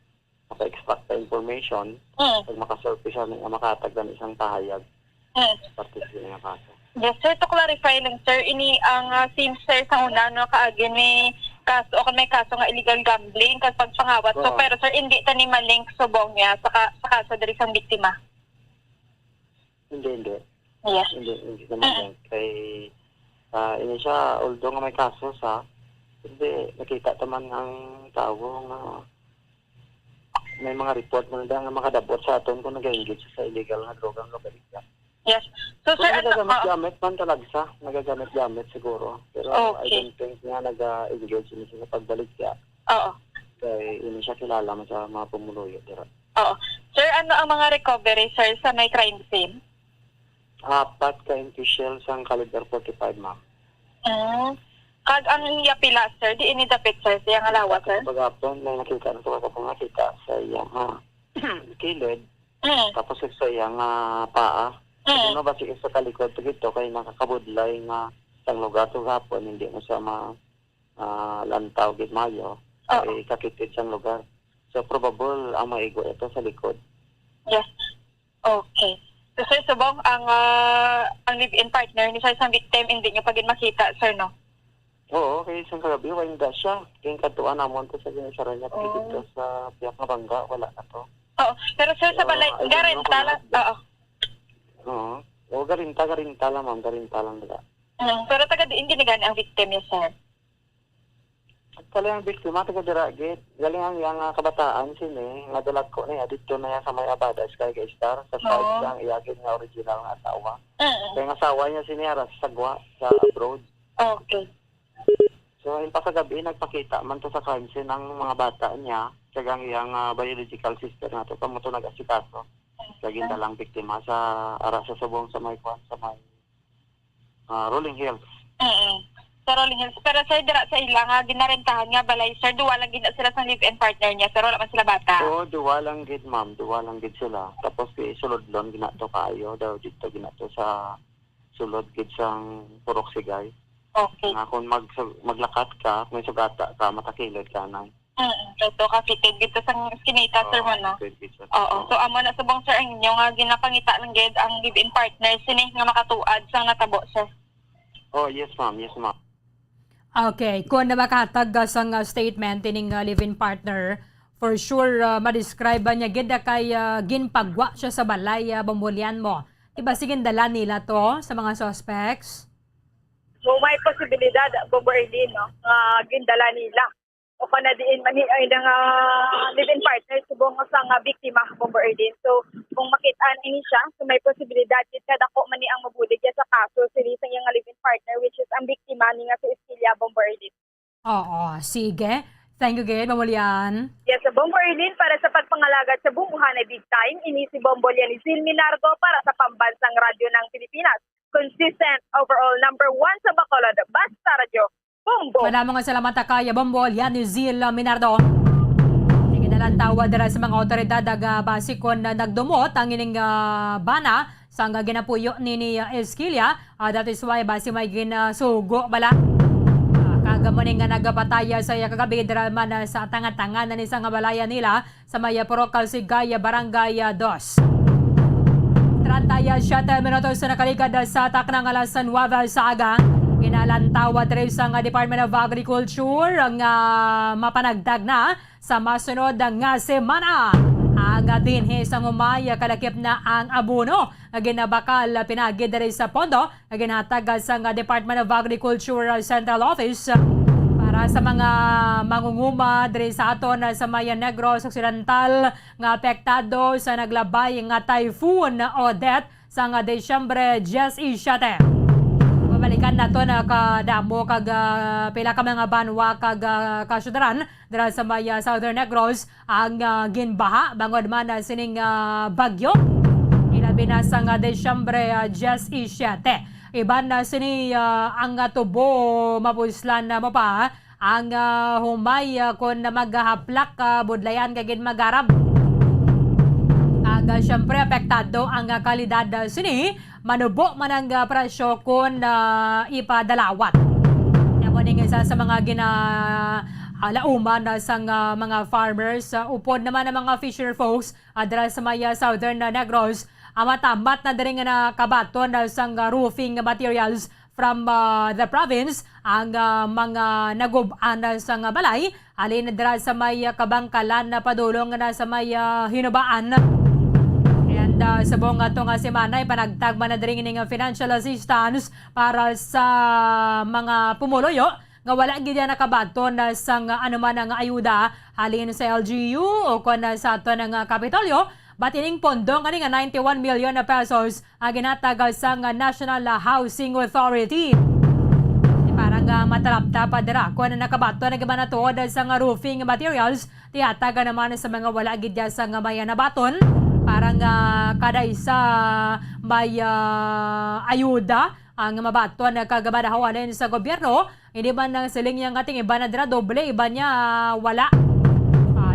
maka-extract ta information, Mm. kag makasurface siya nga makahatag lang isang pahayag Mm. parte sa iyang kaso. Yes, sir, to clarify lang, sir, ini ang, ah, same, sir, sa una, no, kaagi ni kaso, o kung may kaso nga illegal gambling kag pagpangawat. So, Oo. pero, sir, hindi ta ni malink subong niya sa ka-, sa kaso diri sang biktima. Hindi, hindi. Yes. Hindi, hindi naman Mm. yan. Kay, ah, ini siya, although nga may kaso sa, hindi, nakita ta man ang tawo nga may mga report man da nga makadabot sa aton kung nag-engage sa illegal nga droga nga baligya. Yes. So, So, sir, ano, nagagamit-gamit man talaga siya. Nagagamit-gamit siguro. Pero I Okay. don't think nga nag-engage ini sa pagbaligya. Oo. Kay ini siya kilala man sa mga pumuluyo dira. Oo. Sir, ano ang mga recovery, sir, sa may crime scene? Apat ka M P shell sang caliber forty-five, ma'am. Mm. Kag ang iya pila, sir, di ini dapit, sir, sa iya nga lawas, sir? Sa pagapon, may nakita na sa pagapon, nakita sa iya nga kilid. Mm. Tapos sa iya nga paa. Mm. Kasi no, basi sa kalikod to gito, kay nakakabudlay nga sang lugar to gapon, hindi mo siya ma-, ah, lantaw gid maayo. Oo. Kay kakitid sang lugar. So, probable ang maigo ito sa likod. Yes. Okay. So, sir, subong ang, ah, ang live-in partner ni sir sa victim, hindi niyo pa gid makita, sir, no? Oo, kay isang kagabi, wala na siya. Kay kadtuan namon to sa ginisara niya, Oh. dito sa Piak nga Bangga, wala na to. Oo. Pero, sir, sa So, balay, I don't know garenta kung lang, naa ba. Oo. Oo. Oo, garenta, garenta lang, ma'am. Garenta lang nila. Mm, pero taga diin gid ni gani ang victim niya, sir? Actually, ang biktima, taga dira, gid. Galing ang iyang, ah, kabataan, sini, nga dalagko na iya, dito na iya sa may Abada, Sky Star, sa side Oo. sa ang iya gid nga original nga asawa. Mm. Kaya ang asawa niya, sini, ara sa Sagwa, sa abroad. Okay. So, yung pagkagabi, nagpakita man to sa crime scene ang mga bata niya, kag ang iyang, ah, biological sister na to, kamo to nag-asikaso. Kag gindalang biktima sa, ara sa subong sa may kwan, sa may, ah, Rolling Hills. Mm. Sa Rolling Hills. Pero, sir, dira sa ila nga ginarentahan nga balay, sir, duwa lang gid na sila sa live-in partner niya, sir, wala man sila bata. Oo, duwa lang gid, ma'am. Duwa lang gid sila. Tapos, sulod lang gid na to kaayo daw dito gid na to sa sulod gid sang Purok Sigay. Okay. Nga kung mag-, maglakat ka, may sugata ka, matakilid ka na. Mm, so, to, kakitid gid to sang eskinita, sir, Oo, mo, no? Kakitid gid siya. Oo. Oo. So, amo na subong, sir, ang inyo nga ginapangita lang gid ang live-in partner sini nga makatuad sang natabo, sir. Oh, yes, ma'am. Yes, ma'am. Okay, kung na makatag, ah, sang, ah, statement ining, ah, live-in partner, for sure, ah, ma-describe ba niya gid na kay, ah, ginpagwa siya sa balay, ah, Bombo Lian mo? Diba, sige, dala nila to sa mga suspects? So, may posibilidad, Bombo Erlin, no, nga gindala nila o kana diin man ni, ay, nga live-in partner subong sang biktima, Bombo Erlin. So, kung makit-an ini siya, so may posibilidad gid nga dako man ni ang mabulig niya sa kaso sini sa iyang live-in partner, which is ang biktima ni nga si Eskilla, Bombo Erlin. Oo, sige. Thank you gid, Bombo Lian. Yes, Bombo Erlin, para sa pagpangalagad sa Bombohanay Big Time, ini si Bombo Lian Zil Minargo para sa Pambansang Radyo ng Pilipinas. Consistent, overall, number one sa Bacolod. Basta Radyo, Bombo! Madamo nga salamat ta kay Bombo Lian Zil Minardo. Sige, nalantawa dira sa mga awtoridad, aga, basi kon, ah, nagdumot ang ining, ah, bana sang ginapuyo ni, ni, ah, Eskilla. Ah, that is why basi may ginasugo bala. Ah, kag amo ni nga nagapatay, ah, sa iya kagabi dira man, ah, sa tangan-tangan na ni sa nga balaya nila sa may, ah, Purok Kalsigay, ah, Barangay, ah, dos. Treinta y siete minutos na nakaligad, ah, sa takna nga alas nuebe sa aga. Ginalantawa diri sa nga Department of Agriculture nga mapanagtag na sa masunod nga semana. Ang dinhi sa Ngumay, kalakip na ang abono nga ginabakal pinaagi diri sa pondo nga ginhatag sa nga Department of Agriculture Central Office para sa mga mangunguma diri sa aton sa may Negros Occidental nga apektado sa naglabay nga Typhoon Odette sang Disyembre diyes y siyete. Mabalikan naton kadamo kag, ah, pila ka mga banwa kag, ah, kasyudad dira sa may, ah, Southern Negros ang, ah, ginbaha bangod man, ah, sining, ah, bagyo. Ilabi na sang, ah, Disyembre, ah, diyes y siyete. Iban na sini, ah, ang, ah, tubo mapuslan na mo pa Ang, ah, humay, ah, kon magahaplak, ah, budlayan kag gid magarab. Kag, ah, siyempre, apektado ang, ah, kalidad, ah, sini. Manubo man ang, ah, presyo kon, ah, ipadalawat. Amo ning isa sa mga gina-, ah, lauman, ah, sang, ah, mga farmers. Ah, upod naman ang mga fisher folks, ah, dira sa may, ah, Southern, ah, Negros. Ang matambat na diri nga nakabaton, ah, sang, ah, roofing materials from, ah, the province ang, ah, mga nagub-an, ah, sang balay halin dira sa may, ah, Kabangkalan na padulong na sa may, ah, Hinubaan. And, ah, subong ato nga semana, ipanagtag man na diri ning financial assistance para sa mga pumuluyo nga wala gid nakabaton, ah, sang anuman nga ayuda halin sa L G U o kon, ah, sa aton nga Kapitolyo. But ining pondo nga ni nga ninety-one million na pesos ang ginhatag sang National Housing Authority. Para nga matalapta pa dira, kung nakabaton ang iban na tuod sang roofing materials, tihatag naman sa mga wala gid sang may nabaton. Para nga kada isa may, ah, ayuda ang mabaton kag madahawanan sa gobyerno. Hindi man nang siling niya nga ting iban na dira doble, iban niya, ah, wala.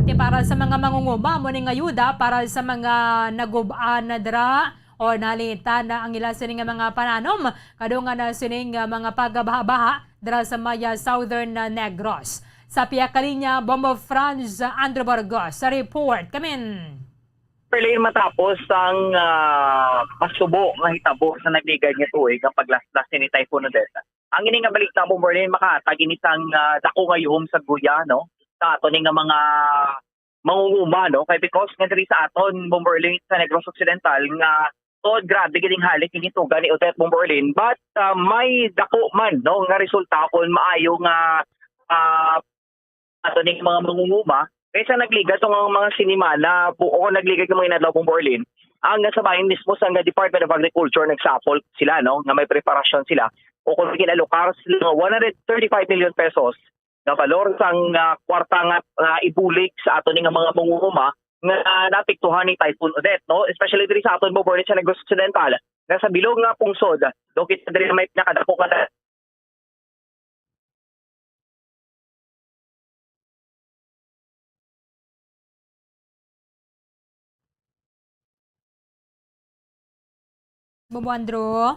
Ati para sa mga mangunguma, mo ning ayuda para sa mga nagub-an na dira o nalita na ang ila sini nga mga pananom. Kadungan na sining, ah, mga pagbaha-baha dira sa may, ah, Southern, ah, Negros. Sa pihak kalinya, Bombo Franz, ah, Andrew Burgos sa report. Kamin. Perlin, matapos ang, ah, masubo nga hitabo sa nagligad nga tuig ang paglaslas ni Typhoon Odette, ang ini nga balik na Bomberlin makahatag ini sang, ah, dako nga yuhom sa guya, no, sa ato ni nga mga mangunguma, no, kay because nga diri sa aton Bomberlin sa Negros Occidental nga tod grabe gid ang halik ini tuga ni Odette Bomberlin, but, ah, may dako man, no, nga resulta kon maayo nga, ah, ato ning mga mangunguma, kaysa nagligad tong mga sinimana po, o nagligad ng mga inadlaw pong Borlin, ang nasa bahin mismo sa nga Department of Agriculture, nagsapol sila, no, nga may preparasyon sila o kung ginalokar sila nga one hundred thirty-five million pesos nga balor sang, ah, kwarta nga, ah, ibulig sa ato ning mga mangunguma nga, ah, naapektuhan ni Typhoon Odette, no, especially diri sa aton Borlin sa Negros Occidental, nga sa bilog nga pungsod, do kita diri may pinakadako nga Bobo Andrew?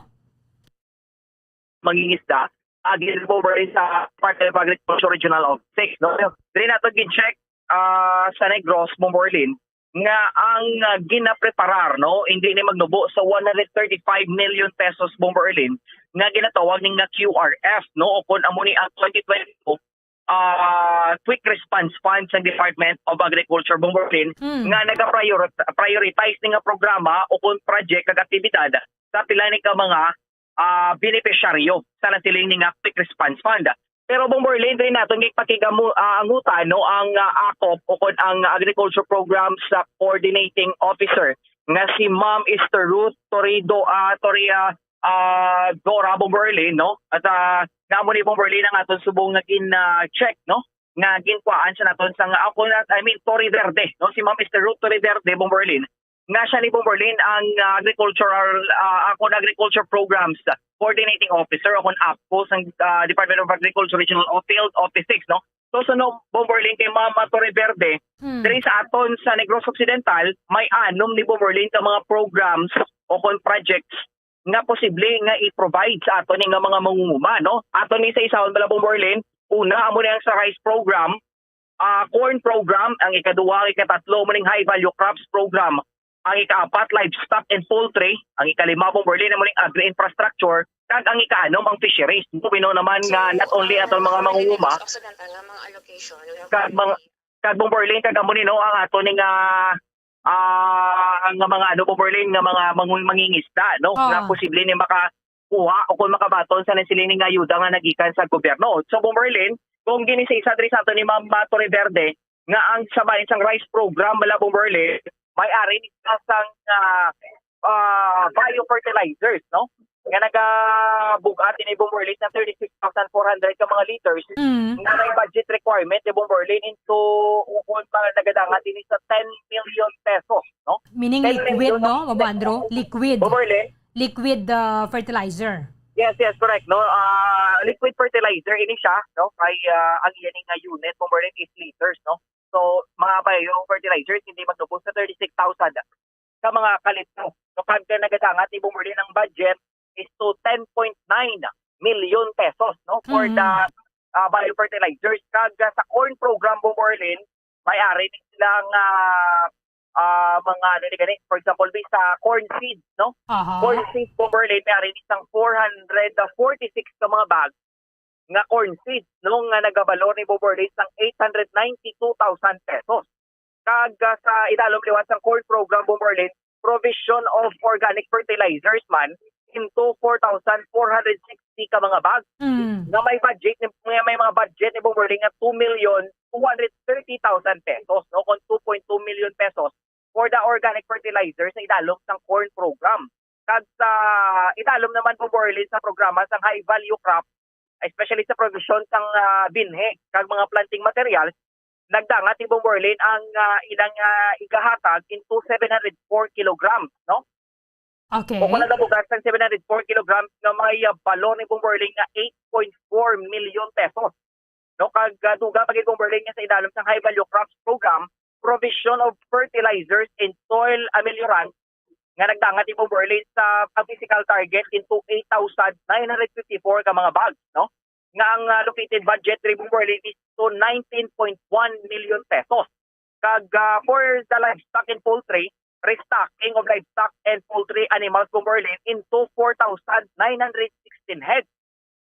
Mangingisda, agi po ba rin sa Department of Agriculture Regional Office six, no? Diri nato gin-check, ah, sa Negros, Bomborlin, nga ang, ah, ginapreparar, no, hindi ni magnubo sa one hundred thirty-five million pesos, Bomborlin, nga ginatawag ni nga Q R F, no, o kung amo ni ang twenty twenty-two, ah, Quick Response Fund sa Department of Agriculture, Bomborlin, Mm. nga nagaprioritize ni nga programa o kung project kag aktibidad sa pila ni ka mga, ah, benepisyaryo sa nasiling ni nga Quick Response Fund. Pero, Bomborlin, diri naton gipakig-amu-, ah, angutan, no, ang, ah, akop o kon ang Agriculture Programs, ah, Coordinating Officer nga si Ma'am Esther Ruth Torrido, ah, Torri-, ah, ah, Dora, Bomborlin, no? At, ah, namo ni Bomborlin ang aton subong nga gin, ah, check, no? Nga ginkuhaan sa naton sa nga, ako na, I mean, Torre Verde, no? Si Ma'am Esther Ruth Torre Verde, Bomborlin, nga siya ni Bomborlin ang, ah, agricultural, ah, akon agriculture programs coordinating officer o kon apco sang, ah, Department of Agriculture Regional o Field Office six, no? So, suno, Bomborlin, kay Ma'am Torre Verde, Mm. diri sa aton sa Negros Occidental, may anom ni Bomborlin ka mga programs o kon projects nga posible nga i-provide sa aton nga mga mangunguma, no? Aton ni sa isahon bala, Bomborlin, una, amo ni ang sa rice program, ah, corn program, ang ikaduha, ang ikatatlo, mo ning high value crops program, ang ikaapat, livestock and poultry, ang ikalima, Bomborlin, amo ning agri-infrastructure, kag ang ikaanom, ang fisheries. Bino naman nga not only aton mga mangunguma, kag mga, kag Bomborlin, kag amo ni, no, ang ato ni nga, ah, nga mga, ano, Bomborlin, nga mga mangu-, mangingisda, no, Oh. nga posible ni maka-, kuha o kung makabaton sa nasiling nga ayuda nga nagikan sa gobyerno. So, Bomberlin, kung gini sa isa diri sa ato ni Ma'am, ah, Torre Verde, nga ang sa bahin sang rice program, wala, Bomberlin, may ari ni sa sang, ah, ah, biofertilizers, no? Nga nagabug-at ini, Bomberlin, sa thirty-six thousand four hundred ka mga liters, Mm. nga may budget requirement ni Bomberlin into, kung pa nagadangat ini sa ten million pesos, no? Meaning ten liquid, million no, Bobo Andrew? Liquid. Bomberlin, Liquid, ah, fertilizer. Yes, yes, correct, no? Ah, liquid fertilizer ini siya, no? Kay, ah, ang iya ni nga unit, Bomberlin, is liters, no? So, mga bio fertilizers, hindi magtubos sa thirty-six thousand ka mga kalitro. No, kag nagadangat ni Bomberlin ang budget is to ten point nine million pesos, no, for Mm. the, ah, bio fertilizers. Kag, ah, sa corn program, Bomberlin, may ari ni silang, ah, ah, mga, ano ni gani, for example, bi sa corn seed, no? Aha. Corn seed, Bomberlin, may ari ni sang four hundred forty-six ka mga bag nga corn seed, no, nga nagabalor ni Bomberlin sang eight hundred ninety-two thousand pesos. Kag, ah, sa idalom liwat sang corn program, Bomberlin, provision of organic fertilizers man into four thousand four hundred sixty ka mga bag Mm. nga may budget ni, nga may mga budget ni Bomberlin nga two million two hundred thirty thousand pesos, no, kon two point two million pesos for the organic fertilizer sa idalom sang corn program. Kag sa idalom naman, Bomberlin, sa programa sang high value crop, especially sa provision sang, ah, binhi kag mga planting materials, nagdangat ni Bomberlin ang, ah, ilang, ah, igahatag into seven hundred four kilograms, no? Okay. O kung nagabugas sang seven hundred four kilograms nga may, ah, balor ni Bomberlin nga eight point four million pesos. No, kag, ah, dugang pa gid, Bomberlin, nga sa idalom sang High Value Crops Program, provision of fertilizers and soil ameliorants nga nagdangat ni Bomberlin sa physical target into eight thousand nine hundred fifty-four ka mga bags, no? Nga ang, ah, located budget ni Bomberlin is to nineteen point one million pesos. Kag, ah, for the livestock and poultry, restocking of livestock and poultry animals, Bomberlin, into four thousand nine hundred sixteen heads,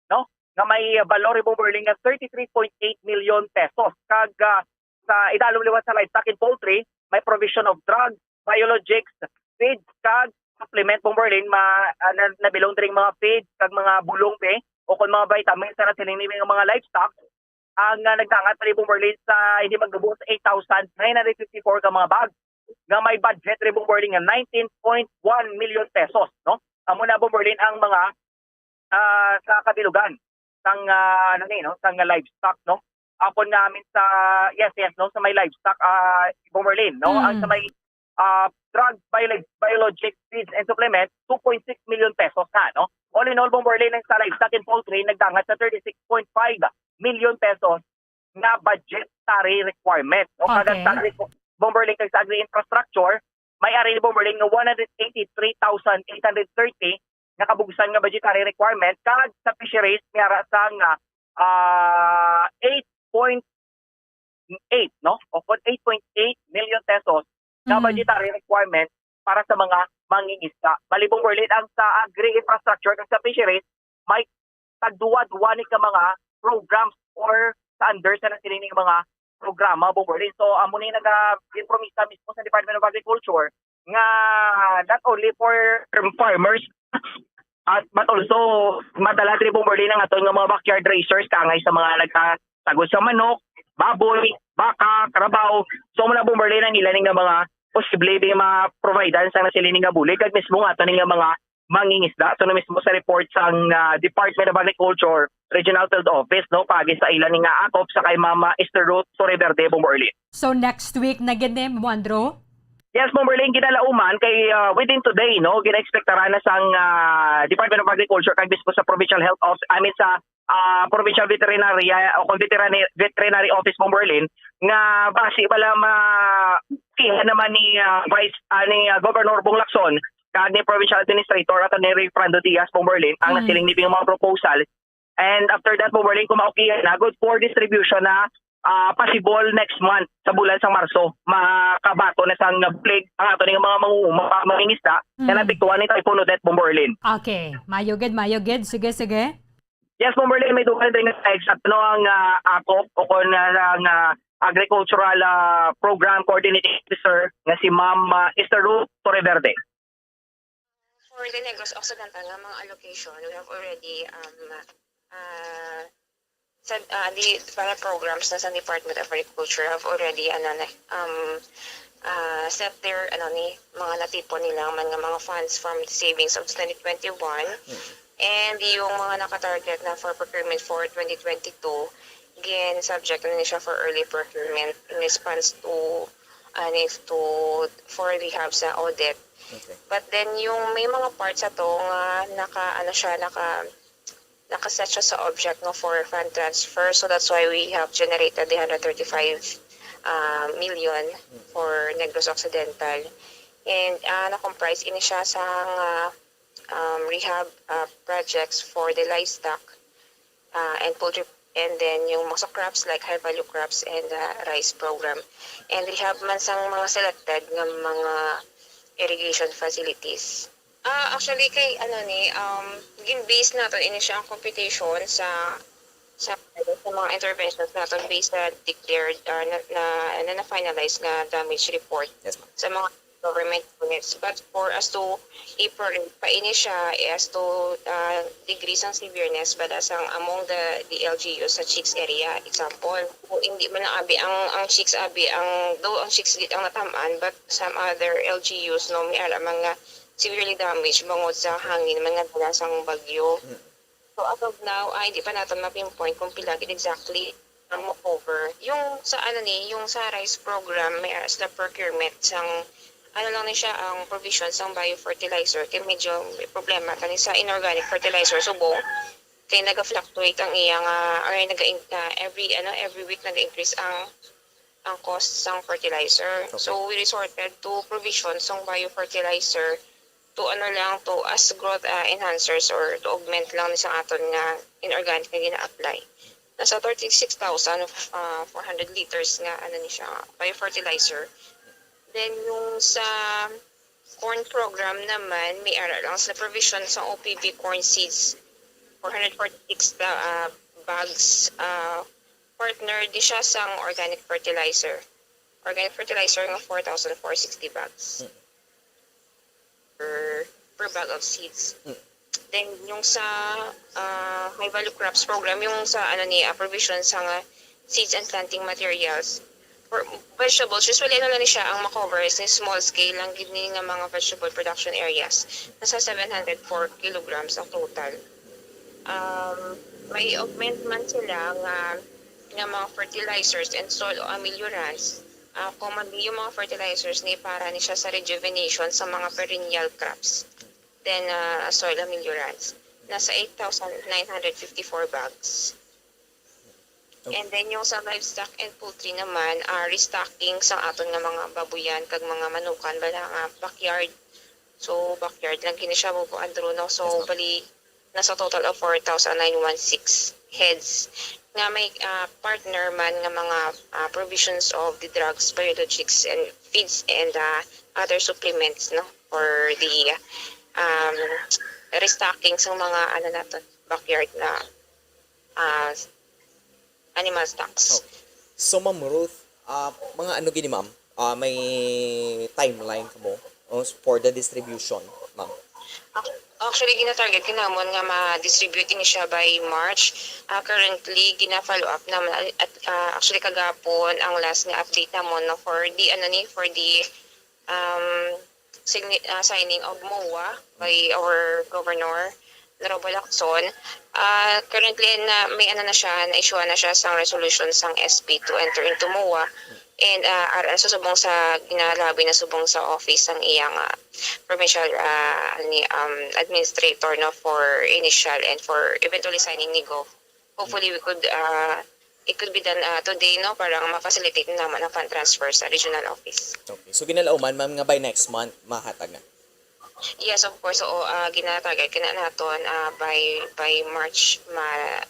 no? Nga may, ah, balor ni Bomberlin nga thirty-three point eight million pesos. Kag, ah, sa idalom liwat sa livestock and poultry, may provision of drugs, biologics, feeds, kag supplement, Bomberlin, ma-, ah, na, nabilong diri mga feeds kag mga bulong, be, o kon mga vitamins sa nasiling ni mga livestock, ang, ah, nagdangat ni Bomberlin sa hindi magtubos eight thousand nine hundred fifty-four ka mga bag nga may budget ni Bomberlin nga nineteen point one million pesos, no? Amo na, Bomberlin, ang mga, ah, sa kabilugan sang, ah, ano ni, no, sang livestock, no? Ako namin sa, yes, yes, no, sa may livestock, ah, Bomberlin, no? Ang sa Mm. may, ah, drug, bio-, biologic, feeds and supplement, two point six million pesos na, no? All in all, Bomberlin, ang sa livestock and poultry nagdangat sa thirty-six point five million pesos nga budgetary requirement, no? Kada Okay. sa agri-, Bomberlin, kag sa agri-infrastructure, may ari ni Bomberlin nga one hundred eighty-three thousand eight hundred thirty nga kabugsan nga budgetary requirement, kag sa fisheries may ara sang, ah, eight point eight, no? O kon eight point eight million pesos na Mm. budgetary requirement para sa mga mangingisda. Bali, Bomberlin, ang sa agri-infrastructure kag sa fisheries, may tagduwa-duwa ni ka mga programs or sa under sa nasiling ni mga programa, Bomberlin. So, amo ni naga-, ginpromisa mismo sa Department of Agriculture nga not only for farmers, at, but also, madala diri, Bomberlin, ang aton nga mga backyard raisers, kaangay sa mga nagtatagos sa manok, baboy, baka, karabaw. So, muna, Bomberlin, ang ila ni nga mga posible di ma-providean sa nasiling ni nga bulig, kag mismo nga ato ni nga mga mangingisda. So, na mismo sa report sang, ah, Department of Agriculture Regional Field Office, no, paagi sa ila ni nga akop sa kay Mama Esther Ruth Torreverde, Bomberlin. So, next week na gid ni, Ma'am Andrew? Yes, Bomberlin, ginalauman kay, ah, within today, no, gina-expectaran na sang, ah, Department of Agriculture kag mismo sa Provincial Health Office, I mean, sa, ah, Provincial Veterinary, ah, o kung Veterinary, Veterinary Office, Bomberlin, nga basi bala ma-, naman ni, ah, Vice, ah, ni, ah, Governor Bong Lacson kag ni Provincial Administrator Attorney Rayfrando Diaz, Bomberlin, ang Mm. nasiling ni mga proposal. And after that, Bomberlin, kung ma-okay na, good for distribution na, ah, possible next month, sa bulan sang Marso, makabaton na sang bulig ang ato ning mga mangu-, mga mangingisda na Mm. naapektuhan ni Typhoon Odette, Bomberlin. Okay. Mayo gid, mayo gid. Sige, sige. Yes, Bomberlin, may dugang din nga text at ano ang, ah, akop o kung, ah, ang, ah, agricultural, ah, program coordinating officer nga si Ma'am, ah, Esther Ruth Torreverde. For the Negros Occidental nga mga allocation, we have already, um, uh, sa, uh, the, mga programs na sa Department of Agriculture have already, ano, na, um, uh, set their, ano, ni, mga natipon nila man nga mga funds from the savings of twenty twenty-one. Mm. And yung mga nakatarget na for procurement for twenty twenty-two, again, subject na ni siya for early procurement in response to, ano, to, for the hubs na audit. Okay. But then, yung may mga parts sa to nga naka, ano siya, naka, nakaset siya sa object nga for fund transfer. So that's why we have generated the hundred thirty-five, ah, million for Negros Occidental. And, ah, na-comprise ini siya sa nga, um, rehab, ah, projects for the livestock, ah, and poultry, and then yung mga crops like high value crops and, ah, rice program. And rehab man sang mga selected nga mga irrigation facilities. Ah, actually, kay ano ni, um, gin-base naton ini siya ang computation sa, sa, sa mga interventions naton based sa declared, ah, na, na, na, na-finalize nga damage report. Yes, ma'am. Sa mga government units. But for as to i-prorate pa ini siya, eh, as to, ah, degrees ang severeness, but as ang among the, the L G U sa chicks area, example, kung hindi man ang abi, ang, ang chicks abi, ang, though ang chicks gid ang natamaan, but some other L G Us, no, may ara mga severely damaged bangod sa hangin man nga dala sang bagyo. Mm. So, as of now, ah, hindi pa naton ma-pinpoint kung pila gid exactly ang mo-cover. Yung sa, ano ni, yung sa rice program, may ara sila procurement sang, ano lang ni siya, ang provision sang biofertilizer. Kay medyo may problema kani sa inorganic fertilizer subong. Kay naga-fluctuate ang iya nga, or naga-in-, ah, every, ano, every week naga-increase ang, ang cost sang fertilizer. Okay. So, we resorted to provision sang biofertilizer to, ano lang, to as growth, ah, enhancers or to augment lang ni sa aton nga inorganic nga gina-apply. Nasa thirty-six thousand, ah, four hundred liters nga, ano ni siya, biofertilizer. Then, yung sa corn program naman, may ara lang sa provision sa O P V corn seeds, four hundred forty-six, ah, bags, ah, partner di siya sang organic fertilizer. Organic fertilizer nga four thousand four sixty bags Mm. per, per bag of seeds. Mm. Then, yung sa, ah, high value crops program, yung sa, ano ni, ah, provision sa nga seeds and planting materials. For vegetables, usually, ano lang ni siya, ang ma-cover is ni small scale lang gid ni nga mga vegetable production areas. Nasa seven hundred four kilograms ang total. Um, may augment man sila nga, nga mga fertilizers and soil ameliorants. Ah, commonly, yung mga fertilizers ni para ni siya sa rejuvenation sa mga perennial crops. Then, ah, soil ameliorants. Nasa eight thousand nine hundred fifty-four bags. Okay. And then, yung sa livestock and poultry naman, ah, restocking sa aton nga mga babuyan kag mga manukan, bala nga backyard. So, backyard lang gini siya, bubuan, Drew, no? So, Yes, ma'am. bali, nasa total of four thousand nine one six heads nga may, ah, partner man nga mga, ah, provisions of the drugs, biologics, and feeds, and, ah, other supplements, no, for the, um, restocking sa mga, ano naton, backyard na, ah, animal stocks. Oh. So, Ma'am Ruth, ah, mga ano gini, ma'am? Ah, may timeline kamo, oh, for the distribution, ma'am? Ac-, actually, gina-target gid namon nga ma-distribute ini siya by March. Ah, currently, gina-follow up naman at, ah, actually, kagapon ang last nga update namon, no, for the, ano ni, for the, um, signi-, ah, signing of MOA by our Governor Rubio Lacson. Ah, currently, na, may ano na siya, na-issue na siya sang resolution sang S P to enter into MOA. And, ah, ara subong sa ginalabi na subong sa office sang iyang, ah, provincial, ah, ni, um, administrator, no, for initial and for eventually signing ni Gov. Hopefully, we could, ah, it could be done, ah, today, no, para nga ma-facilitate naman ang fund transfer sa regional office. Okay. So, ginalauman, ma'am, nga by next month, mahatag na? Yes, of course. Oo, ah, gina-target gid na naton, ah, by, by March, ma,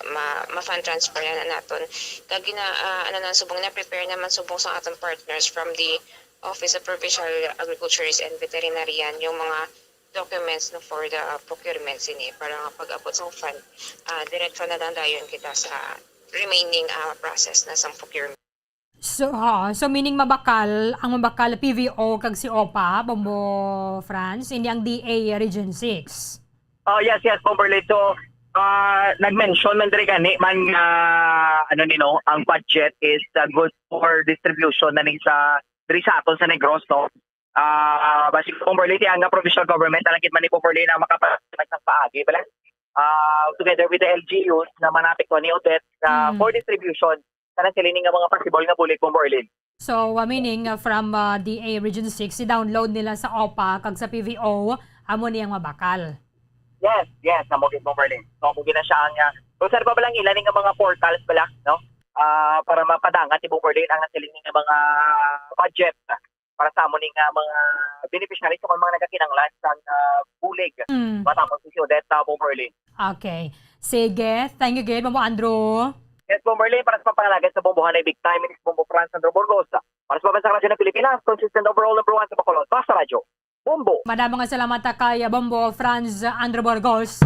ma, ma-fund transfer na, na naton. Kag gina, ah, ano na, subong na, prepare naman subong sa aton partners from the Office of Provincial Agriculturist and Veterinarian, yung mga documents, no, for the procurement sini, para nga pag-abot sa fund, ah, diretso na lang dayon kita sa remaining, ah, process na sa procurement. So, ha, so meaning mabakal, ang mabakal P V O kag si OPA, Bombo Franz, hindi ang D A Region six. Oh, yes, yes, Bombo Lito. Ah, nag-mention man diri gani man nga, ano ni, no, ang budget is, ah, good for distribution na ni sa, diri sa aton sa Negros, no? Ah, basi, Bomborlin, ang nga provincial government na lang gid man ni Bomborlin ang makapag-, sa paagi, bala? Ah, together with the L G Us na manapik ko ni Odette, na Mm. for distribution, kana sila ni nga mga possible nga bulig, Bomborlin. So, uh, meaning, uh, from, uh, D A Region six, i-download nila sa OPA kag sa P V O, amo ni ang mabakal. Yes, yes, amo gid, Bomberlin. So, amo gid na siya ang, ah, kung saan pa ba lang ila ni nga mga portals bala, no? Ah, para mapadangat ni Bomberlin ang nasiling nga mga budget para sa amo ni nga mga beneficiaries o mga nagakinanglan sang, ah, bulig Mm. matapos si Odette, ah, Bomberlin. Okay. Sige. Thank you gid, Bombo Andrew. Yes, Bomberlin, para sa pagpangalaga sa Bombohanay Big Time, inis Bombo Franz Andrew Burgos. Para sa Pambansang Radyo ng Pilipinas, consistent overall number one sa Bacolod. Basta Radyo. Bombo. Madamo nga salamat ta kay Bombo Franz Andrew Burgos.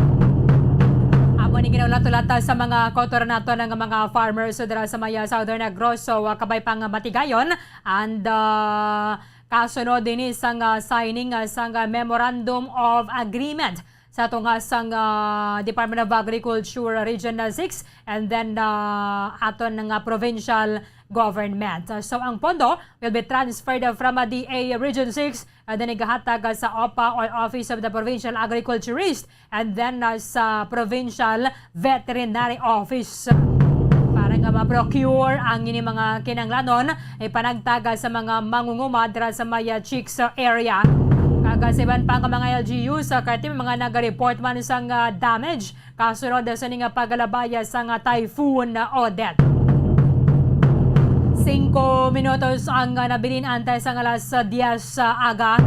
Amo ni ginaulat-ulat sa mga kautoran nato nga mga farmers dira sa may Southern Negros, so, ah, kabay pang matigayon and, ah, kasunod dinhi sang, ah, signing, ah, sang, ah, Memorandum of Agreement sa tunga sang, ah, Department of Agriculture Region, ah, six and then, ah, aton nga provincial government. So, ang pondo will be transferred from, ah, D A Region six, ah, then igahatag, ah, sa OPA or Office of the Provincial Agriculturist, and then, ah, sa Provincial Veterinary Office. Para nga ma-procure ang ini mga kinanglanon, ipanagtag, ah, sa mga mangunguma dira sa may, ah, Chicks, ah, area. Kag, ah, sa iban pa nga mga L G Us, ah, kay may mga nag-report man sang, ah, damage kasunod sa ni nga pagkalabay sang, ah, Typhoon Odette. Singko minutos ang, ah, nabilin antes ang alas diyes sa aga.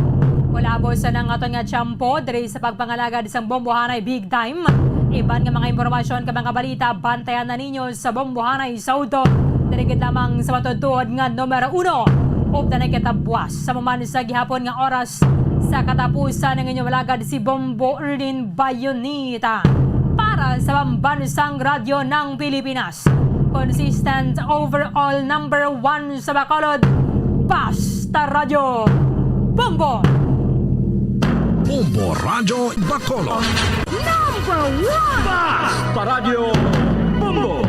Kulabos na ang aton nga tiyempo diri sa pagpangalagad sang Bombohanay Big Time. Iban nga mga impormasyon kag mga balita, bantayan na ninyo sa Bombohanay Sauto. Diri gid lamang sa matutuod nga numero uno. Updan ang katabuas sa maman sa gihapon nga oras. Sa katapusan, ang inyong alagad si Bombo Erlin Bayonita para sa Pambansang Radyo ng Pilipinas. Consistent overall number one sa Bacolod. Basta Radyo Bombo! Bombo Radyo Bacolod. Number one! Basta Radyo Bombo!